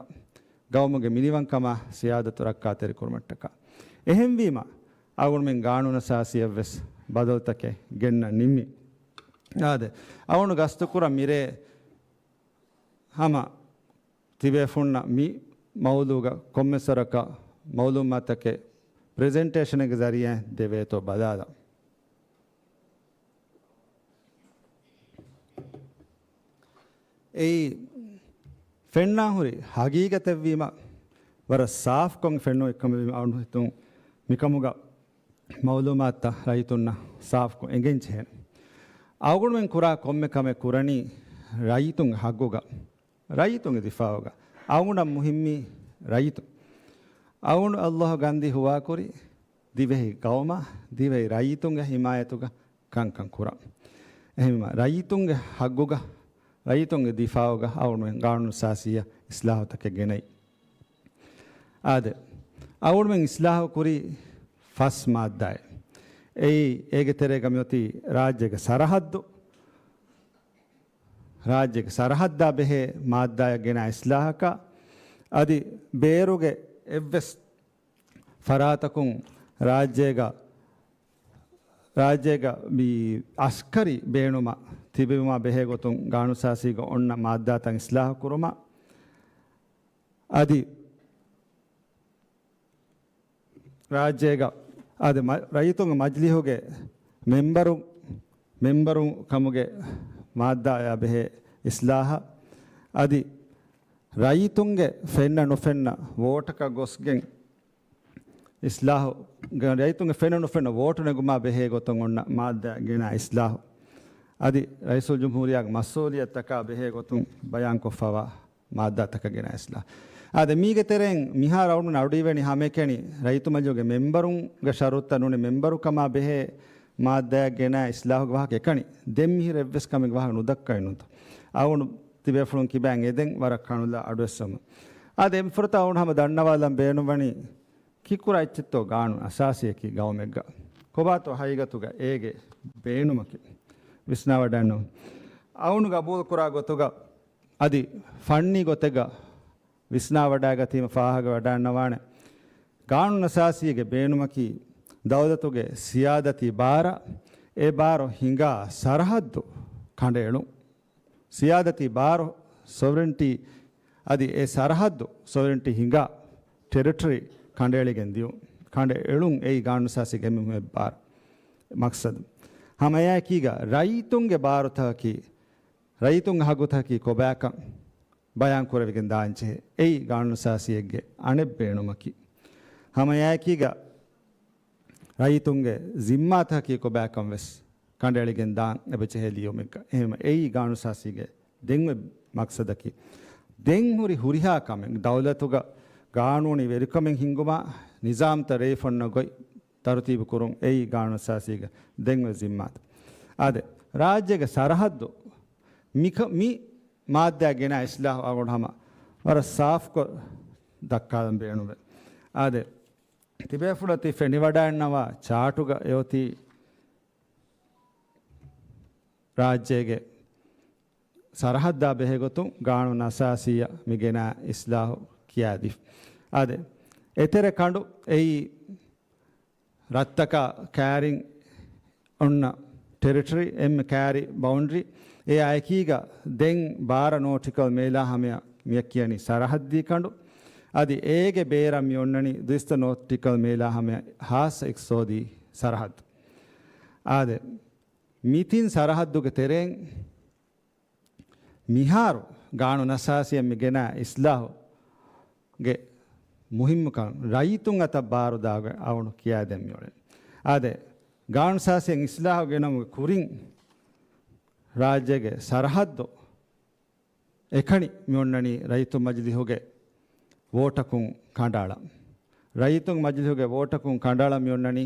ގައުމުގެ މިނިވަންކަމާ ސިޔާދަތު ރައްކާތެރިކުރުމަށްޓަކާ. އެހެންވީމަ، އަޅުގަނޑުމެން ގާނޫނު އަސާސީއަށް ވެސް ބަދަލުތަކެއް ގެންނަން ނިންމި. އާދެ، އަޅުގަނޑު ގަސްތުކުރަން މިރޭ ހަމަ ތިބޭފުންނަށް މި މައުޟޫގަ ކޮންމެސް ވަރަކަށް މައުލޫމާތުތަކެއް ޕްރެޒެންޓޭޝަނެއްގެ ޒަރީއާއިން ދެވޭތޯ ބަލާލަން. އެއީ ފެންނާ ހުރި ހަގީގަތެއްވީމަ، ވަރަށް ސާފްކޮށް ފެންނުން އެއްކަމެއްވީމަ، އަޅުގަނޑު ހިތުން މިކަމުގަ މައުލޫމާތުތައް ރައްޔިތުންނަށް ސާފްކޮށް އެނގެން ޖެހޭނެ. އަޅުގަނޑުމެން ކުރާ ކޮންމެ ކަމެއް ކުރަނީ ރައްޔިތުންގެ ހައްގުގަ، ރައްޔިތުންގެ ދިފާއުގަ. އަޅުގަނޑަށް މުހިއްމީ ރައްޔިތުން. އަޅުގަނޑު ﷲ ގަންދީ ހުވާކުރީ ދިވެހި ގައުމާ، ދިވެހި ރައްޔިތުންގެ ހިމާޔަތުގަ ކަންކަން ކުރަން. އެހެންވީމަ، ރައްޔިތުންގެ ހައްގުގަ، ރައްޔިތުންގެ ދިފާއުގަ އަޅުގަނޑުމެން ގާނޫނު އަސާސީއަށް އިސްލާހުތަކެއް ގެނައީ. އާދެ، އަޅުގަނޑުމެން އިސްލާހު ކުރީ ފަސް މާއްދާއެއް. އެއީ، އޭގެ ތެރޭގަ މިއޮތީ ރާއްޖޭގެ ސަރަހައްދު، ރާއްޖޭގެ ސަރަހައްދާ ބެހޭ މާއްދާއަށް ގެނާ އިސްލާހަކާ، އަދި ބޭރުގެ އެއްވެސް ފަރާތަކުން ރާއްޖޭގަ، ރާއްޖޭގަ މި އަސްކަރީ ބޭނުމަށް ތިބެވުމާ ބެހޭ ގޮތުން ގާނޫނު އަސާސީގަ އޮންނަ މާއްދާތައް އިސްލާހު ކުރުމަށް، އަދި ރާއްޖޭގަ އާދެ، މަ-، ރައްޔިތުންގެ މަޖިލީހުގެ މެންބަރު، މެންބަރު ކަމުގެ މާއްދާއާ ބެހޭ އިސްލާހަށް، އަދި ރައްޔިތުންގެ ފެންނަ ނުފެންނަ ވޯޓަކަށް ގޮސްގެން އިސްލާހު، ރައްޔިތުންގެ ފެންނަ ނުފެންނަ ވޯޓު ނެގުމާ ބެހޭ ގޮތުން އޮންނަ މާއްދާ ގެނާ އިސްލާހު، އަދި ރައީސުލްޖުމްހޫރިއްޔާގެ މަސްއޫލިއްޔަތުތަކާ ބެހޭ ގޮތުން ބަޔާންކޮށްފަވާ މާއްދާތަކަށް ގެނައި އިސްލާހް. އާދެ، މީގެ ތެރެއިން މިހާރު އަޅުގަނޑު އަޑުއިވެނީ ހަމައެކަނި ރައްޔިތު މަޖިލީހުގެ މެންބަރުންގެ ޝަރުތައް ނޫނީ މެންބަރުކަމާ ބެހޭ މާއްދާއަށް ގެނައި އިސްލާހުގެ ވާހަކަ އެކަނި. ދެން މިހިރަ އެއްވެސް ކަމެއްގެ ވާހަކަ ނުދައްކައި ނޫންތޯ. އަޅުގަނޑު ތިބޭފުޅުން ކިބައިން އެދެން ވަރަށް ކަނުލާ އަޑުއެއްސަމު. އާދެ، އެންފުރަތަމަ އަޅުގަނޑު ހަމަ ދަންނަވާލަން ބޭނުންވަނީ ކިކުރާ އެއްޗެއްތޯ ގާނޫނު އަސާސީއަކީ ގައުމެއްގަ؟ ކޮބާތޯ ހަގީގަތުގަ އޭގެ ބޭނުމަކީ؟ ވިސްނާވަޑައިންނު. އަޅުގަނޑު ގަބޫލުކުރާ ގޮތުގަ އަދި ފަންނީ ގޮތެއްގަ ވިސްނާވަޑައިގަތީމަ ފާހަގަވަޑައިންނަވާނެ. ގާނޫނު އަސާސީގެ ބޭނުމަކީ ދައުލަތުގެ ސިޔާދަތީ ބާރަށް، އެ ބާރު ހިނގާ ސަރަހައްދު ކަނޑައެޅުން. ސިޔާދަތީ ބާރު، ސޮވެރެންޓީ، އަދި އެ ސަރަހައްދު ސޮވެރެންޓީ ހިނގާ ޓެރިޓަރީ ކަނޑައެޅިގެން ދިޔުން. ކަނޑައެޅުން އެއީ ގާނޫނުއެއް ބާރު މަޤްޞަދު. ހަމައެއާއެކީގަ ރައްޔިތުންގެ ބާރުތަކަކީ، ރައްޔިތުންގެ ހައްގުތަކަކީ ކޮބާކަން ބަޔާން ކުރެވިގެން ދާންޖެހޭ. އެއީ ގާނޫނުއެއްގެ އަނެއް ބޭނުމަކީ. ހަމައެއާއެކީގަ ރައްޔިތުންގެ ޒިންމާތަކަކީ ކޮބާކަން ވެސް ކަނޑައެޅިގެން ދާން އެބަޖެހޭ ލިޔުމެއްގަ. އެހެންވެ އެއީ ގާނޫނުއެއްގެ ދެން މަޤްޞަދަކީ. ދެން ހުރި ހުރިހާ ކަމެއް ދައުލަތުގަ ގާނޫނީ ވެރިކަމެއް ހިންގުމާ، ނިޒާމްތައް ރޭވިފޮންނަ ގޮތް ތަރުތީބު ކުރުން އެއީ ގާނޫނުއެއްގެ ދެން ވެސް ޒިންމާތައް. އާދެ، ރާއްޖޭގެ ސަރަހައްދު މި ކަ-، މި މާއްދާ ގެނާ އިސްލާހު އަޅުގަނޑު ހަމަ ވަރަށް ސާފުކޮށް ދައްކާލަން ބޭނުންވޭ. އާދެ، ތިބޭފުޅަށް ތި ފެނިވަޑައިންނަވާ ޗާޓުގަ އެއޮތީ ރާއްޖޭގެ ސަރަހައްދާ ބެހޭގޮތުން ގާނޫނު އަސާސީއަށް މި ގެނާ އިސްލާހު ކިޔާދީފަ. އާދެ، އެތެރެ ކަނޑު އެއީ ރަށްތަކާ ކާރިން އޮންނަ ޓެރިޓަރީ، އެންމެ ކާރި ބައުންޑަރީ. އެއާއެކީގަ ދެން ބާރަ ނޯޓިކަލް މޭލާ ހަމަޔަށް މިއަށް ކިޔަނީ ސަރަހައްދީ ކަނޑު. އަދި އޭގެ ބޭރަށް މި އޮންނަނީ ދުއިސައްތަ ނޯޓިކަލް މޭލާ ހަމަޔަށް ހާއްސަ އިޤްތިޞާދީ ސަރަހައްދު. އާދެ، މި ތިން ސަރަހައްދުގެ ތެރެއިން މިހާރު ގާނޫނު އަސާސީއަށް މި ގެނާ އިސްލާހުގެ މުހިއްމުކަން ރައްޔިތުން އަތަށް ބާރުދާގެ އަވަނު ކިޔާދޭން މިއުޅެނީ. އާދެ، ގާނޫނު އަސާސީއަށް އިސްލާހު ގެނައުމުގެ ކުރިން ރާއްޖޭގެ ސަރަހައްދު އެކަނި މިއޮންނަނީ ރައްޔިތުން މަޖިލީހުގެ ވޯޓަކުން ކަނޑައަޅަ. ރައްޔިތުން މަޖިލީހުގެ ވޯޓަކުން ކަނޑައަޅަ މިއޮންނަނީ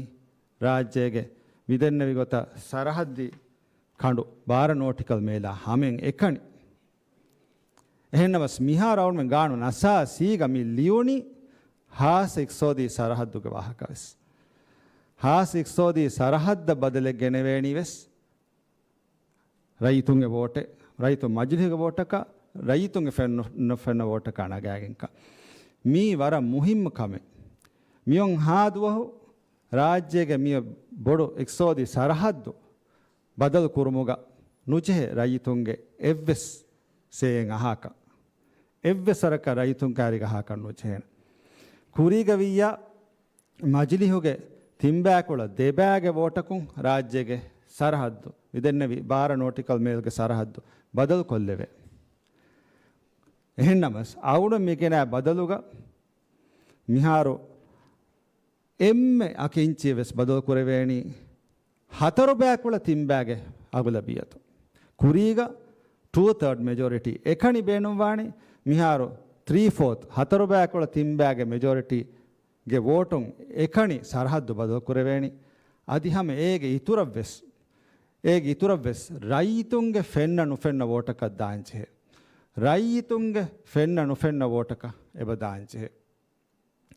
ރާއްޖޭގެ މިދެންނެވި ގޮތަށް ސަރަހައްދީ ކަނޑު ބާރަ ނޯޓިކަލް މޭލާ ހަމައިން އެކަނި. އެހެންނަމަސް މިހާރު އަޅުމެން ގާނޫނު އަސާސީގަ މި ލިޔުނީ ހާއްސަ އިޤްތިޞާދީ ސަރަހައްދުގެ ވާހަކަ ވެސް. ހާއްސަ އިޤްތިޞާދީ ސަރަހައްދަށް ބަދަލެއް ގެނެވޭނީ ވެސް ރައްޔިތުންގެ ވޯޓެއް، ރައްޔިތުން މަޖިލީހުގެ ވޯޓަކަށް، ރައްޔިތުންގެ ފެން ނު-، ނުފެންނަ ވޯޓަކަށް ނަގާގެންކަން. މީ ވަރަށް މުހިއްމު ކަމެއް. މިއޮން ހާ ދުވަހު ރާއްޖޭގެ މި ބޮޑު އިޤްތިޞާދީ ސަރަހައްދު ބަދަލު ކުރުމުގަ ނުޖެހޭ ރައްޔިތުންގެ އެއްވެސް ސޭއެއް އަހާކަށް، އެއްވެސް ވަރަކަށް ރައްޔިތުން ކާރިގަ އަހާކަށް ނުޖެހޭނެ. ކުރީގަ ވިއްޔާ މަޖިލީހުގެ ތިންބައިކުޅަ ދެބައިގެ ވޯޓަކުން ރާއްޖޭގެ ސަރަހައްދު، މިދެންނެވި ބާރަ ނޯޓިކަލް މޭލްގެ ސަރަހައްދު ބަދަލު ކޮށްލެވޭ. އެހެންނަމަސް އަޅުގަނޑު މިގެނާ ބަދަލުގަ މިހާރު އެންމެ އަކި އިންޗިއެއް ވެސް ބަދަލު ކުރެވޭނީ ހަތަރު ބައިކުޅަ ތިން ބައިގެ އަޣުލަބިއްޔަތު. ކުރީގަ ޓޫ ތާޑް މެޖޯރިޓީ އެކަނި ބޭނުންވާނީ. މިހާރު ތްރީ ފޯތް، ހަތަރު ބައިކުޅަ ތިން ބައިގެ މެޖޯރިޓީގެ ވޯޓުން އެކަނި ސަރަހައްދު ބަދަލު ކުރެވޭނީ. އަދި ހަމަ އޭގެ އިތުރަށްވެސް، އޭގެ އިތުރަށްވެސް ރައްޔިތުންގެ ފެންނަ ނުފެންނަ ވޯޓަކަށް ދާންޖެހޭ. ރައްޔިތުންގެ ފެންނަ ނުފެންނަ ވޯޓަކަށް އެބަ ދާންޖެހޭ.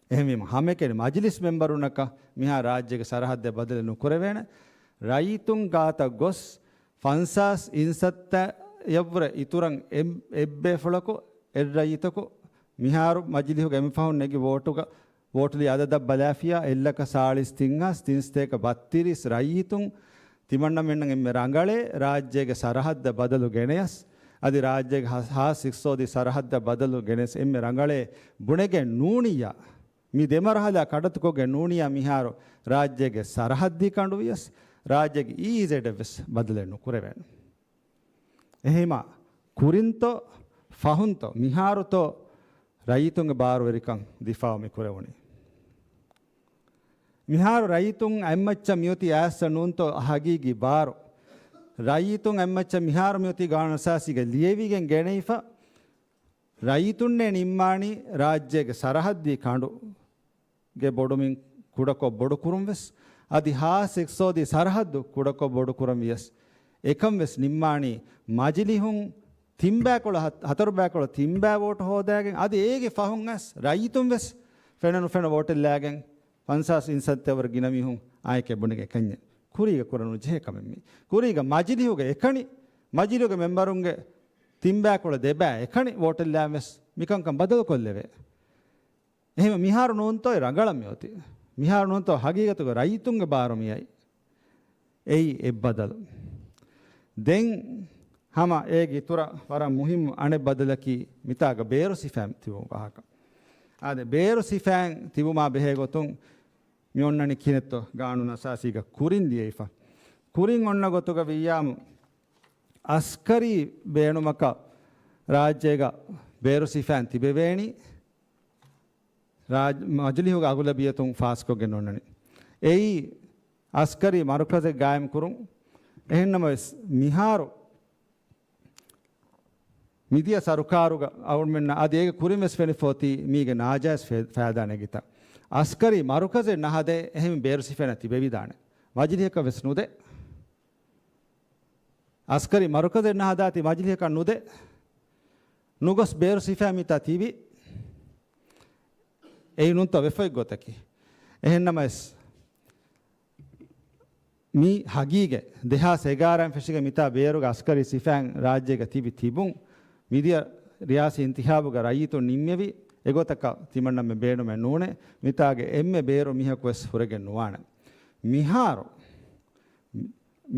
އެހެންވީމަ، ހަމައެކަނި މަޖިލިސް މެމްބަރުންނަކަށް މިހާ ރާއްޖޭގެ ސަރަހައްދެއް ބަދަލެއް ނުކުރެވޭނެ. ރައްޔިތުން ގާތަށް ގޮސް، ފަންސާސް އިންސައްތައަށްވުރެ އިތުރަށް އެއް، އެއްބޭފުޅަކު، އެއްރައްޔިތަކު، މިހާރު މަޖިލިހުގެ އެންމެ ފަހުން ނެގި ވޯޓުގަ، ވޯޓުލި އަދަދަށް ބަލާފިޔާ، އެއްލަކަ ސާޅީސް ތިން ހާސް ތިން ސަތޭކަ ބައްތިރީސް ރައްޔިތުން ތިމަންނަމެންނަށް އެންމެ ރަނގަޅޭ ރާއްޖޭގެ ސަރަހައްދަށް ބަދަލު ގެނެޔަސް، އަދި ރާއްޖޭގެ ހާ، ހާސް އިޤްތިޞާދީ ސަރަހައްދަށް ބަދަލު ގެނެސް އެންމެ ރަނގަޅޭ ބުނެގެން ނޫނިއްޔާ، މި ދެ މަރުހަލާ ކަޑައްތުކޮށްގެން ނޫނިއްޔާ މިހާރު ރާއްޖޭގެ ސަރަހައްދީ ކަނޑު ވިޔަސް، ރާއްޖޭގެ އީއީޒެޑް ވެސް ބަދަލެއް ނުކުރެވޭނެ. އެހީމާ، ކުރިންތޯ، ފަހުންތޯ، މިހާރުތޯ ރައްޔިތުންގެ ބާރުވެރިކަން ދިފާއު މި ކުރެވުނީ؟ މިހާރު ރައްޔިތުން އެއްމައްޗަށް މިއޮތީ އައިސް ނޫންތޯ ހަގީގީ ބާރު؟ ރައްޔިތުން އެއްމައްޗަށް މިހާރު މިއޮތީ ގާނޫނު އަސާސީގަ ލިޔެވިގެން ގެނެވިފަ، ރައްޔިތުންނޭ ނިންމާނީ ރާއްޖޭގެ ސަރަހައްދީ ކަނޑުގެ ބޮޑުމިން ކުޑަކޮށް ބޮޑުކުރުން ވެސް، އަދި ހާއްސަ އިޤްތިޞާދީ ސަރަހައްދު ކުޑަކޮށް ބޮޑުކުރަން ވިޔަސް، އެކަން ވެސް ނިންމާނީ މަޖިލިހުން ތިންބައިކުޅަ ހަތް، ހަތަރު ބައިކުޅަ ތިންބައި ވޯޓު ހޯދާގެން، އަދި އޭގެ ފަހުން އައިސް ރައްޔިތުން ވެސް ފެނެއް ނުފެންނަ ވޯޓެއް ލާގެން، ފަންސާސް އިންސައްތައަށްވުރެ ގިނަ މީހުން އާއެކޭ ބުނެގެން ކަންޏެއް. ކުރީގަ ކުރަން ނުޖެހޭ ކަމެއް މީ. ކުރީގަ މަޖިލިހުގެ އެކަނި، މަޖިލިހުގެ މެމްބަރުންގެ ތިންބައިކުޅަ ދެބައި އެކަނި ވޯޓެއް ލާން ވެސް މިކަންކަން ބަދަލުކޮށްލެވޭ. އެހެން މިހާރު ނޫންތޯ ރަނގަޅަށް މިއޮތީ. މިހާރު ނޫންތޯ ހަގީގަތުގަ ރައްޔިތުންގެ ބާރު މިއައީ. އެއީ އެއްބަދަލު. ދެން ހަމަ އޭގެ އިތުރަށް ވަރަށް މުހިއްމު އަނެއް ބަދަލަކީ މިތާގަ ބޭރު ސިފައިން ތިބުނު ވާހަކަ. އާދެ، ބޭރު ސިފައިން ތިބުމާ ބެހޭ ގޮތުން މި އޮންނަނީ ކިހިނެއްތޯ؟ ގާނޫނު އަސާސީގަ ކުރިން ލިޔެފަ. ކުރިން އޮންނަ ގޮތުގަ ވިއްޔާމު އަސްކަރީ ބޭނުމަކަށް ރާއްޖޭގަ ބޭރު ސިފައިން ތިބެވޭނީ، ރާއް-، މަޖިލީހުގެ އަޣުލަބިއްޔަތުން ފާސްކޮށްގެން އޮންނަނީ. އެއީ އަސްކަރީ މަރުކަޒެއް ގާއިމް ކުރުން. އެހެންނަމަވެސް، މިހާރު މިދިޔަ ސަރުކާރުގަ އަޅުމެންނަށް އަދި އޭގެ ކުރިން ވެސް ފެނިފަ އޮތީ މީގެ ނާޖާއިޒް ފެ-، ފައިދާ ނެގިތަ. އަސްކަރީ މަރުކަޒެއް ނަހަދޭ އެހެން ބޭރު ސިފައިން ތިބެވިދާނެ. މަޖިލީހަކަށް ވެސް ނުދޭ. އަސްކަރީ މަރުކަޒެއް ނަހަދާތީ މަޖިލީހަކަށް ނުދޭ. ނުގޮސް ބޭރު ސިފައިން މިތާ ތިބި. އެއީ ނޫންތޯ ވެފައި ގޮތަކީ. އެހެންނަމަވެސް، މި ހަގީގަތް ދެހާސް އެގާރައިން ފެށިގެން މިތާ ބޭރުގެ އަސްކަރީ ސިފައިން ރާއްޖޭގަ ތިބި ތިބުން، މިދިޔަ ރިޔާސީ އިންތިހާބުގަ ރައްޔިތުން ނިންމެވި އެގޮތަކަށް ތިމަންނަމެން ބޭނުމެއް ނޫނޭ. މިތާގެ އެންމެ ބޭރު މީހަކު ވެސް ހުރެގެން ނުވާނެ. މިހާރު،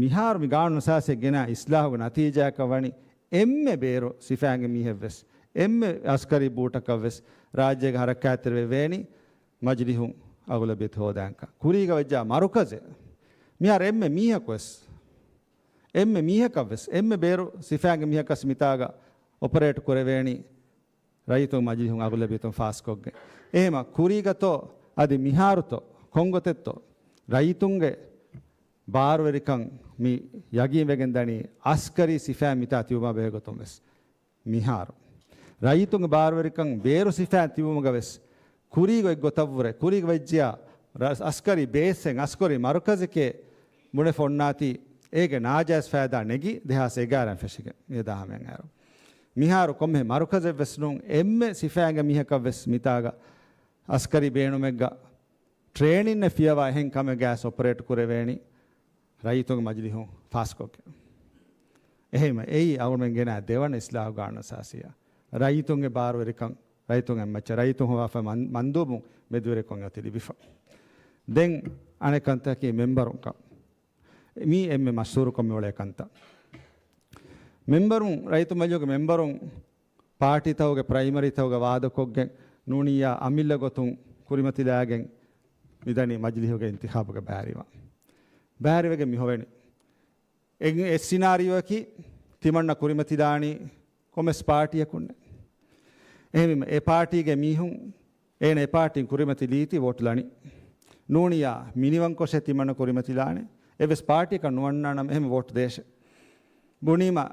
މިހާރު މި ގާނޫނު އަސާސީ ގެނާ އިސްލާހުގެ ނަތީޖާއަކަށް ވަނީ އެންމެ ބޭރު ސިފައިންގެ މީހެއް ވެސް، އެންމެ އަސްކަރީ ބޫޓަކަށް ވެސް ރާއްޖޭގަ ހަރަކާތްތެރިވެވޭނީ މަޖިލީހުން އަޣުލަބިއްޔަތު ހޯދާންކަން. ކުރީގަ ވެއްޖާ މަރުކަޒެއް މިހާރު އެންމެ މީހަކު ވެސް، އެންމެ މީހަކަށް ވެސް، އެންމެ ބޭރު ސިފައިންގެ މީހަކަސް މިތާގަ އޮޕަރޭޓް ކުރެވޭނީ ރައްޔިތުން މަޖިލީހުން އަޣުލަބިއްޔަތުން ފާސްކޮށްގެން. އެހެމަ ކުރީގަތޯ އަދި މިހާރުތޯ ކޮންގޮތެއްތޯ ރައްޔިތުންގެ ބާރުވެރިކަން މި ޔަގީންވެގެން ދަނީ އަސްކަރީ ސިފައިން މިތާ ތިބުމާ ބެހޭގޮތުން ވެސް. މިހާރު ރައްޔިތުންގެ ބާރުވެރިކަން ބޭރު ސިފައިން ތިބުމުގަ ވެސް ކުރީގަ އެއްގޮތަށްވުރެ، ކުރީގަ ވެއްޖިޔާ ރަ-، އަސްކަރީ ބޭސްއެއް، އަސްކަރީ މަރުކަޒެކޭ ބުނެފަ އޮންނާތީ އޭގެ ނާޖާއިޒް ފައިދާ ނެގި ދެހާސް އެގާރައިން ފެށިގެން މިއަދާ ހަމައަށް އައިރު. މިހާރު ކޮންމެހެން މަރުކަޒެއް ވެސް ނޫން، އެންމެ ސިފައިންގެ މީހަކަށް ވެސް މިތާގަ އަސްކަރީ ބޭނުމެއްގަ ޓްރޭނިންއެއް ފިޔަވާ އެހެން ކަމެއް ގާސް އޮޕަރޭޓް ކުރެވޭނީ ރައްޔިތުންގެ މަޖިލީހުން ފާސްކޮށްގެން. އެހެންވެ، އެއީ އަޅުމެން ގެނައި ދެވަނަ އިސްލާހު ގާނޫނު އަސާސީއަށް. ރައްޔިތުންގެ ބާރުވެރިކަން، ރައްޔިތުން އެއްމައްޗަށް ރައްޔިތުން ހޮވާފަ މަން-، މަންދޫބުން މެދުވެރިކޮށް އޮތި ލިބިފަ. ދެން އަނެއް ކަންތަކީ މެމްބަރުން ކަން. މީ އެންމެ މަޝްހޫރުކޮށް މިއުޅޭ ކަންތައް. މެމްބަރުން، ރައްޔިތު މަޖިލީހުގެ މެމްބަރުން ޕާޓީތަކުގެ ޕްރައިމަރީތަކުގަ ވާދަކޮށްގެން ނޫނިއްޔާ އަމިއްލަ ގޮތުން ކުރިމަތިލާގެން މިދަނީ މަޖިލީހުގެ އިންތިޚާބުގެ ބައިވެރިވާން. ބައިވެރިވެގެން މި ހޮވެނީ. އެ، އެއް ސިނާރިއޯއަކީ ތިމަންނަ ކުރިމަތިލާނީ ކޮމެސް ޕާޓީއަކުންނެ. އެހެންވީމަ އެ ޕާޓީގެ މީހުން އޭނަ އެ ޕާޓީން ކުރިމަތިލީތީ ވޯޓު ލަނީ. ނޫނިއްޔާ މިނިވަންކޮށޭ ތިމަންނަ ކުރިމަތިލާނެ. އެއްވެސް ޕާޓީއަކަށް ނުވަންނާނަމަ އެހެން ވޯޓު ދޭށޭ. ބުނީމަ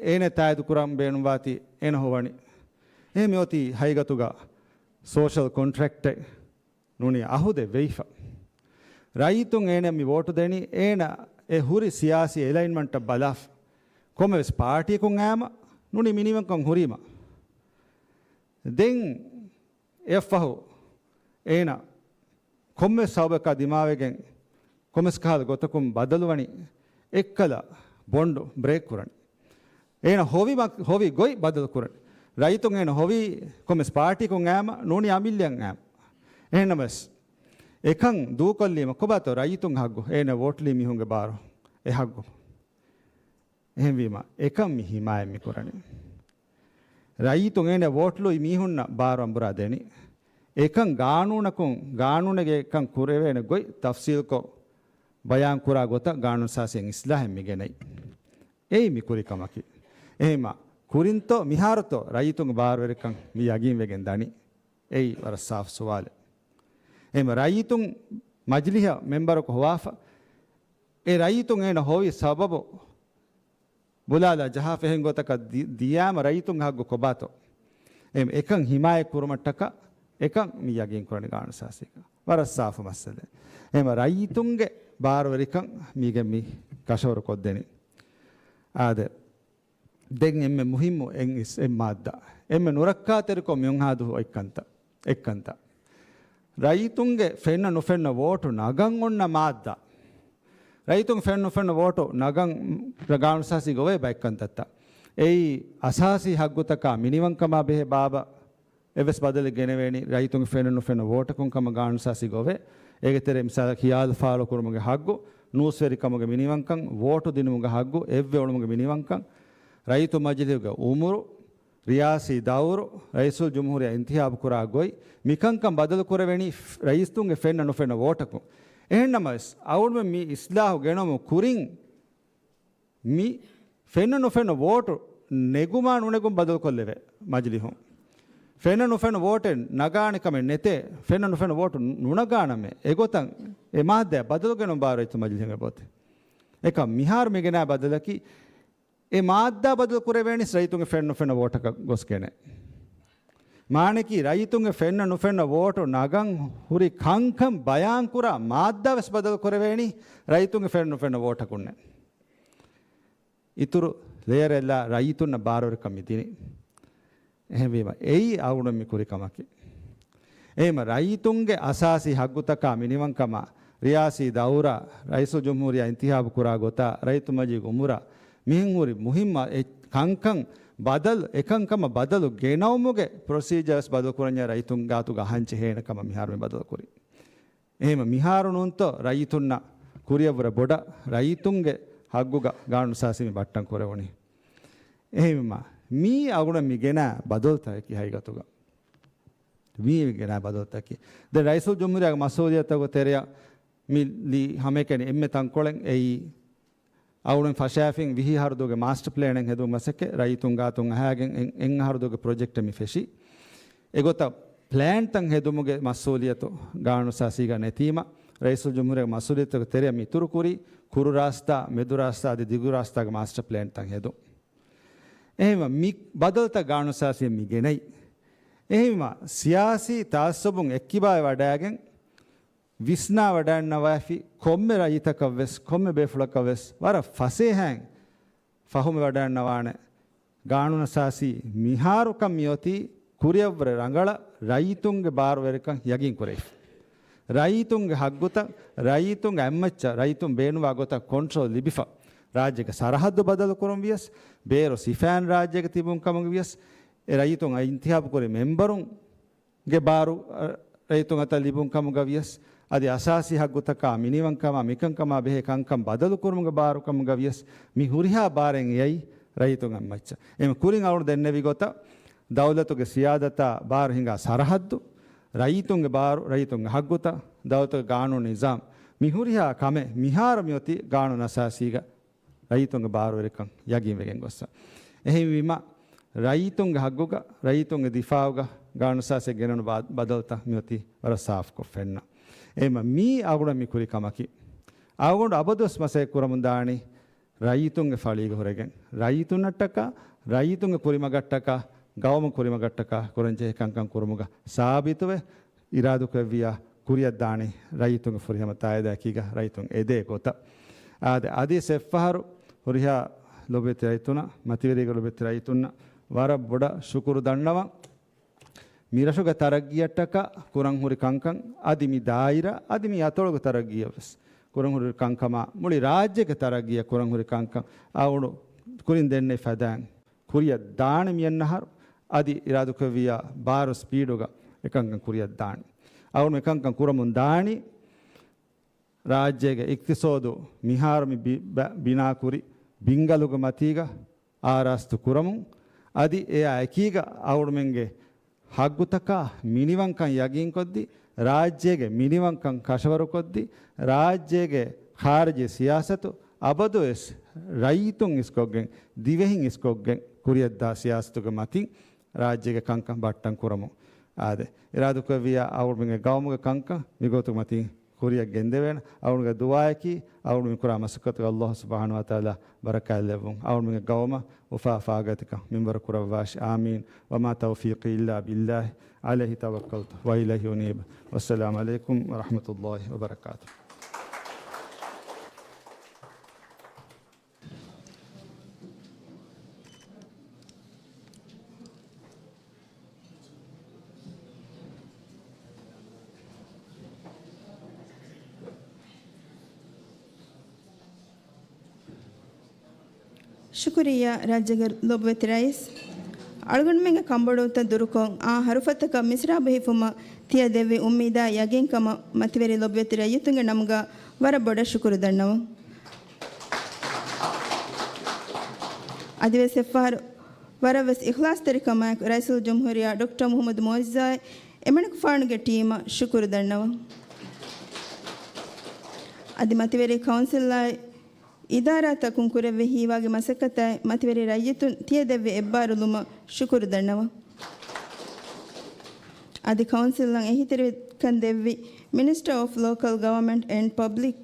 އޭނަ ތާއީދު ކުރަން ބޭނުންވާތީ އޭނަ ހޮވަނީ. އެހެން މިއޮތީ ހަގީގަތުގަ ސޯޝަލް ކޮންޓްރެކްޓެއް ނޫނީ އަހުދެއް ވެއިފަ. ރައްޔިތުން އޭނަ މި ވޯޓު ދެނީ އޭނަ އެ ހުރި ސިޔާސީ އެލައިންމަންޓަށް ބަލާފަ. ކޮންމެވެސް ޕާޓީއަކުން އައިމަ ނޫނީ މިނިވަންކަން ހުރީމަ. ދެން އެއަށްފަހު އޭނަ ކޮންމެ ސަބަބަކާ ދިމާވެގެން ކޮމެސް ކަހަލަ ގޮތަކުން ބަދަލުވަނީ އެއްކަލަ ބޮންޑު ބްރޭކް ކުރަން. އޭނަ ހޮވި މަ-، ހޮވި ގޮތް ބަދަލު ކުރަން. ރައްޔިތުން އޭނަ ހޮވީ ކޮމެސް ޕާޓީކުން އައިމަ ނޫނީ އަމިއްލައަށް އައިމަ. އެހެންނަމަވެސް އެކަން ދޫކޮށްލީމަ ކޮބާތޯ ރައްޔިތުން ހައްގު؟ އޭނަ ވޯޓްލީ މީހުންގެ ބާރު އެ ހައްގު. އެހެންވީމަ އެކަން މި ހިމާޔަތް މި ކުރަނީ. ރައްޔިތުން އޭނަ ވޯޓްލުއި މީހުންނަށް ބާރު އަނބުރާ ދެނީ. އެކަން ގާނޫނަކުން، ގާނޫނެއްގެ އެކަން ކުރެވޭނެ ގޮތް ތަފްސީލްކޮށް ބަޔާން ކުރާ ގޮތަށް ގާނޫނު ސާސިއަށް އިސްލާހެއް މި ގެނައީ. އެއީ މި ކުރި ކަމަކީ. އެހެންމަ ކުރިންތޯ މިހާރުތޯ ރައްޔިތުންގެ ބާރުވެރިކަން މި ޔަގީންވެގެން ދަނީ. އެއީ ވަރަށް ސާފު ސުވާލެއް. އެހެންމަ ރައްޔިތުން މަޖިލިހަށް މެމްބަރަކު ހޮވާފަ، އެ ރައްޔިތުން އޭނަ ހޮވި ސަބަބު ބުލާލާ ޖަހާފަ އެހެން ގޮތަކަށް ދި-، ދިޔާމަ ރައްޔިތުންގެ ހައްގު ކޮބާތޯ؟ އެ-، އެކަން ހިމާޔަތް ކުރުމަށްޓަކާ އެކަން މި ޔަގީން ކުރަނީ ގާނޫނު ސާސީގަ. ވަރަށް ސާފު މައްސަލައެއް. އެހެންމަ ރައްޔިތުންގެ ބާރުވެރިކަން މީގެ މި ކަށަވަރު ކޮށްދެނީ. އާދެ، ދެން އެންމެ މުހިއްމު އެއް އިސް-، އެއް މާއްދާ. އެންމެ ނުރައްކާތެރިކޮށް މިއޮންހާދު އޮތްކަންތައް، އެއްކަންތައް. ރައްޔިތުންގެ ފެންނަ ނުފެންނަ ވޯޓު ނަގަން އޮންނަ މާއްދާ. ރައްޔިތުން ފެންނަ ނުފެންނަ ވޯޓު ނަގަން ގާނޫނު ސާސީ ގޮވޭ ބައެއްކަންތައްތައް. އެއީ އަސާސީ ހައްގުތަކާ މިނިވަންކަމާ ބެހޭ ބާބަ އެއްވެސް ބަދަލެއް ގެނެވޭނީ ރައްޔިތުންގެ ފެންނަ ނުފެންނަ ވޯޓަކުން ކަމަށް ގާނޫނު ސާސީ ގޮވޭ. އޭގެ ތެރޭ މިސާލަކަށް ހިޔާލު ފާޅު ކުރުމުގެ ހައްގު، ނޫސްވެރިކަމުގެ މިނިވަންކަން، ވޯޓު ދިނުމުގެ ހައްގު، އެއްވެ އުޅުމުގެ މިނިވަންކަން، ރައްޔިތު މަޖިލީހުގެ އުމުރު، ރިޔާސީ ދައުރު، ރައީސުލްޖުމްހޫރިއްޔާ އިންތިހާބު ކުރާ ގޮތް، މިކަންކަން ބަދަލު ކުރެވެނީ ރައީސްތުންގެ ފެންނަ ނުފެންނަ ވޯޓަކުން. އެހެންނަމަވެސް، އަޅުގަނޑުމެން މި އިސްލާހު ގެނައުމު ކުރިން، މި ފެންނަ ނުފެންނަ ވޯޓު ނެގުމާ ނުނެގުން ބަދަލުކޮށްލެވޭ މަޖިލިހުން. ފެންނަ ނުފެންނަ ވޯޓެއް ނަގާނެ ކަމެއް ނެތޭ، ފެންނަ ނުފެންނަ ވޯޓު ނުނަގާނަމޭ. އެގޮތަށް އެ މާއްދާ ބަދަލު ގެނުން ބާރު ރައްޔިތު މަޖިލިހުން އެބައޮތޭ. އެކަމް މިހާރު މި ގެނާ ބަދަލަކީ، އެ މާއްދާ ބަދަލު ކުރެވޭނީސް ރައްޔިތުންގެ ފެން ނުފެންނަ ވޯޓަކަށް ގޮސްގެނޭ. މާނައަކީ ރައްޔިތުންގެ ފެންނަ ނުފެންނަ ވޯޓު ނަގަން ހުރި ކަންކަން ބަޔާންކުރާ މާއްދާ ވެސް ބަދަލު ކުރެވޭނީ ރައްޔިތުންގެ ފެން ނުފެންނަ ވޯޓަކުންނޭ. އިތުރު ލޭޔަރެއްލާ ރައްޔިތުންނަށް ބާރުވެރިކަން މި ދިނީ. އެހެންވީމަ، އެއީ އަޅުގަނޑު މި ކުރި ކަމަކީ. އެހެންވީމަ، ރައްޔިތުންގެ އަސާސީ ހައްގުތަކާ މިނިވަންކަމާ، ރިޔާސީ ދައުރާ، ރައީސުލްޖުމްހޫރިއްޔާ އިންތިހާބު ކުރާ ގޮތާ، ރައްޔިތު މަޖިލީހުގެ އުމުރާ، މިހެން ހުރި މުހިއްމު އެ ކަންކަން ބަދަލު، އެކަންކަމަށް ބަދަލު ގެނައުމުގެ ޕްރޮސީޖާ ވެސް ބަދަލު ކުރަންޏާ ރައްޔިތުން ގާތުގަ އަހަން ޖެހޭނެ ކަމަށް މިހާރު މި ބަދަލު ކުރީ. އެހެންވީމަ، މިހާރު ނޫންތޯ ރައްޔިތުންނަށް ކުރިއަށްވުރެ ބޮޑަށް ރައްޔިތުންގެ ހައްގުގަ ގާނޫނު އަސާސީ މި ބައްޓަން ކުރެވުނީ. އެހެންވީމަ، މީ އަޅުގަނޑަށް މި ގެނާ ބަދަލުތަކަކީ ހަގީގަތުގަ. މީ ގެނާ ބަދަލުތަކީ. ދެން ރައީސުލްޖުމްހޫރިއްޔާގެ މަސްއޫލިއްޔަތުގެ ތެރެއަށް މި ލީ ހަމައެކަނި އެންމެ ތަންކޮޅެއް އެއީ، އަޅުގަނޑު ފަށާފިން ވިހި އަހަރު ދުވަހުގެ މާސްޓަ ޕްލޭނެއް ހެދުން މަސައްކަތް ރައްޔިތުން ގާތުން އަހާގެން އެން، އެން އަހަރު ދުވަހުގެ ޕްރޮޖެކްޓެއް މި ފެށީ. އެގޮތަށް ޕްލޭންތައް ހެދުމުގެ މަސްއޫލިއްޔަތު ގާނޫނު އަސާސީގަ ނެތީމަ، ރައީސުލްޖުމްހޫރިއްޔާގެ މަސްއޫލިއްޔަތުގެ ތެރެއަށް މި އިތުރު ކުރީ، ކުރު ރާސްތާ، މެދު ރާސްތާ އަދި ދިގު ރާސްތާގެ މާސްޓަ ޕްލޭންތައް ހެދުން. އެހެންވީމަ، މި ބަދަލުތައް ގާނޫނު އަސާސީ މި ގެނައީ. އެހެންވީމަ، ސިޔާސީ ތައައްސަބުން އެއްކިބާވެ ވަޑައިގެން، ވިސްނާ ވަޑައިގަންނަވާފި ކޮންމެ ރައްޔިތަކަށް ވެސް، ކޮންމެ ބޭފުޅަކަށް ވެސް ވަރަށް ފަސޭހައިން ފަހުމެ ވަޑައިގަންނަވާނެ. ގާނޫނު އަސާސީ މިހާރުކަން މިއޮތީ ކުރިއަށްވުރެ ރަނގަޅަށް ރައްޔިތުންގެ ބާރުވެރިކަން ޔަގީން ކުރެވިފަ. ރައްޔިތުންގެ ހައްގުތައް، ރައްޔިތުންގެ އަތްމައްޗަށް ރައްޔިތުން ބޭނުންވާ ގޮތަށް ކޮންޓްރޯލް ލިބިފަ. ރާއްޖޭގެ ސަރަހައްދު ބަދަލުކުރުން ވިޔަސް، ބޭރު ސިފައިން ރާއްޖޭގަ ތިބުން ކަމުގަ ވިޔަސް، އެ ރައްޔިތުން އިންތިހާބު ކުރި މެމްބަރުން ގެ ބާރު، އަ، ރައްޔިތުން އަތަށް ލިބުން ކަމުގަ ވިޔަސް، އަދި އަސާސީ ހައްގުތަކާ މިނިވަންކަމާ މިކަންކަމާ ބެހޭ ކަންކަން ބަދަލުކުރުމުގެ ބާރު ކަމުގަ ވިޔަސް، މި ހުރިހާ ބާރެއް އެއީ ރައްޔިތުން އަތްމައްޗަށް. އެހެން ކުރިން އަޅުގަނޑު ދެންނެވި ގޮތަށް، ދައުލަތުގެ ސިޔާދަތާ ބާރު ހިނގާ ސަރަހައްދު، ރައްޔިތުންގެ ބާރު، ރައްޔިތުންގެ ހައްގުތައް، ދައުލަތުގެ ގާނޫނު ނިޒާމް، މި ހުރިހާ ކަމެއް މިހާރު މިއޮތީ ގާނޫނު އަސާސީގަ ރައްޔިތުންގެ ބާރުވެރިކަން ޔަގީންވެގެން ގޮއްސަ. އެހެންވީމަ، ރައްޔިތުންގެ ހައްގުގަ، ރައްޔިތުންގެ ދިފާއުގަ ގާނޫނު އަސާސީ ގެނައުނު ބަ-، ބަދަލުތައް މިއޮތީ ވަރަށް ސާފުކޮށް ފެންނަ. އެހެންވީމަ، މީ އަޅުގަނޑަށް މި ކުރި ކަމަކީ. އަޅުގަނޑު އަބަދުވެސް މަސައްކަތް ކުރަމުން ދާނީ ރައްޔިތުންގެ ފަޅީގަ ހުރެގެން، ރައްޔިތުންނަށްޓަކާ، ރައްޔިތުންގެ ކުރިމަގަށްޓަކާ، ގައުމު ކުރިމަގަށްޓަކާ ކުރަންޖެހޭ ކަންކަން ކުރުމުގަ ސާބިތުވެ، އިރާދަކުރެއްވިއްޔާ ކުރިއަށްދާނީ ރައްޔިތުންގެ ފުރިހަމަ ތާއީދާއެކީގަ ރައްޔިތުން އެދޭ ގޮތަށް. އާދެ، އަދި އެއްފަހަރު ހުރިހާ ލޮބުވެތި ރައްޔިތުންނަށް، މަތިވެރިގެ ލޮބުވެތި ރައްޔިތުންނަށް ވަރަށް ބޮޑަށް ޝުކުރު ދަންނަވަން. މިރަށުގެ ތަރައްގީއަށްޓަކާ ކުރަން ހުރި ކަންކަން، އަދި މި ދާއިރާ، އަދި މި އަތޮޅުގެ ތަރައްގީއަށް ވެސް ކުރަން ހުރި ކަންކަމާ، މުޅި ރާއްޖޭގެ ތަރައްގީއަށް ކުރަން ހުރި ކަންކަން އަޅުގަނޑު ކުރިން ދެންނެވި ފަދައިން ކުރިއަށް ދާނެ މިއަންނަ އަހަރު، އަދި އިރާދަކުރެއްވިއްޔާ ބާރު ސްޕީޑުގަ އެކަންކަން ކުރިއަށް ދާނެ. އަޅުގަނޑު އެކަންކަން ކުރަމުން ދާނީ، ރާއްޖޭގެ އިޤްތިޞާދު މިހާރު މި ބި-، ބަ-، ބިނާކުރި ބިންގަލުގެ މަތީގަ އާރާސްތު ކުރަމުން، އަދި އެއާ އެކީގަ އަޅުގަނޑުމެންގެ ހައްގުތަކާ މިނިވަންކަން ޔަގީންކޮށްދީ، ރާއްޖޭގެ މިނިވަންކަން ކަށަވަރުކޮށްދީ، ރާއްޖޭގެ ޚާރިޖީ ސިޔާސަތު އަބަދުވެސް ރައްޔިތުން އިސްކޮށްގެން، ދިވެހިން އިސްކޮށްގެން ކުރިއަށްދާ ސިޔާސަތުގެ މަތިން ރާއްޖޭގެ ކަންކަން ބައްޓަން ކުރަމުން. އާދެ، އިރާދަކުރެއްވިއްޔާ އަޅުގަނޑުމެންގެ ގައުމުގެ ކަންކަން މިގޮތުގެ މަތިން ކުރިއަށް ގެންދެވޭނެ. އަޅުގަނޑުގެ ދުޢާއަކީ، އަޅުގަނޑު މި ކުރާ މަސައްކަތުގަ ﷲ ސުބްޙާނަހޫ ވަތަޢާލާ ބަރަކާތްލެއްވުން. އަޅުގަނޑުމެންގެ ގައުމަށް އުފާ ފާގަތިކަން މިންވަރު ކުރައްވާށި. އާމީން. وما توفيقي إلا بالله عليه توكلت وإليه أنيب. والسلام عليكم ورحمة الله وبركاته. ޝުކުރިއްޔާ ރާއްޖޭގެ ލޮބުވެތި ރައީސް. އަޅުގަނޑުމެންގެ ކަންބޮޑުވުންތައް ދުރުކޮށް، އާ ހަރުފަތަކަށް މިސްރާބު ހިފުމަށް ތިޔަ ދެއްވި އުއްމީދާ ޔަގީންކަމަށް މަތިވެރި ލޮބުވެތި ރައްޔިތުންގެ ނަމުގަ ވަރަށް ބޮޑަށް ޝުކުރު ދަންނަވަން. އަދިވެސް އެއްފަހަރު ވަރަށްވެސް އިޚްލާޞްތެރިކަމާއެކު ރައީސުލްޖުމްހޫރިއްޔާ ޑޮކްޓަރ މުޙައްމަދު މުޢިއްޒާއި އެމަނިކުފާނުގެ ޓީމަށް ޝުކުރު ދަންނަވަން. އަދި މަތިވެރި ކައުންސިލާއި އިދާރާތަކުން ކުރެއްވި ހީވާގި މަސައްކަތާއި މަތިވެރި ރައްޔިތުން ތިޔަދެއްވި އެއްބާރުލުމަށް ޝުކުރު ދަންނަވަން. އަދި ކައުންސިލަށް އެހީތެރިކަން ދެއްވި މިނިސްޓަރ އޮފް ލޯކަލް ގަވަރމަންޓް އެންޑް ޕަބްލިކް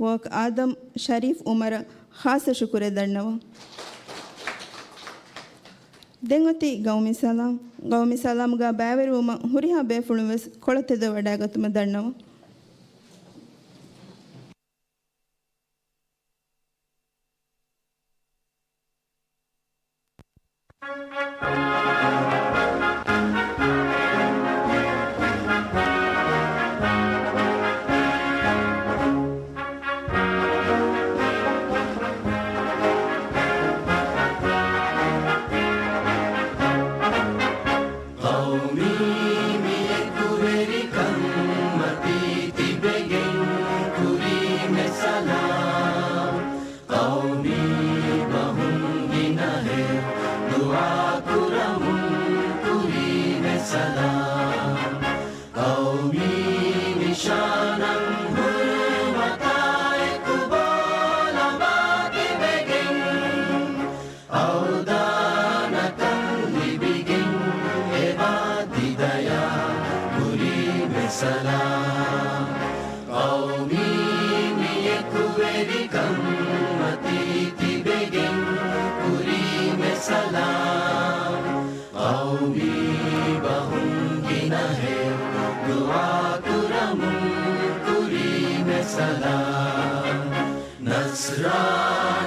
ވޯކް އާދަމް ޝަރީފް އުމަރަށް ޚާއްޞަ ޝުކުރެއް ދަންނަވަން. ދެން އޮތީ ގައުމީ ސަލާމް. ގައުމީ ސަލާމްގަ ބައިވެރިވުމަށް ހުރިހާ ބޭފުޅުން ވެސް ކޮޅަށް ތެދުވެވަޑައިގަތުމަށް ދަންނަވަން. ޤައުމީ މި އެކުވެރިކަން މަތީ ތިބެގެން ކުރީމެ ސަލާމް. ޤައުމީ ބަހުން ގިނަހެޔޮ ދުޢާ ކުރަމުން ކުރީމެ ސަލާމް. ޤައުމީ ނިޝާނަށް ހުރުމަތާ އެކު ބޯލަނބާ ތިބެގެން އަވްދާނަކަން ލިބިގެން އެބާ ދިދަޔާ ކުރީމެ ސަލާމް. ޤައުމީ މި އެކުވެރިކަން މަތީ ތިބެގެން ކުރީމެ ސަލާމް. ޤައުމީ ބަހުން ގިނަހެޔޮ ދުޢާ ކުރަމުން ކުރީމެ ސަލާމް. ނަޞްރާ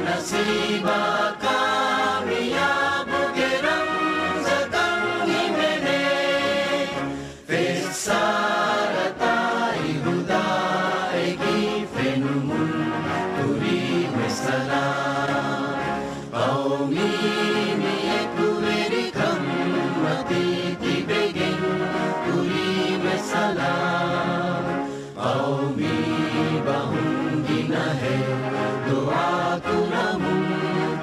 ނަސީބާ ކާމިޔާބުގެ ރަމްޒަކަށް ހިމެނޭ. ފެއްސާރަތާއި ހުދާއެކީ ފެނުމުން ކުރީމެ ސަލާމް. ޤައުމީ މި އެކުވެރިކަން މަތީ ތިބެގެން ކުރީމެ ސަލާމް. ޤައުމީ ބަހުން ގިނަހެޔޮ ދުޢާ ކުރަމުން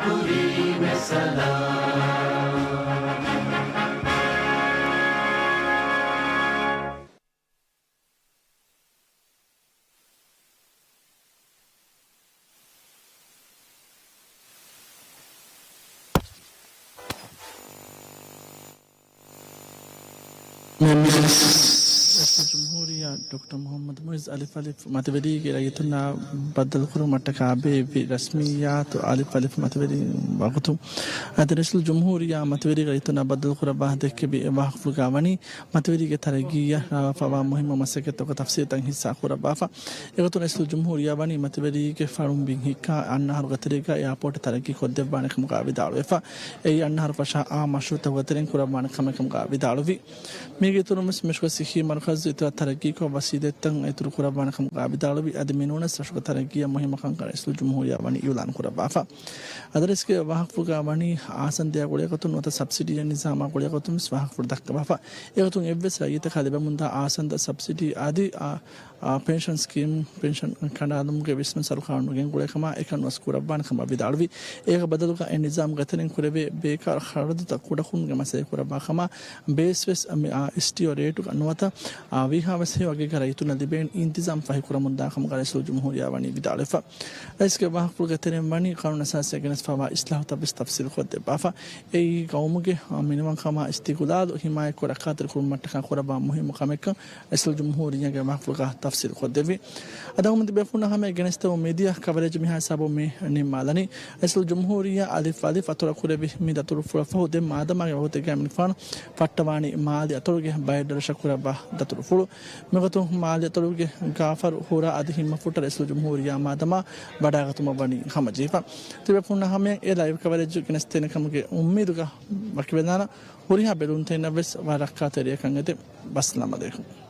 ކުރީމެ ސަލާމް. ރައީސުލްޖުމްހޫރިއްޔާ ޑޮކްޓަރ މުޙައްމަދު މުޢިއްޒު އަލިފް އަލިފް މަތިވެރީގެ ރައްޔިތުންނާ ބައްދަލުކުރުމަށްޓަކާ ބޭއްވި ރަސްމިއްޔާތު އަލިފް އަލިފް މަތިވެރި ވަގުތު. އަދި ރައީސުލްޖުމްހޫރިއްޔާ މަތިވެރީގެ ރައްޔިތުންނާ ބައްދަލުކުރައްވާ ދެއްކެވި ވާހަކަފުޅުގަ ވަނީ މަތިވެރީގެ ތަރައްގީއަށް ރާވާފައިވާ މުހިއްމު މަސައްކަތްތަކުގެ ތަފްސީލްތައް ހިއްސާ ކުރައްވާފަ. އެގޮތުން ރައީސުލްޖުމްހޫރިއްޔާ ވަނީ މަތިވެރީގެ ފަޅުން ބިން ހިއްކާ އަންނަ އަހަރުގެ ތެރޭގަ އެއާޕޯޓް ތަރައްގީ ކޮށްދެއްވާނެ ކަމުގަ ވިދާޅުވެފަ. އެއީ އަންނަ އަހަރު ފަށާ އާ މަޝްރޫއުތަކުގެ ތެރެއިން ކުރައްވާނެ ކަމެއް ކަމުގަ ވިދާޅުވި. މީގެ އިތުރުން ވެސް މިޝުގަ ސިއްހީ މަރުކަޒު އިތުރަށް ތަރައްގީކޮށް ވަސީލަތްތައް އިތުރު ކުރައްވާނެ ކަމުގަ ވިދާޅުވި. އަދި މިނޫނަސް ރަށުގެ ތަރައްގީއަށް މުހިއްމު ކަންކަން ރައީސުލްޖުމްހޫރިއްޔާ ވަނީ އިއުލާން ކުރައްވާފަ. އަދި ރައީސްގެ ވާހަކަފުޅުގަ ވަނީ އާސަން ދެއަތް ގުޅޭގޮތުން ނުވަތަ ސަބްސިޑީއެއް ނިޒާމާ ގުޅޭގޮތުން ވެސް ވާހަކަފުޅު ދައްކަވާފަ. އެގޮތުން އެއްވެސް ރައްޔިތަކަށް ލިބެމުންދާ އާސަންދަ ސަބްސިޑީ އަދި އާ، އާ، ޕެންޝަން ސްކީމް، ޕެންޝަން ކަނޑާލުމުގެ ވިސްނުން ސަރުކާރުން ނުގެން ގުޅޭ ކަމަށް އެކަން ވެސް ކުރައްވާނެ ކަމަށް ވިދާޅުވި. އޭގެ ބަދަލުގަ އެ ނިޒާމް ގަތެރިން ކުރެވޭ ބޭކާރު ޚަރަދުތައް ކުޑަކުރުމުގެ މަސައްކަތް ކުރައްވާ ކަމަށް ބޭސް ވެސް މި، އާ، އެސްޓީއޯ ރޭޓުގަ ނުވަތަ، އާ، ވީހާވެސް ހެޔޮ އަގެއްގަ ރައްޔިތުންނަށް ލިބޭން އިންތިޒާމް ފަހިކުރަމުންދާ ކަމުގަ ރައީސުލްޖުމްހޫރިއްޔާ ވަނީ ވިދާޅުވެފަ. ރައީސްގެ ވާހަކަފުޅުގެ ތެރެއިން ވަނީ ޤާނޫނު އަސާސީއަށް ގެނެސްފައިވާ އިސްލާހުތައް ވެސް ތަފްސީލު ކޮށްދެއްވާފަ. އެއީ ޤައުމުގެ، އާ، މިނިވަންކަމާ އިސްތިޤުލާލު ހިމާޔަތްކޮށް ރައްކާތެރިކުރުމަށްޓަކާ ކުރައްވާ މުހިއްމު ކަމެއްކަން ރައީސުލްޖުމްހޫރިއްޔާގެ ވާހަކަފުޅުގަ ތަފްސީލު ކޮށްދެއްވި. އަދި އަޅުގަނޑުމެން ބޭފުޅުންނާ ހަމަޔަށް ގެނެސްދެމުން މިދިޔަ ކަވަރޭޖް މިހާ ހިސާބުން މި ނިންމާލަނީ. ރައީސުލްޖުމްހޫރިއްޔާ އަލިފް އަލިފް އަތޮޅަށް ކުރެއްވި މި ދަތުރުފުޅަށް ފަހު ދެން މާދަމާގެ ވަގުތެއްގައި މިނިކުފާނު ފައްޓަވާނީ މާލެ އަތޮޅުގެ ބައެއް ރަށަށް ކުރައްވާ ދަތުރުފުޅު. މިގޮތުން މާލެ އަތޮޅުގެ ގާފަރު ހުރާ އަދި ހިންމަފުއްޓާ ރައީސުލްޖުމްހޫރިއްޔާ މާދަމާ ވަޑައިގަތުމަށް ވަނީ ހަމަޖެހިފަ. ތިބޭފުޅުންނާ ހަމަޔަށް އެ ލައިވް ކަވަރޭޖް ގެނެސްދޭނެ ކަމުގެ އުއްމީދުގަ ވަކިވެލާނަން. ހުރިހާ ބެލުންތެރިންނަށް ވެސް ވަރަށް ރައްކާތެރިއަކަށް އެދެން. އައްސަލާމް އަލައިކުމް.